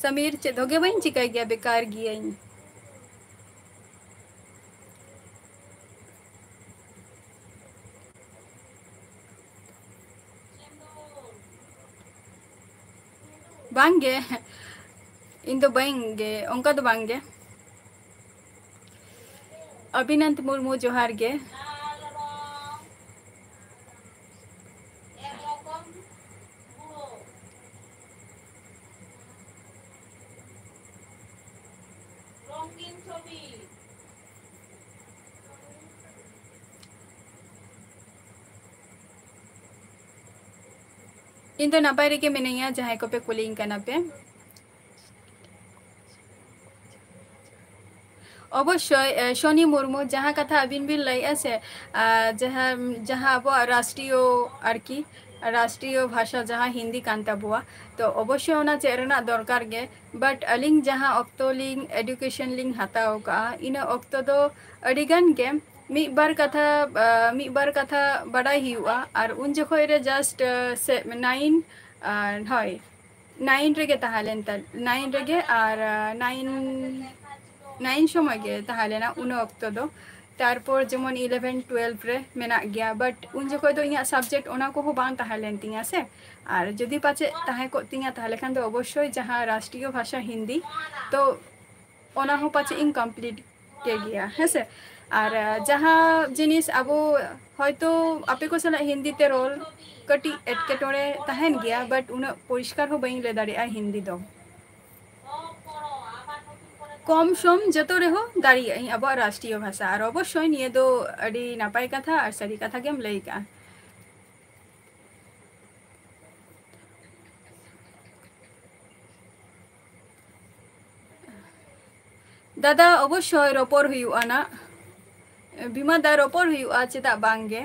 ᱥᱟᱢᱤᱨ, ᱪᱮᱫ ᱦᱚᱸ ᱜᱮ ᱵᱟᱹᱧ ᱪᱤᱠᱟᱹᱭ ᱜᱮᱭᱟ, ᱵᱮᱠᱟᱨ ᱜᱤᱭᱟᱹᱧ᱾ ᱵᱟᱝ ᱜᱮ, ᱤᱧ ᱫᱚ ᱵᱟᱹᱧ ᱜᱮ, ᱚᱱᱠᱟ ᱫᱚ ᱵᱟᱝ ᱜᱮ᱾ ᱚᱵᱤᱱᱟᱱᱛ ᱢᱩᱨᱢᱩ, ᱡᱚᱦᱟᱨ ᱜᱮ᱾ ᱤᱧ ᱫᱚ ᱱᱟᱯᱟᱭ ᱨᱮᱜᱮ ᱢᱤᱱᱟᱹᱧᱟ, ᱡᱟᱦᱟᱸᱭ ᱠᱚᱯᱮ ᱠᱩᱞᱤᱧ ᱠᱟᱱᱟ ᱯᱮ᱾ ᱚᱵᱚᱥᱥᱳᱭ, ᱮ, ᱥᱚᱱᱤ ᱢᱩᱨᱢᱩ, ᱡᱟᱦᱟᱸ ᱠᱟᱛᱷᱟ ᱟᱹᱵᱤᱱ ᱵᱤᱱ ᱞᱟᱹᱭᱮᱜᱼᱟ ᱥᱮ, ᱟ, ᱡᱟᱦᱟᱸ, ᱡᱟᱦᱟᱸ ᱟᱵᱚᱣᱟᱜ ᱨᱟᱥᱴᱨᱤᱭᱚ ᱟᱨᱠᱤ, ᱨᱟᱥᱴᱨᱤᱭᱚ ᱵᱷᱟᱥᱟ ᱡᱟᱦᱟᱸ ᱦᱤᱱᱫᱤ ᱠᱟᱱ ᱛᱟᱵᱚᱣᱟ, ᱛᱚ ᱚᱵᱚᱥᱥᱳᱭ ᱚᱱᱟ ᱪᱮᱫ ᱨᱮᱱᱟᱜ ᱫᱚᱨᱠᱟᱨ ᱜᱮ᱾ But ᱟᱹᱞᱤᱧ ᱡᱟᱦᱟᱸ ᱚᱠᱛᱚ ᱞᱤᱧ education ᱞᱤᱧ ᱦᱟᱛᱟᱣ ᱠᱟᱜᱼᱟ, ᱤᱱᱟᱹ ᱚᱠᱛᱚ ᱫᱚ ᱟᱹᱰᱤ ᱜᱟᱱ ᱜᱮ ᱢᱤᱫ ᱵᱟᱨ ᱠᱟᱛᱷᱟ, ᱟ, ᱢᱤᱫ ᱵᱟᱨ ᱠᱟᱛᱷᱟ ᱵᱟᱰᱟᱭ ᱦᱩᱭᱩᱜᱼᱟ᱾ ᱟᱨ ᱩᱱ ᱡᱚᱠᱷᱚᱡ ᱨᱮ just, ᱟ, ᱥᱮ, nine, ᱟ, ᱦᱳᱭ, nine ᱨᱮᱜᱮ ᱛᱟᱦᱮᱸ ᱞᱮᱱ ᱛᱟ-, nine ᱨᱮᱜᱮ, ᱟᱨ, ᱟ, nine, nine ᱥᱚᱢᱚᱭ ᱜᱮ ᱛᱟᱦᱮᱸ ᱞᱮᱱᱟ ᱩᱱ ᱚᱠᱛᱚ ᱫᱚ᱾ ᱛᱟᱨᱯᱚᱨ ᱡᱮᱢᱚᱱ eleven, twelve ᱨᱮ ᱢᱮᱱᱟᱜ ᱜᱮᱭᱟ, but ᱩᱱ ᱡᱚᱠᱷᱚᱡ ᱫᱚ ᱤᱧᱟᱹᱜ subject ᱚᱱᱟ ᱠᱚᱦᱚᱸ ᱵᱟᱝ ᱛᱟᱦᱮᱸ ᱞᱮᱱ ᱛᱤᱧᱟᱹ ᱥᱮ᱾ ᱟᱨ ᱡᱩᱫᱤ ᱯᱟᱪᱮᱫ ᱛᱟᱦᱮᱸ ᱠᱚᱜ ᱛᱤᱧᱟᱹ, ᱛᱟᱦᱚᱞᱮ ᱠᱷᱟᱱ ᱫᱚ ᱚᱵᱚᱥᱥᱳᱭ ᱡᱟᱦᱟᱸ ᱨᱟᱥᱴᱨᱤᱭᱚ ᱵᱷᱟᱥᱟ ᱦᱤᱱᱫᱤ, ᱛᱚ ᱚᱱᱟ ᱦᱚᱸ ᱯᱟᱪᱮᱫ ᱤᱧ complete ᱠᱮ ᱜᱮᱭᱟ, ᱦᱮᱸ ᱥᱮ᱾ ᱟᱨ, ᱟ, ᱡᱟᱦᱟᱸ ᱡᱤᱱᱤᱥ ᱟᱵᱚ ᱦᱚᱭᱛᱳ ᱟᱯᱮ ᱠᱚ ᱥᱟᱞᱟᱜ ᱦᱤᱱᱫᱤ ᱛᱮ ᱨᱚᱲ ᱠᱟᱹᱴᱤᱡ ᱮᱴᱠᱮᱴᱚᱬᱮ ᱛᱟᱦᱮᱱ ᱜᱮᱭᱟ, but ᱩᱱᱟᱹᱜ ᱯᱚᱨᱤᱥᱠᱟᱨ ᱦᱚᱸ ᱵᱟᱹᱧ ᱞᱟᱹᱭ ᱫᱟᱲᱮᱭᱟᱜᱼᱟ ᱦᱤᱱᱫᱤ ᱫᱚ᱾ ᱠᱚᱢ ᱥᱚᱢ ᱡᱚᱛᱚ ᱨᱮᱦᱚᱸ ᱫᱟᱲᱮᱭᱟᱜ ᱟᱹᱧ ᱟᱵᱚᱣᱟᱜ ᱨᱟᱥᱴᱨᱤᱭᱚ ᱵᱷᱟᱥᱟ᱾ ᱟᱨ ᱚᱵᱚᱥᱥᱳᱭ ᱱᱤᱭᱟᱹ ᱫᱚ ᱟᱹᱰᱤ ᱱᱟᱯᱟᱭ ᱠᱟᱛᱷᱟ ᱟᱨ ᱥᱟᱹᱨᱤ ᱠᱟᱛᱷᱟ ᱜᱮᱢ ᱞᱟᱹᱭ ᱠᱟᱜᱼᱟ᱾ ᱫᱟᱫᱟ, ᱚᱵᱚᱥᱥᱳᱭ ᱨᱚᱯᱚᱲ ᱦᱩᱭᱩᱜᱼᱟ ᱱᱟᱜ᱾ ᱵᱤᱢᱟ ᱫᱟ, ᱨᱚᱯᱚᱲ ᱦᱩᱭᱩᱜᱼᱟ, ᱪᱮᱫᱟᱜ ᱵᱟᱝ ᱜᱮ?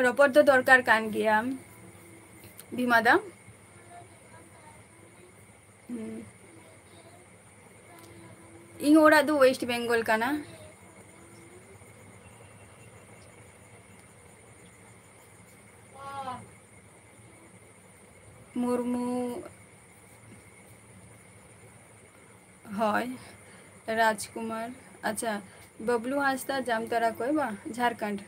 ᱨᱚᱯᱚᱲ ᱫᱚ ᱫᱚᱨᱠᱟᱨ ᱠᱟᱱ ᱜᱮᱭᱟ, ᱵᱤᱢᱟ ᱫᱟ᱾ ᱦᱩᱸ᱾ ᱤᱧ ᱚᱲᱟᱜ ᱫᱚ West Bengal ᱠᱟᱱᱟ᱾ ᱢᱩᱨᱢᱩ, ᱦᱳᱭ, ᱨᱟᱡᱽᱠᱩᱢᱟᱨ, ᱟᱪᱪᱷᱟ, ᱵᱟᱵᱞᱩ ᱦᱟᱸᱥᱫᱟ ᱡᱟᱢᱛᱟᱲᱟ ᱠᱷᱚᱡ ᱵᱟ, ᱡᱷᱟᱲᱠᱷᱚᱸᱰ᱾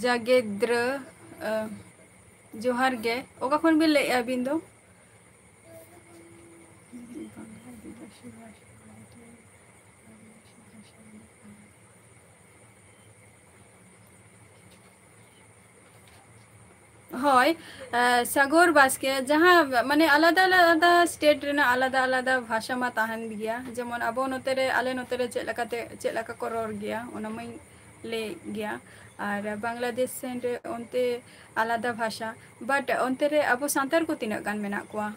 ᱡᱟᱜᱮᱫᱽᱨᱟᱹ, ᱟᱸ, ᱡᱚᱦᱟᱨ ᱜᱮ᱾ ᱚᱠᱟ ᱠᱷᱚᱱ ᱵᱤᱱ ᱞᱟᱹᱭᱮᱫᱼᱟ ᱟᱹᱵᱤᱱ ᱫᱚ? ᱦᱳᱭ, ᱮ, ᱥᱟᱜᱚᱨ ᱵᱟᱥᱠᱮ, ᱡᱟᱦᱟᱸ ᱢᱟᱱᱮ ᱟᱞᱟᱫᱟ ᱟᱞᱟᱫᱟ state ᱨᱮᱱᱟᱜ ᱟᱞᱟᱫᱟ ᱟᱞᱟᱫᱟ ᱵᱷᱟᱥᱟ ᱢᱟ ᱛᱟᱦᱮᱱ ᱜᱮᱭᱟ, ᱡᱮᱢᱚᱱ ᱟᱵᱚ ᱱᱚᱛᱮ ᱨᱮ, ᱟᱞᱮ ᱱᱚᱛᱮ ᱨᱮ ᱪᱮᱫ ᱞᱮᱠᱟᱛᱮ, ᱪᱮᱫ ᱞᱮᱠᱟ ᱠᱚ ᱨᱚᱲ ᱜᱮᱭᱟ, ᱚᱱᱟ ᱢᱟᱧ ᱞᱟᱹᱭᱮᱫ ᱜᱮᱭᱟ᱾ ᱟᱨ ᱵᱟᱝᱞᱟᱫᱮᱥ ᱥᱮᱱ ᱨᱮ ᱚᱱᱛᱮ ᱟᱞᱟᱫᱟ ᱵᱷᱟᱥᱟ, but ᱚᱱᱛᱮ ᱨᱮ ᱟᱵᱚ ᱥᱟᱱᱛᱟᱲ ᱠᱚ ᱛᱤᱱᱟᱹᱜ ᱜᱟᱱ ᱢᱮᱱᱟᱜ ᱠᱚᱣᱟ?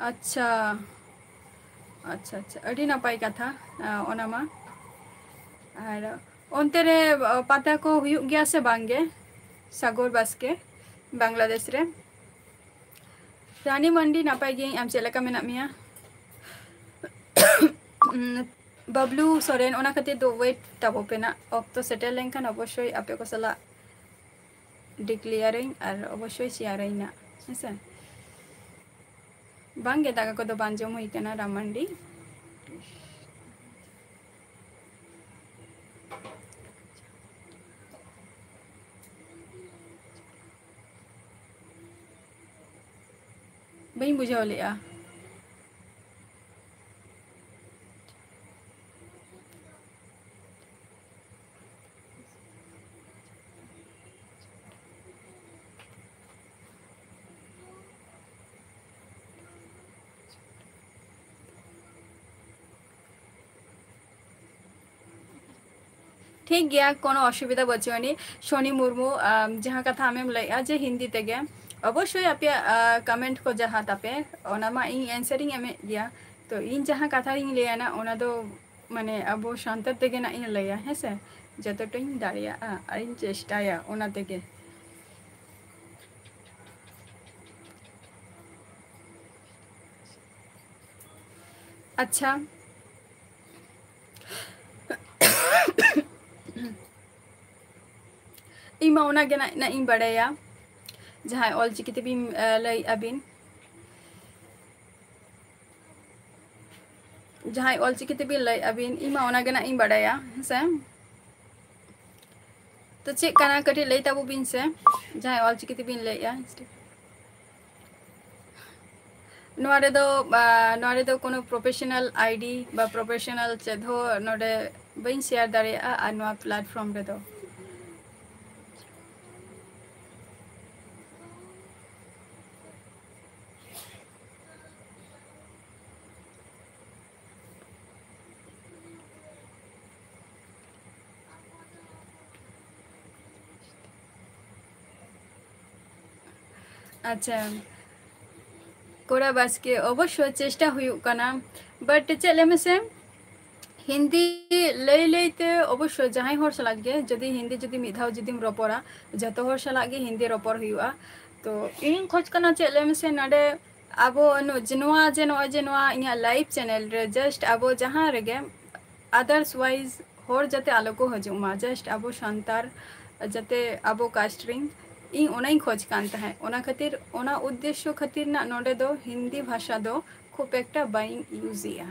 ᱟᱪᱪᱷᱟ, ᱟᱪᱪᱷᱟ, ᱟᱪᱪᱷᱟ, ᱟᱹᱰᱤ ᱱᱟᱯᱟᱭ ᱠᱟᱛᱷᱟ, ᱟ, ᱚᱱᱟ ᱢᱟ᱾ ᱟᱨ ᱚᱱᱛᱮ ᱨᱮ, ᱟ, ᱯᱟᱛᱟ ᱠᱚ ᱦᱩᱭᱩᱜ ᱜᱮᱭᱟ ᱥᱮ ᱵᱟᱝ ᱜᱮ, ᱥᱟᱜᱚᱨ ᱵᱟᱥᱠᱮ, ᱵᱟᱝᱞᱟᱫᱮᱥ ᱨᱮ? ᱨᱟᱱᱤ ᱢᱟᱱᱰᱤ, ᱱᱟᱯᱟᱭ ᱜᱤᱭᱟᱹᱧ, ᱟᱢ ᱪᱮᱫ ᱞᱮᱠᱟ ᱢᱮᱱᱟᱜ ᱢᱮᱭᱟ? ᱩᱢ, ᱵᱟᱵᱞᱩ ᱥᱚᱨᱮᱱ, ᱚᱱᱟ ᱠᱷᱟᱹᱛᱤᱨ ᱫᱚ wait ᱛᱟᱵᱚ ᱯᱮ ᱱᱟᱜ, ᱚᱠᱛᱚ ᱥᱮᱴᱮᱨ ᱞᱮᱱᱠᱷᱟᱱ ᱚᱵᱚᱥᱥᱳᱭ ᱟᱯᱮ ᱠᱚ ᱥᱟᱞᱟᱜ declare ᱟᱹᱧ ᱟᱨ ᱚᱵᱚᱥᱥᱳᱭ share ᱟᱹᱧ ᱱᱟᱜ, ᱦᱮᱸᱥᱮ? ᱵᱟᱝ ᱜᱮ, ᱫᱟᱠᱟ ᱠᱚᱫᱚ ᱵᱟᱝ ᱡᱚᱢ ᱦᱩᱭ ᱠᱟᱱᱟ, ᱨᱟᱢ ᱢᱟᱱᱰᱤ᱾ ᱵᱟᱹᱧ ᱵᱩᱡᱷᱟᱹᱣ ᱞᱮᱜᱼᱟ᱾ ᱴᱷᱤᱠ ᱜᱮᱭᱟ, ᱠᱳᱱᱳ ᱚᱥᱩᱵᱤᱫᱷᱟ ᱵᱟᱹᱪᱩᱜ ᱟᱹᱱᱤᱡ᱾ ᱥᱚᱱᱤ ᱢᱩᱨᱢᱩ, ᱟᱢ ᱡᱟᱦᱟᱸ ᱠᱟᱛᱷᱟ ᱟᱢᱮᱢ ᱞᱟᱹᱭᱮᱜᱼᱟ ᱡᱮ ᱦᱤᱱᱫᱤ ᱛᱮᱜᱮ, ᱚᱵᱚᱥᱥᱳᱭ ᱟᱯᱮᱭᱟᱜ, ᱟ, comment ᱠᱚ ᱡᱟᱦᱟᱸ ᱛᱟᱯᱮ, ᱚᱱᱟ ᱢᱟ ᱤᱧ answer ᱤᱧ ᱮᱢᱮᱫ ᱜᱮᱭᱟ᱾ ᱛᱚ ᱤᱧ ᱡᱟᱦᱟᱸ ᱠᱟᱛᱷᱟ ᱤᱧ ᱞᱟᱹᱭᱟ ᱱᱟ, ᱚᱱᱟ ᱫᱚ ᱢᱟᱱᱮ ᱟᱵᱚ ᱥᱟᱱᱛᱟᱲ ᱛᱮᱜᱮ ᱱᱟᱜ ᱤᱧ ᱞᱟᱹᱭᱟ, ᱦᱮᱸ ᱥᱮ, ᱡᱚᱛᱚᱴᱟᱧ ᱫᱟᱲᱮᱭᱟᱜᱼᱟ ᱟᱨᱤᱧ ᱪᱮᱥᱴᱟᱭᱟ ᱚᱱᱟ ᱛᱮᱜᱮ᱾ ᱟᱪᱪᱷᱟ, ᱤᱧ ᱢᱟ ᱚᱱᱟ ᱜᱮ ᱱᱟᱜ, ᱱᱟᱜ ᱤᱧ ᱵᱟᱲᱟᱭᱟ, ᱡᱟᱦᱟᱸᱭ ᱚᱞᱪᱤᱠᱤ ᱛᱮᱵᱤᱱ, ᱮ, ᱞᱟᱹᱭᱮᱫᱼᱟ ᱵᱤᱱ, ᱡᱟᱦᱟᱸᱭ ᱚᱞᱪᱤᱠᱤ ᱛᱮᱵᱤᱱ ᱞᱟᱹᱭᱮᱫᱼᱟ ᱵᱤᱱ, ᱤᱧ ᱢᱟ ᱚᱱᱟ ᱜᱮ ᱱᱟᱜ ᱤᱧ ᱵᱟᱲᱟᱭᱟ, ᱦᱮᱸ ᱥᱮ᱾ ᱛᱚ ᱪᱮᱫ ᱠᱟᱱᱟ ᱠᱟᱹᱴᱤᱡ ᱞᱟᱹᱭ ᱛᱟᱵᱚ ᱵᱤᱱ ᱥᱮ, ᱡᱟᱦᱟᱸᱭ ᱚᱞᱪᱤᱠᱤ ᱛᱮᱵᱤᱱ ᱞᱟᱹᱭᱮᱫᱼᱟ᱾ ᱱᱚᱣᱟ ᱨᱮᱫᱚ, ᱟ, ᱱᱚᱣᱟ ᱨᱮᱫᱚ ᱠᱳᱱᱳ professional ID ᱵᱟ professional ᱪᱮᱫ ᱦᱚᱸ ᱱᱚᱰᱮ ᱵᱟᱹᱧ share ᱫᱟᱲᱮᱭᱟᱜᱼᱟ ᱟᱨ ᱱᱚᱣᱟ platform ᱨᱮᱫᱚ᱾ ᱟᱪᱪᱷᱟ, ᱠᱚᱲᱟ ᱵᱟᱥᱠᱮ, ᱚᱵᱚᱥᱥᱳᱭ ᱪᱮᱥᱴᱟ ᱦᱩᱭᱩᱜ ᱠᱟᱱᱟ, but ᱪᱮᱫ ᱞᱟᱹᱭ ᱢᱮᱥᱮ, ᱦᱤᱱᱫᱤ ᱞᱟᱹᱭ ᱞᱟᱹᱭ ᱛᱮ ᱚᱵᱚᱥᱥᱳᱭ ᱡᱟᱦᱟᱸᱭ ᱦᱚᱲ ᱥᱟᱞᱟᱜ ᱜᱮ ᱡᱩᱫᱤ ᱦᱤᱱᱫᱤ ᱡᱩᱫᱤ ᱢᱤᱫ ᱫᱷᱟᱣ ᱡᱩᱫᱤᱢ ᱨᱚᱯᱚᱲᱟ, ᱡᱚᱛᱚ ᱦᱚᱲ ᱥᱟᱞᱟᱜ ᱜᱮ ᱦᱤᱱᱫᱤ ᱨᱚᱯᱚᱲ ᱦᱩᱭᱩᱜᱼᱟ᱾ ᱛᱚ ᱤᱧᱤᱧ ᱠᱷᱚᱡᱽ ᱠᱟᱱᱟ ᱪᱮᱫ ᱞᱟᱹᱭ ᱢᱮᱥᱮ, ᱱᱚᱰᱮ ᱟᱵᱚ ᱱᱚ-, ᱡᱮ ᱱᱚᱣᱟ, ᱡᱮ ᱱᱚᱜᱼᱚᱭ ᱡᱮ ᱱᱚᱣᱟ ᱤᱧᱟᱹᱜ live channel ᱨᱮ just ᱟᱵᱚ ᱡᱟᱦᱟᱸ ᱨᱮᱜᱮ otherwise ᱦᱚᱲ ᱡᱟᱛᱮ ᱟᱞᱚ ᱠᱚ ᱦᱤᱡᱩᱜ ᱢᱟ, just ᱟᱵᱚ ᱥᱟᱱᱛᱟᱲ ᱡᱟᱛᱮ ᱟᱵᱚ caste ᱨᱮᱱ, ᱤᱧ ᱚᱱᱟᱧ ᱠᱷᱚᱡᱽ ᱠᱟᱱ ᱛᱟᱦᱮᱸᱫ᱾ ᱚᱱᱟ ᱠᱷᱟᱹᱛᱤᱨ, ᱚᱱᱟ ᱩᱫᱽᱫᱮᱥᱥᱚ ᱠᱷᱟᱹᱛᱤᱨ ᱱᱟᱜ ᱱᱚᱰᱮ ᱫᱚ ᱦᱤᱱᱫᱤ ᱵᱷᱟᱥᱟ ᱫᱚ ᱠᱷᱩᱵ ᱮᱠᱴᱟ ᱵᱟᱹᱧ use ᱮᱜᱼᱟ᱾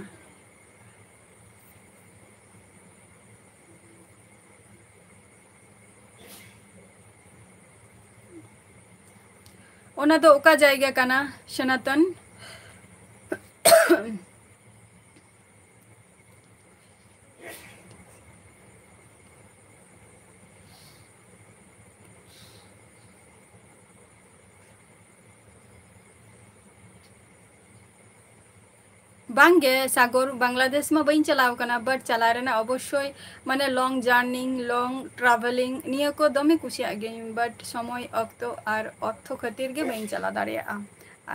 ᱚᱱᱟ ᱫᱚ ᱚᱠᱟ ᱡᱟᱭᱜᱟ ᱠᱟᱱᱟ, ᱥᱚᱱᱟᱛᱚᱱ? ᱵᱟᱝᱜᱮ ᱥᱟᱜᱚᱨ, ᱵᱟᱝᱞᱟᱫᱮᱥ ᱢᱟ ᱵᱟᱹᱧ ᱪᱟᱞᱟᱣ ᱠᱟᱱᱟ, but ᱪᱟᱞᱟᱣ ᱨᱮᱱᱟᱜ ᱚᱵᱚᱥᱥᱳᱭ, ᱢᱟᱱᱮ, long journey, long travelling, ᱱᱤᱭᱟᱹ ᱠᱚ ᱫᱚᱢᱮ ᱠᱩᱥᱤᱭᱟᱜ ᱜᱤᱭᱟᱹᱧ, but ᱥᱚᱢᱚᱭ, ᱚᱠᱛᱚ ᱟᱨ ᱚᱨᱛᱷᱚ ᱠᱷᱟᱹᱛᱤᱨ ᱜᱮ ᱵᱟᱹᱧ ᱪᱟᱞᱟᱣ ᱫᱟᱲᱮᱭᱟᱜᱼᱟ,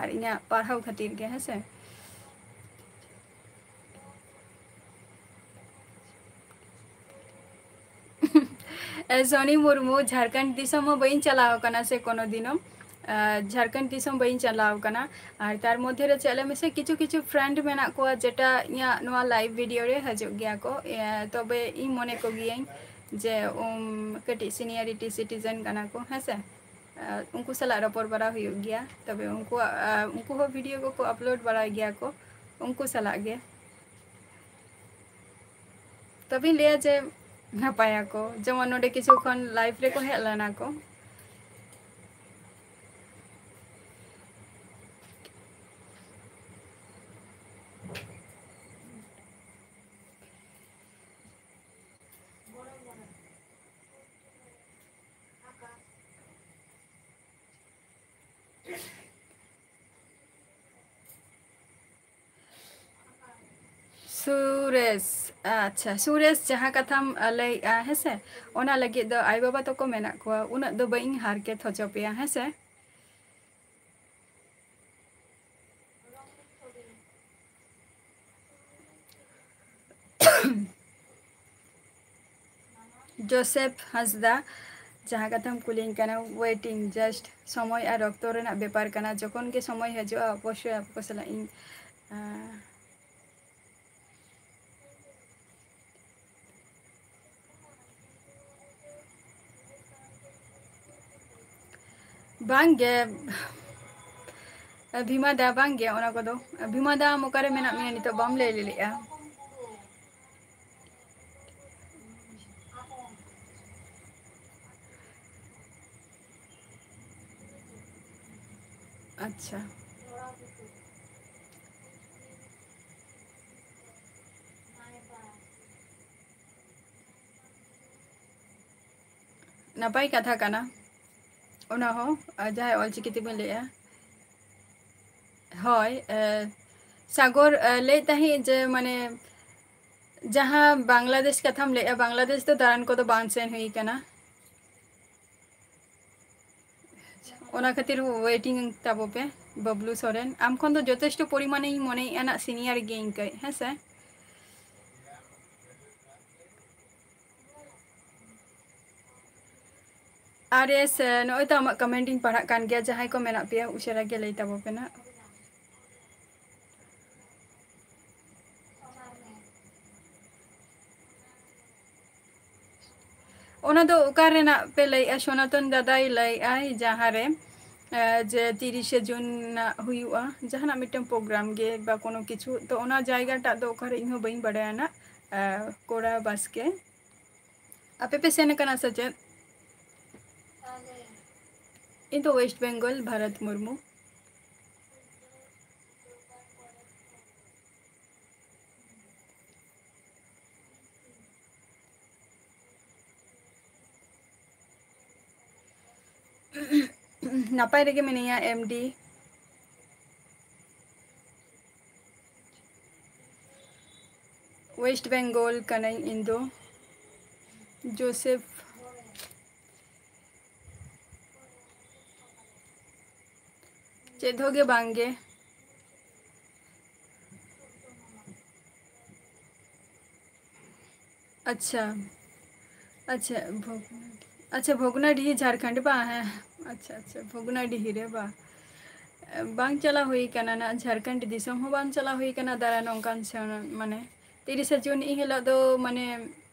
ᱟᱨ ᱤᱧᱟᱹᱜ ᱯᱟᱲᱦᱟᱣ ᱠᱷᱟᱹᱛᱤᱨ ᱜᱮ, ᱦᱮᱸ ᱥᱮ᱾ ᱮ, ᱥᱚᱱᱤ ᱢᱩᱨᱢᱩ, ᱡᱷᱟᱲᱠᱷᱚᱸᱰ ᱫᱤᱥᱚᱢ ᱦᱚᱸ ᱵᱟᱹᱧ ᱪᱟᱞᱟᱣ ᱟᱠᱟᱱᱟ ᱥᱮ ᱠᱳᱱᱳ ᱫᱤᱱ ᱦᱚᱸ᱾ ᱟᱨ ᱡᱷᱟᱲᱠᱷᱚᱸᱰ ᱫᱤᱥᱚᱢ ᱵᱟᱹᱧ ᱪᱟᱞᱟᱣ ᱟᱠᱟᱱᱟ᱾ ᱟᱨ ᱛᱟᱨ ᱢᱚᱫᱽᱫᱷᱮ ᱨᱮ ᱪᱮᱫ ᱞᱟᱹᱭ ᱢᱮᱥᱮ, ᱠᱤᱪᱷᱩ ᱠᱤᱪᱷᱩ friend ᱢᱮᱱᱟᱜ ᱠᱚᱣᱟ, ᱡᱮᱴᱟ ᱤᱧᱟᱹᱜ ᱱᱚᱣᱟ live video ᱨᱮ ᱦᱤᱡᱩᱜ ᱜᱮᱭᱟ ᱠᱚ᱾ ᱮ, ᱛᱚᱵᱮ ᱤᱧ ᱢᱚᱱᱮ ᱠᱚᱜᱮᱭᱟᱹᱧ ᱡᱮ, ᱩᱢ, ᱠᱟᱹᱴᱤᱡ seniority citizen ᱠᱟᱱᱟ ᱠᱚ, ᱦᱮᱸ ᱥᱮ? ᱟᱨ ᱩᱱᱠᱩ ᱥᱟᱞᱟᱜ ᱨᱚᱯᱚᱲ ᱵᱟᱲᱟ ᱦᱩᱭᱩᱜ ᱜᱮᱭᱟ᱾ ᱛᱚᱵᱮ ᱩᱱᱠᱩᱣᱟᱜ, ᱟᱨ ᱩᱱᱠᱩ ᱦᱚᱸ video ᱠᱚᱠᱚ upload ᱵᱟᱲᱟᱭ ᱜᱮᱭᱟ ᱠᱚ, ᱩᱱᱠᱩ ᱥᱟᱞᱟᱜ ᱜᱮ᱾ ᱛᱚᱵᱮᱧ ᱞᱟᱹᱭᱟ ᱡᱮ ᱱᱟᱯᱟᱭᱟᱠᱚ᱾ ᱡᱮᱢᱚᱱ ᱱᱚᱰᱮ ᱠᱤᱪᱷᱩ ᱠᱷᱚᱱ live ᱨᱮᱠᱚ ᱦᱮᱡ ᱞᱮᱱᱟ ᱠᱚ᱾ ᱥᱩᱨᱮᱥ, ᱟᱪᱪᱷᱟ, ᱥᱩᱨᱮᱥ, ᱡᱟᱦᱟᱸ ᱠᱟᱛᱷᱟᱢ, ᱟ, ᱞᱟᱹᱭᱮᱜᱼᱟ, ᱦᱮᱸᱥᱮ, ᱚᱱᱟ ᱞᱟᱹᱜᱤᱫ ᱫᱚ ᱟᱭᱳ ᱵᱟᱵᱟ ᱛᱟᱠᱚ ᱢᱮᱱᱟᱜ ᱠᱚᱣᱟ, ᱩᱱᱟᱹᱜ ᱫᱚ ᱵᱟᱹᱧ ᱦᱟᱨᱠᱮᱛ ᱦᱚᱪᱚ ᱯᱮᱭᱟ, ᱦᱮᱸᱥᱮ᱾ ᱡᱳᱥᱮᱯᱷ ᱦᱟᱸᱥᱫᱟ, ᱡᱟᱦᱟᱸ ᱠᱟᱛᱷᱟᱢ ᱠᱩᱞᱤᱧ ᱠᱟᱱᱟ, waiting, just ᱥᱚᱢᱚᱭ ᱟᱨ ᱚᱠᱛᱚ ᱨᱮᱱᱟᱜ ᱵᱮᱯᱟᱨ ᱠᱟᱱᱟ᱾ ᱡᱚᱠᱷᱚᱱ ᱜᱮ ᱥᱚᱢᱚᱭ ᱦᱤᱡᱩᱜᱼᱟ, ᱚᱵᱚᱥᱥᱳᱭ ᱟᱯᱮ ᱠᱚ ᱥᱟᱞᱟᱜ ᱤᱧ, ᱟᱸ, ᱵᱟᱝ ᱜᱮ ᱵᱷᱤᱢᱟ ᱫᱟ, ᱵᱟᱝ ᱜᱮ ᱚᱱᱟ ᱠᱚᱫᱚ᱾ ᱵᱷᱤᱢᱟ ᱫᱟ, ᱟᱢ ᱚᱠᱟᱨᱮ ᱢᱮᱱᱟᱜ ᱢᱮᱭᱟ ᱱᱤᱛᱚᱜ? ᱵᱟᱢ ᱞᱟᱹᱭ ᱞᱮᱫᱼᱟ᱾ ᱟᱪᱪᱷᱟ᱾ ᱱᱟᱯᱟᱭ ᱠᱟᱛᱷᱟ ᱠᱟᱱᱟ ᱚᱱᱟ ᱦᱚᱸ, ᱟᱨ ᱡᱟᱦᱟᱸᱭ ᱚᱞᱪᱤᱠᱤ ᱛᱮᱵᱤᱱ ᱞᱟᱹᱭᱮᱜᱼᱟ᱾ ᱦᱳᱭ, ᱮ, ᱥᱟᱜᱚᱨ, ᱮ, ᱞᱟᱹᱭᱮᱫ ᱛᱟᱦᱮᱸᱫ ᱡᱮ, ᱢᱟᱱᱮ, ᱡᱟᱦᱟᱸ ᱵᱟᱝᱞᱟᱫᱮᱥ ᱠᱟᱛᱷᱟᱢ ᱞᱟᱹᱭᱮᱜᱼᱟ, ᱵᱟᱝᱞᱟᱫᱮᱥ ᱫᱚ ᱫᱟᱬᱟᱱ ᱠᱚᱫᱚ ᱵᱟᱝ ᱥᱮᱱ ᱦᱩᱭ ᱠᱟᱱᱟ᱾ ᱚᱱᱟ ᱠᱷᱟᱹᱛᱤᱨ waiting ᱛᱟᱵᱚ ᱯᱮ, ᱵᱟᱵᱞᱩ ᱥᱚᱨᱮᱱ᱾ ᱟᱢ ᱠᱷᱚᱱ ᱫᱚ ᱡᱚᱛᱷᱮᱥᱴᱚ ᱯᱚᱨᱤᱢᱟᱱᱮᱧ ᱢᱚᱱᱮᱭᱮᱫᱼᱟ ᱱᱟᱜ senior ᱜᱤᱭᱟᱹᱧ ᱠᱟᱹᱡ, ᱦᱮᱸ ᱥᱮ? ᱟᱨ ᱮᱥ, ᱱᱚᱜᱼᱚᱭ ᱛᱚ ᱟᱢᱟᱜ comment ᱤᱧ ᱯᱟᱲᱦᱟᱜ ᱠᱟᱱ ᱜᱮᱭᱟ, ᱡᱟᱦᱟᱸᱭ ᱠᱚ ᱢᱮᱱᱟᱜ ᱯᱮᱭᱟ ᱩᱥᱟᱹᱨᱟ ᱜᱮ ᱞᱟᱹᱭ ᱛᱟᱵᱚ ᱯᱮ ᱱᱟᱜ᱾ ᱚᱱᱟ ᱫᱚ ᱚᱠᱟ ᱨᱮᱱᱟᱜ ᱯᱮ ᱞᱟᱹᱭᱮᱜᱼᱟ? ᱥᱚᱱᱟᱛᱚᱱ ᱫᱟᱫᱟᱭ ᱞᱟᱹᱭᱮᱜᱼᱟᱭ ᱡᱟᱦᱟᱸ ᱨᱮ, ᱮ, ᱡᱮ ᱛᱤᱨᱤᱥᱮ ᱡᱩᱱ ᱱᱟᱜ ᱦᱩᱭᱩᱜᱼᱟ ᱡᱟᱦᱟᱱᱟᱜ ᱢᱤᱫᱴᱟᱝ program ᱜᱮ ᱵᱟ ᱠᱳᱱᱳ ᱠᱤᱪᱷᱩ, ᱛᱚ ᱚᱱᱟ ᱡᱟᱭᱜᱟ ᱴᱟᱜ ᱫᱚ ᱚᱠᱟᱨᱮ ᱤᱧ ᱦᱚᱸ ᱵᱟᱹᱧ ᱵᱟᱲᱟᱭᱟ ᱱᱟᱜ᱾ ᱮ, ᱠᱚᱲᱟ ᱵᱟᱥᱠᱮ, ᱟᱯᱮ ᱯᱮ ᱥᱮᱱ ᱟᱠᱟᱱᱟ ᱥᱮ ᱪᱮᱫ? ᱤᱧ ᱫᱚ West Bengal, ᱵᱷᱟᱨᱚᱛ ᱢᱩᱨᱢᱩ᱾ ᱱᱟᱯᱟᱭ ᱨᱮᱜᱮ ᱢᱮᱱᱟᱧᱟ, ᱮᱢ ᱰᱤ᱾ West Bengal ᱠᱟᱹᱱᱟᱹᱧ ᱤᱧ ᱫᱚ᱾ ᱡᱳᱥᱮᱯᱷ᱾ ᱪᱮᱫ ᱦᱚᱸ ᱜᱮ ᱵᱟᱝ ᱜᱮ᱾ ᱟᱪᱪᱷᱟ, ᱟᱪᱪᱷᱟ, ᱵᱷᱚᱜᱽᱱᱟᱰᱤᱦᱤ, ᱟᱪᱪᱷᱟ, ᱵᱷᱚᱜᱽᱱᱟᱰᱤᱦᱤ ᱡᱷᱟᱲᱠᱷᱚᱸᱰ ᱵᱟ? ᱦᱮᱸ, ᱟᱪᱪᱷᱟ, ᱟᱪᱪᱷᱟ, ᱵᱷᱚᱜᱽᱱᱟᱰᱤᱦᱤ ᱨᱮ ᱵᱟ? ᱵᱟᱝ ᱪᱟᱞᱟᱣ ᱦᱩᱭ ᱠᱟᱱᱟ ᱱᱟᱜ, ᱡᱷᱟᱲᱠᱷᱚᱸᱰ ᱫᱤᱥᱚᱢ ᱦᱚᱸ ᱵᱟᱝ ᱪᱟᱞᱟᱣ ᱦᱩᱭ ᱠᱟᱱᱟ ᱫᱟᱬᱟᱱ ᱚᱱᱠᱟᱱ ᱥᱮᱬᱟ, ᱢᱟᱱᱮ, ᱛᱤᱨᱤᱥᱟ ᱡᱩᱱ ᱤᱱ ᱦᱤᱞᱳᱜ ᱫᱚ, ᱢᱟᱱᱮ,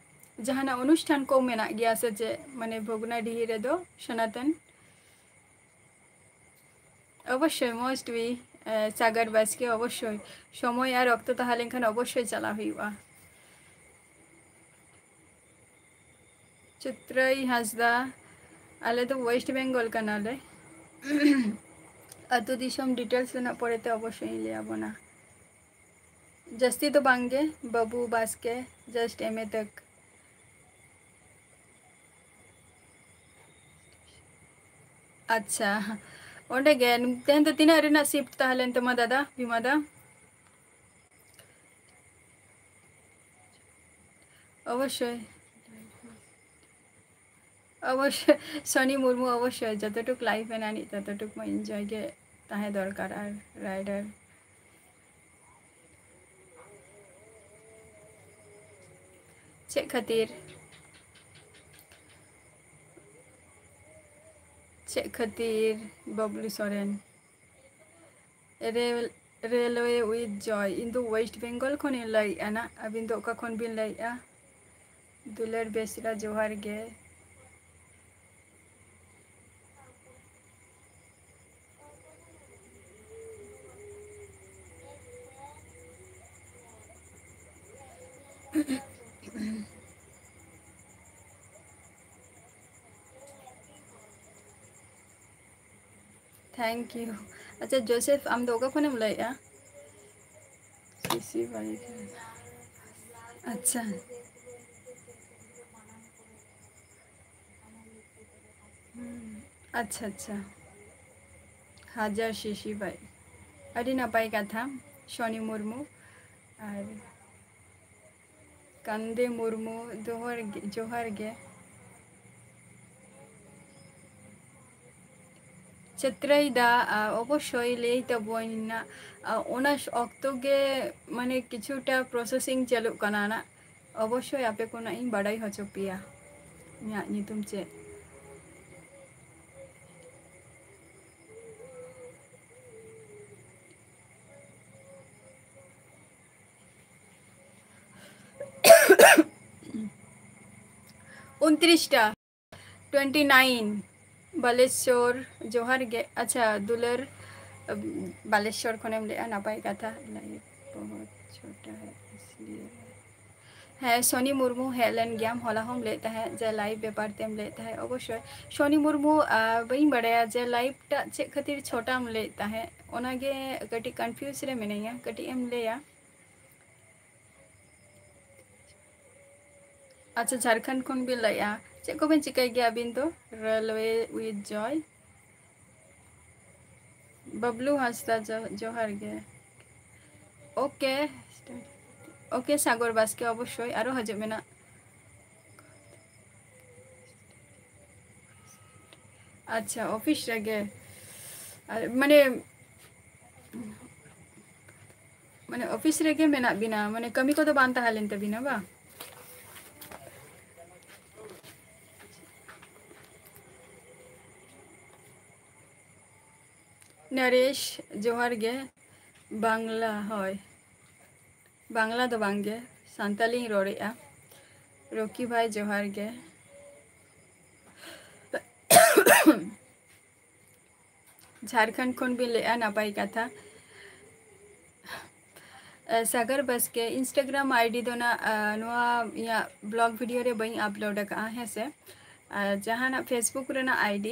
ᱡᱟᱦᱟᱱᱟᱜ ᱚᱱᱩᱥᱴᱷᱟᱱ ᱠᱚ ᱢᱮᱱᱟᱜ ᱜᱮᱭᱟ ᱥᱮ ᱪᱮᱫ? ᱢᱟᱱᱮ, ᱵᱷᱚᱜᱽᱱᱟᱰᱤᱦᱤ ᱨᱮᱫᱚ ᱥᱚᱱᱟᱛᱚᱱ? ᱚᱵᱚᱥᱥᱳᱭ, must be, ᱮ, ᱥᱟᱜᱟᱨ ᱵᱟᱥᱠᱮ, ᱚᱵᱚᱥᱥᱳᱭ᱾ ᱥᱚᱢᱚᱭ ᱟᱨ ᱚᱠᱛᱚ ᱛᱟᱦᱮᱸ ᱞᱮᱱᱠᱷᱟᱱ ᱚᱵᱚᱥᱥᱳᱭ ᱪᱟᱞᱟᱣ ᱦᱩᱭᱩᱜᱼᱟ᱾ ᱪᱤᱛᱨᱟᱹᱭ ᱦᱟᱸᱥᱫᱟ, ᱟᱞᱮ ᱫᱚ West Bengal ᱠᱟᱱᱟᱞᱮ᱾ ᱟᱹᱛᱩ ᱫᱤᱥᱚᱢ details ᱫᱚ ᱱᱟᱜ ᱯᱚᱨᱮᱛᱮ ᱚᱵᱚᱥᱥᱳᱭ ᱤᱧ ᱞᱟᱹᱭ ᱟᱵᱚᱱᱟ᱾ ᱡᱟᱹᱥᱛᱤ ᱫᱚ ᱵᱟᱝ ᱜᱮ, ᱵᱟᱹᱵᱩ ᱵᱟᱥᱠᱮ, just ᱮᱢ ᱮ ᱛᱟᱠ᱾ ᱟᱪᱪᱷᱟ, ᱚᱸᱰᱮ ᱜᱮ᱾ ᱛᱮᱦᱮᱧ ᱫᱚ ᱛᱤᱱᱟᱹᱜ ᱨᱮᱱᱟᱜ shift ᱛᱟᱦᱮᱸ ᱞᱮᱱ ᱛᱟᱢᱟ ᱫᱟᱫᱟ, ᱵᱷᱤᱢᱟ ᱫᱟ? ᱚᱵᱚᱥᱥᱳᱭ, ᱚᱵᱚᱥᱥᱳᱭ, ᱥᱚᱱᱤ ᱢᱩᱨᱢᱩ, ᱚᱵᱚᱥᱥᱳᱭ, ᱡᱚᱛᱚᱴᱩᱠ life ᱢᱮᱱᱟᱜ ᱟᱹᱱᱤᱡ, ᱛᱚᱛᱚᱴᱩᱠ ᱢᱟ enjoy ᱜᱮ ᱛᱟᱦᱮᱸ ᱫᱚᱨᱠᱟᱨ᱾ ᱟᱨ rider ᱪᱮᱫ ᱠᱷᱟᱹᱛᱤᱨ? ᱪᱮᱫ ᱠᱷᱟᱹᱛᱤᱨ? Bablu Soren. Rail railway with joy. ᱤᱧ ᱫᱚ ᱳᱭᱮᱥᱴ ᱵᱮᱝᱜᱚᱞ ᱠᱷᱚᱱᱤᱧ ᱞᱟᱹᱭᱮᱫᱼᱟ ᱱᱟᱜ᱾ ᱟᱹᱵᱤᱱ ᱫᱚ ᱚᱠᱟ ᱠᱷᱚᱱ ᱵᱤᱱ ᱞᱟᱹᱭᱮᱫᱼᱟ? ᱫᱩᱞᱟᱹᱲ ᱵᱮᱥᱨᱟ, ᱡᱚᱦᱟᱨ ᱜᱮ᱾ Thank you. ᱟᱪᱪᱷᱟ ᱡᱳᱥᱮᱯᱷ, ᱟᱢ ᱫᱚ ᱚᱠᱟ ᱠᱷᱚᱱᱮᱢ ᱞᱟᱹᱭᱮᱫᱼᱟ? ᱥᱤᱥᱤ ᱵᱟᱲᱤ ᱠᱷᱚᱱ᱾ ᱟᱪᱪᱷᱟ᱾ ᱦᱩᱸ, ᱟᱪᱪᱷᱟ, ᱟᱪᱪᱷᱟ᱾ ᱦᱟᱡᱟᱨ ᱥᱤᱥᱤ ᱵᱟᱭ᱾ ᱟᱹᱰᱤ ᱱᱟᱯᱟᱭ ᱠᱟᱛᱷᱟ, ᱥᱚᱱᱤ ᱢᱩᱨᱢᱩ᱾ ᱟᱨ ᱠᱟᱱᱫᱮ ᱢᱩᱨᱢᱩ, ᱡᱚᱦᱟᱨ ᱜᱮ, ᱡᱚᱦᱟᱨ ᱜᱮ᱾ ᱪᱤᱛᱨᱟᱹᱭ ᱫᱟ, ᱟ, ᱚᱵᱚᱥᱥᱳᱭ ᱞᱟᱹᱭ ᱛᱟᱵᱚᱱ ᱱᱟ, ᱟ, ᱚᱱᱟ ᱚᱠᱛᱚ ᱜᱮ ᱢᱟᱱᱮ ᱠᱤᱪᱷᱩᱴᱟ processing ᱪᱟᱹᱞᱩᱜ ᱠᱟᱱᱟ ᱱᱟ᱾ ᱚᱵᱚᱥᱥᱳᱭ ᱟᱯᱮ ᱠᱚ ᱱᱟᱜ ᱤᱧ ᱵᱟᱰᱟᱭ ᱦᱚᱪᱚ ᱯᱮᱭᱟ ᱤᱧᱟᱹᱜ ᱧᱩᱛᱩᱢ ᱪᱮᱫ᱾ ᱩᱱᱛᱨᱤᱥᱴᱟ᱾ Twenty nine, ᱵᱟᱞᱮᱥᱚᱨ, ᱡᱚᱦᱟᱨ ᱜᱮ᱾ ᱟᱪᱪᱷᱟ, ᱫᱩᱞᱟᱹᱲ, ᱩᱢ, ᱵᱟᱞᱮᱥᱚᱨ ᱠᱷᱚᱱᱮᱢ ᱞᱟᱹᱭᱮᱜᱼᱟ, ᱱᱟᱯᱟᱭ ᱠᱟᱛᱷᱟ᱾ Live ᱵᱚᱦᱩᱛ ᱪᱷᱳᱴᱟ ᱦᱟᱭ, ᱤᱥᱞᱤᱭᱮ᱾ ᱦᱮᱸ, ᱥᱚᱱᱤ ᱢᱩᱨᱢᱩ, ᱦᱮᱡ ᱞᱮᱱ ᱜᱮᱭᱟᱢ, ᱦᱚᱞᱟ ᱦᱚᱸᱢ ᱞᱟᱹᱭᱮᱫ ᱛᱟᱦᱮᱸᱫ ᱡᱮ live ᱵᱮᱯᱟᱨ ᱛᱮᱢ ᱞᱟᱹᱭᱮᱫ ᱛᱟᱦᱮᱸᱫ᱾ ᱚᱵᱚᱥᱥᱳᱭ, ᱥᱚᱱᱤ ᱢᱩᱨᱢᱩ, ᱟ, ᱵᱟᱹᱧ ᱵᱟᱲᱟᱭᱟ ᱡᱮ live ᱴᱟᱜ ᱪᱮᱫ ᱠᱷᱟᱹᱛᱤᱨ ᱪᱷᱚᱴᱟᱢ ᱞᱟᱹᱭᱮᱫ ᱛᱟᱦᱮᱸᱫ, ᱚᱱᱟᱜᱮ ᱠᱟᱹᱴᱤᱡ confuse ᱨᱮ ᱢᱤᱱᱟᱹᱧᱟ, ᱠᱟᱹᱴᱤᱡ ᱮᱢ ᱞᱟᱹᱭᱟ? ᱟᱪᱪᱷᱟ, ᱡᱷᱟᱲᱠᱷᱚᱸᱰ ᱠᱷᱚᱱ ᱵᱤᱱ ᱞᱟᱹᱭᱮᱜᱼᱟ᱾ ᱪᱮᱫ ᱠᱚᱵᱤᱱ ᱪᱤᱠᱟᱹᱭ ᱜᱮᱭᱟ ᱟᱹᱵᱤᱱ ᱫᱚ? Railway with Joy᱾ ᱵᱟᱵᱞᱩ ᱦᱟᱸᱥᱫᱟ, ᱡᱚ-, ᱡᱚᱦᱟᱨ ᱜᱮ᱾ OK, OK, ᱥᱟᱜᱚᱨ ᱵᱟᱥᱠᱮ, ᱚᱵᱚᱥᱥᱳᱭ, ᱟᱨᱚ ᱦᱤᱡᱩᱜ ᱢᱮᱱᱟᱜ᱾ ᱟᱪᱪᱷᱟ, ᱚᱯᱷᱤᱥ ᱨᱮᱜᱮ᱾ ᱟᱨ ᱢᱟᱱᱮ, ᱢᱟᱱᱮ ᱚᱯᱷᱤᱥ ᱨᱮᱜᱮ ᱢᱮᱱᱟᱜ ᱵᱤᱱᱟ, ᱢᱟᱱᱮ ᱠᱟᱹᱢᱤ ᱠᱚᱫᱚ ᱵᱟᱝ ᱛᱟᱦᱮᱸ ᱞᱮᱱ ᱛᱟᱹᱵᱤᱱᱟ ᱵᱟᱝ? ᱱᱟᱨᱮᱥ, ᱡᱚᱦᱟᱨ ᱜᱮ᱾ ᱵᱟᱝᱞᱟ, ᱦᱳᱭ, ᱵᱟᱝᱞᱟ ᱫᱚ ᱵᱟᱝ ᱜᱮ, ᱥᱟᱱᱛᱟᱞᱤᱧ ᱨᱚᱲᱮᱫᱼᱟ᱾ ᱨᱚᱠᱤ ᱵᱷᱟᱭ, ᱡᱚᱦᱟᱨ ᱜᱮ᱾ ᱡᱷᱟᱲᱠᱷᱚᱸᱰ ᱠᱷᱚᱱ ᱵᱤᱱ ᱞᱟᱹᱭᱮᱫᱼᱟ, ᱱᱟᱯᱟᱭ ᱠᱟᱛᱷᱟ᱾ ᱮ, ᱥᱟᱜᱚᱨ ᱵᱟᱥᱠᱮ, Instagram ID ᱫᱚ ᱱᱟᱜ, ᱟ, ᱱᱚᱣᱟ ᱤᱧᱟᱹᱜ vlog video ᱨᱮ ᱵᱟᱹᱧ upload ᱟᱠᱟᱫᱼᱟ, ᱦᱮᱸ ᱥᱮ᱾ ᱟᱨ ᱡᱟᱦᱟᱱᱟᱜ Facebook ᱨᱮᱱᱟᱜ ID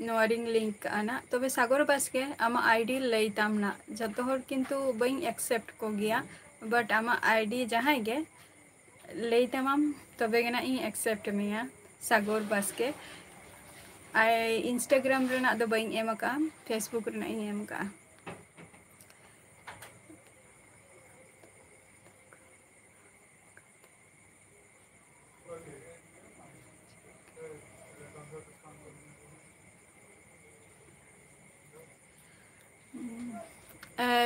ᱱᱚᱣᱟ ᱨᱤᱧ link ᱠᱟᱜᱼᱟ ᱱᱟᱜ᱾ ᱛᱚᱵᱮ ᱥᱟᱜᱚᱨ ᱵᱟᱥᱠᱮ, ᱟᱢᱟᱜ ID ᱞᱟᱹᱭ ᱛᱟᱢ ᱱᱟᱜ᱾ ᱡᱚᱛᱚ ᱦᱚᱲ ᱠᱤᱱᱛᱩ ᱵᱟᱹᱧ accept ᱠᱚᱜᱮᱭᱟ, but ᱟᱢᱟᱜ ID ᱡᱟᱦᱟᱸᱭ ᱜᱮ ᱞᱟᱹᱭ ᱛᱟᱢᱟᱢ, ᱛᱚᱵᱮ ᱜᱮ ᱱᱟᱜ ᱤᱧ accept ᱢᱮᱭᱟ᱾ ᱥᱟᱜᱚᱨ ᱵᱟᱥᱠᱮ, ᱟᱨ Instagram ᱨᱮᱱᱟᱜ ᱫᱚ ᱵᱟᱹᱧ ᱮᱢ ᱟᱠᱟᱫᱼᱟ, Facebook ᱨᱮᱱᱟᱜ ᱤᱧ ᱮᱢ ᱟᱠᱟᱫᱼᱟ᱾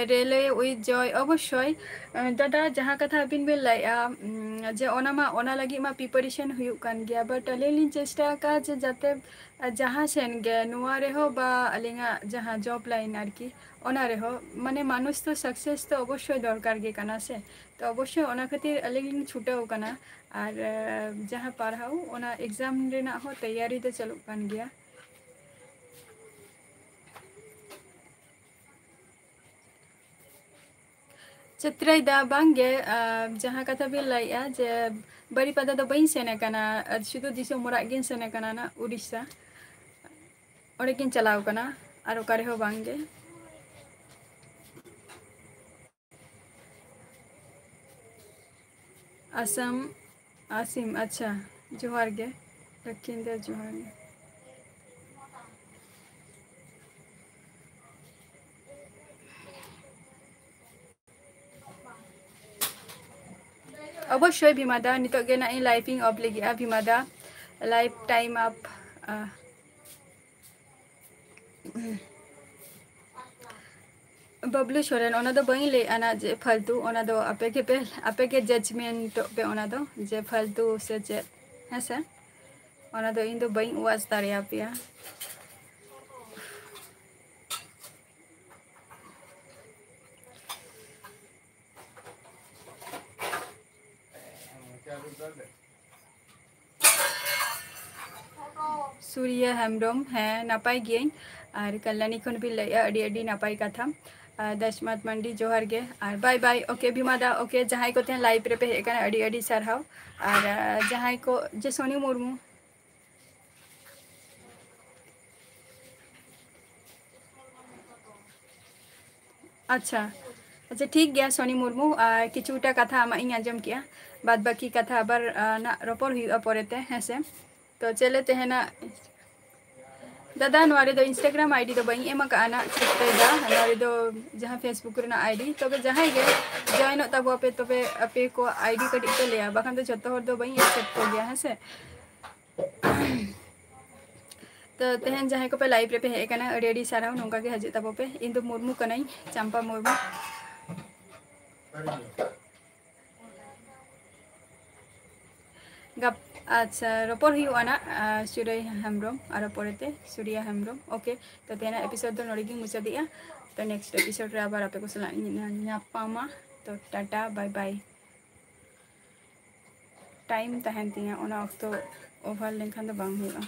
ᱨᱮᱞᱣᱮ with joy, ᱚᱵᱚᱥᱥᱳᱭ᱾ ᱮ, ᱫᱟᱫᱟ, ᱡᱟᱦᱟᱸ ᱠᱟᱛᱷᱟ ᱟᱹᱵᱤᱱ ᱵᱤᱱ ᱞᱟᱹᱭᱮᱫᱼᱟ, ᱩᱢ, ᱡᱮ ᱚᱱᱟ ᱢᱟ, ᱚᱱᱟ ᱞᱟᱹᱜᱤᱫ ᱢᱟ preparation ᱦᱩᱭᱩᱜ ᱠᱟᱱ ᱜᱮᱭᱟ, but ᱟᱹᱞᱤᱧ ᱞᱤᱧ ᱪᱮᱥᱴᱟ ᱟᱠᱟᱫᱼᱟ ᱡᱮ ᱡᱟᱛᱮ, ᱮ, ᱡᱟᱦᱟᱸ ᱥᱮᱱ ᱜᱮ, ᱱᱚᱣᱟ ᱨᱮᱦᱚᱸ ᱵᱟ ᱟᱹᱞᱤᱧᱟᱜ ᱡᱟᱦᱟᱸ job line ᱟᱨᱠᱤ, ᱚᱱᱟ ᱨᱮᱦᱚᱸ, ᱢᱟᱱᱮ, ᱢᱟᱱᱩᱥ ᱛᱚ success ᱛᱚ ᱚᱵᱚᱥᱥᱳᱭ ᱫᱚᱨᱠᱟᱨ ᱜᱮ ᱠᱟᱱᱟ ᱥᱮ᱾ ᱛᱚ ᱚᱵᱚᱥᱥᱳᱭ ᱚᱱᱟ ᱠᱷᱟᱹᱛᱤᱨ ᱟᱹᱞᱤᱧ ᱞᱤᱧ ᱪᱷᱩᱴᱟᱹᱣ ᱟᱠᱟᱱᱟ᱾ ᱟᱨ, ᱮ, ᱡᱟᱦᱟᱸ ᱯᱟᱲᱦᱟᱣ, ᱚᱱᱟ exam ᱨᱮᱱᱟᱜ ᱦᱚᱸ ᱛᱮᱭᱟᱨᱤ ᱫᱚ ᱪᱟᱹᱞᱩᱜ ᱠᱟᱱ ᱜᱮᱭᱟ᱾ ᱪᱤᱛᱨᱟᱹᱭ ᱫᱟ, ᱵᱟᱝ ᱜᱮ, ᱟ, ᱡᱟᱦᱟᱸ ᱠᱟᱛᱷᱟ ᱵᱤᱱ ᱞᱟᱹᱭᱮᱜᱼᱟ ᱡᱮ ᱵᱟᱹᱨᱤᱯᱟᱫᱟ ᱫᱚ ᱵᱟᱹᱧ ᱥᱮᱱ ᱟᱠᱟᱱᱟ, ᱟᱨ ᱥᱩᱫᱷᱩ ᱫᱤᱥᱚᱢ ᱚᱲᱟᱜ ᱜᱤᱧ ᱥᱮᱱ ᱟᱠᱟᱱᱟ ᱱᱟᱜ, ᱩᱲᱤᱥᱥᱟ, ᱚᱸᱰᱮ ᱜᱤᱧ ᱪᱟᱞᱟᱣ ᱟᱠᱟᱱᱟ, ᱟᱨ ᱚᱠᱟ ᱨᱮᱦᱚᱸ ᱵᱟᱝ ᱜᱮ᱾ ᱟᱥᱟᱢ, ᱟᱥᱤᱢ, ᱟᱪᱪᱷᱟ, ᱡᱚᱦᱟᱨ ᱜᱮ, ᱞᱚᱠᱷᱤᱱᱫᱚᱨ, ᱡᱚᱦᱟᱨ ᱜᱮ᱾ ᱚᱵᱚᱥᱥᱳᱭ ᱵᱷᱤᱢᱟ ᱫᱟ, ᱱᱤᱛᱚᱜ ᱜᱮ ᱱᱟᱜ ᱤᱧ live ᱤᱧ off ᱞᱟᱹᱜᱤᱫᱼᱟ ᱵᱷᱤᱢᱟ ᱫᱟ, live time up, ᱟ, ᱵᱟᱵᱞᱩ ᱥᱚᱨᱮᱱ, ᱚᱱᱟ ᱫᱚ ᱵᱟᱹᱧ ᱞᱟᱹᱭᱮᱫᱼᱟ ᱱᱟᱜ ᱡᱮ ᱯᱷᱟᱞᱛᱩ, ᱚᱱᱟ ᱫᱚ ᱟᱯᱮ ᱜᱮᱯᱮ, ᱟᱯᱮ ᱜᱮ judgment ᱚᱜ ᱯᱮ ᱚᱱᱟ ᱫᱚ, ᱡᱮ ᱯᱷᱟᱞᱛᱩ ᱥᱮ ᱪᱮᱫ, ᱦᱮᱸ ᱥᱮ? ᱚᱱᱟ ᱫᱚ ᱤᱧ ᱫᱚ ᱵᱟᱹᱧ watch ᱫᱟᱲᱮᱭᱟᱯᱮᱭᱟ᱾ ᱥᱩᱨᱤᱭᱟ ᱦᱮᱢᱵᱨᱚᱢ, ᱦᱮᱸ, ᱱᱟᱯᱟᱭ ᱜᱤᱭᱟᱹᱧ᱾ ᱟᱨ ᱠᱟᱞᱞᱟᱱᱤ ᱠᱷᱚᱱ ᱵᱤᱱ ᱞᱟᱹᱭᱮᱜᱼᱟ, ᱟᱹᱰᱤ ᱟᱹᱰᱤ ᱱᱟᱯᱟᱭ ᱠᱟᱛᱷᱟ᱾ ᱟᱨ ᱫᱟᱥᱢᱟᱛ ᱢᱟᱱᱰᱤ, ᱡᱚᱦᱟᱨ ᱜᱮ᱾ ᱟᱨ ᱵᱟᱭ ᱵᱟᱭ, ᱳᱠᱮ, ᱵᱷᱤᱢᱟ ᱫᱟ, ᱳᱠᱮ, ᱡᱟᱦᱟᱸᱭ ᱠᱚ ᱛᱮᱦᱮᱧ ᱞᱟᱭᱤᱵᱷ ᱨᱮᱯᱮ ᱦᱮᱡ ᱟᱠᱟᱱᱟ, ᱟᱹᱰᱤ ᱟᱹᱰᱤ ᱥᱟᱨᱦᱟᱣ᱾ ᱟᱨ, ᱟᱨ ᱡᱟᱦᱟᱸᱭ ᱠᱚ, ᱡᱮ ᱥᱚᱱᱤ ᱢᱩᱨᱢᱩ, ᱟᱪᱪᱷᱟ, ᱟᱪᱪᱷᱟ, ᱴᱷᱤᱠ ᱜᱮᱭᱟ ᱥᱚᱱᱤ ᱢᱩᱨᱢᱩ, ᱟᱨ ᱠᱤᱪᱷᱩᱴᱟ ᱠᱟᱛᱷᱟ ᱟᱢᱟᱜ ᱤᱧ ᱟᱸᱡᱚᱢ ᱠᱮᱜᱼᱟ, ᱵᱟᱫ ᱵᱟᱹᱠᱤ ᱠᱟᱛᱷᱟ ᱟᱵᱟᱨ, ᱟᱨ, ᱱᱟᱜ ᱨᱚᱯᱚᱲ ᱦᱩᱭᱩᱜᱼᱟ ᱯᱚᱨᱮᱛᱮ, ᱦᱮᱸ ᱥᱮ? ᱛᱚ ᱪᱮᱫ ᱞᱮ ᱛᱟᱦᱮᱱᱟ, ᱫᱟᱫᱟ, ᱱᱚᱣᱟ ᱨᱮᱫᱚ Instagram ID ᱫᱚ ᱵᱟᱹᱧ ᱮᱢ ᱟᱠᱟᱫᱼᱟ ᱱᱟᱜ, ᱴᱷᱤᱠ ᱛᱮ ᱫᱟ, ᱱᱚᱣᱟ ᱨᱮᱫᱚ ᱡᱟᱦᱟᱸ Facebook ᱨᱮᱱᱟᱜ ID, ᱛᱚᱵᱮ ᱡᱟᱦᱟᱸᱭ ᱜᱮ ᱡᱚᱭᱮᱱᱚᱜ ᱛᱟᱵᱚ ᱟᱯᱮ, ᱛᱚᱵᱮ ᱟᱯᱮ ᱠᱚ ID ᱠᱟᱹᱴᱤᱡ ᱯᱮ ᱞᱟᱹᱭᱟ, ᱵᱟᱠᱷᱟᱱ ᱫᱚ ᱡᱷᱚᱛᱚ ᱦᱚᱲ ᱫᱚ ᱵᱟᱹᱧ accept ᱠᱚᱜᱮᱭᱟ, ᱦᱮᱸ ᱥᱮ? ᱛᱚ ᱛᱮᱦᱮᱧ ᱡᱟᱦᱟᱸᱭ ᱠᱚᱯᱮ ᱞᱟᱭᱤᱵᱷ ᱨᱮᱯᱮ ᱦᱮᱡ ᱟᱠᱟᱱᱟ, ᱟᱹᱰᱤ ᱟᱹᱰᱤ ᱥᱟᱨᱦᱟᱣ, ᱱᱚᱝᱠᱟ ᱜᱮ ᱦᱤᱡᱩᱜ ᱛᱟᱵᱚ ᱯᱮ᱾ ᱤᱧ ᱫᱚ ᱢᱩᱨᱢᱩ ᱠᱟᱹᱱᱟᱹᱧ, ᱪᱟᱢᱯᱟ ᱢᱩᱨᱢᱩ᱾ ᱜᱟᱯ-, ᱟᱪᱪᱷᱟ, ᱨᱚᱯᱚᱲ ᱦᱩᱭᱩᱜᱼᱟ ᱱᱟᱜ, ᱟᱨ ᱥᱩᱨᱟᱹᱭ ᱦᱮᱢᱵᱨᱚᱢ, ᱟᱨᱚ ᱯᱚᱨᱮᱛᱮ ᱥᱩᱨᱤᱭᱟ ᱦᱮᱢᱵᱨᱚᱢ᱾ ᱳᱠᱮ, ᱛᱚ ᱛᱮᱦᱮᱧᱟᱜ episode ᱫᱚ ᱱᱚᱰᱮ ᱜᱤᱧ ᱢᱩᱪᱟᱹᱫᱮᱜᱼᱟ᱾ ᱛᱚ next episode ᱨᱮ ᱟᱵᱟᱨ ᱟᱯᱮ ᱠᱚ ᱥᱟᱞᱟᱜ ᱤᱧ ᱧᱟᱯᱟᱢᱟ᱾ ᱛᱚ ᱴᱟᱴᱟ, bye bye᱾ ᱴᱟᱭᱤᱢ ᱛᱟᱦᱮᱱ ᱛᱤᱧᱟᱹ, ᱚᱱᱟ ᱚᱠᱛᱚ over ᱞᱮᱱᱠᱷᱟᱱ ᱫᱚ ᱵᱟᱝ ᱦᱩᱭᱩᱜᱼᱟ᱾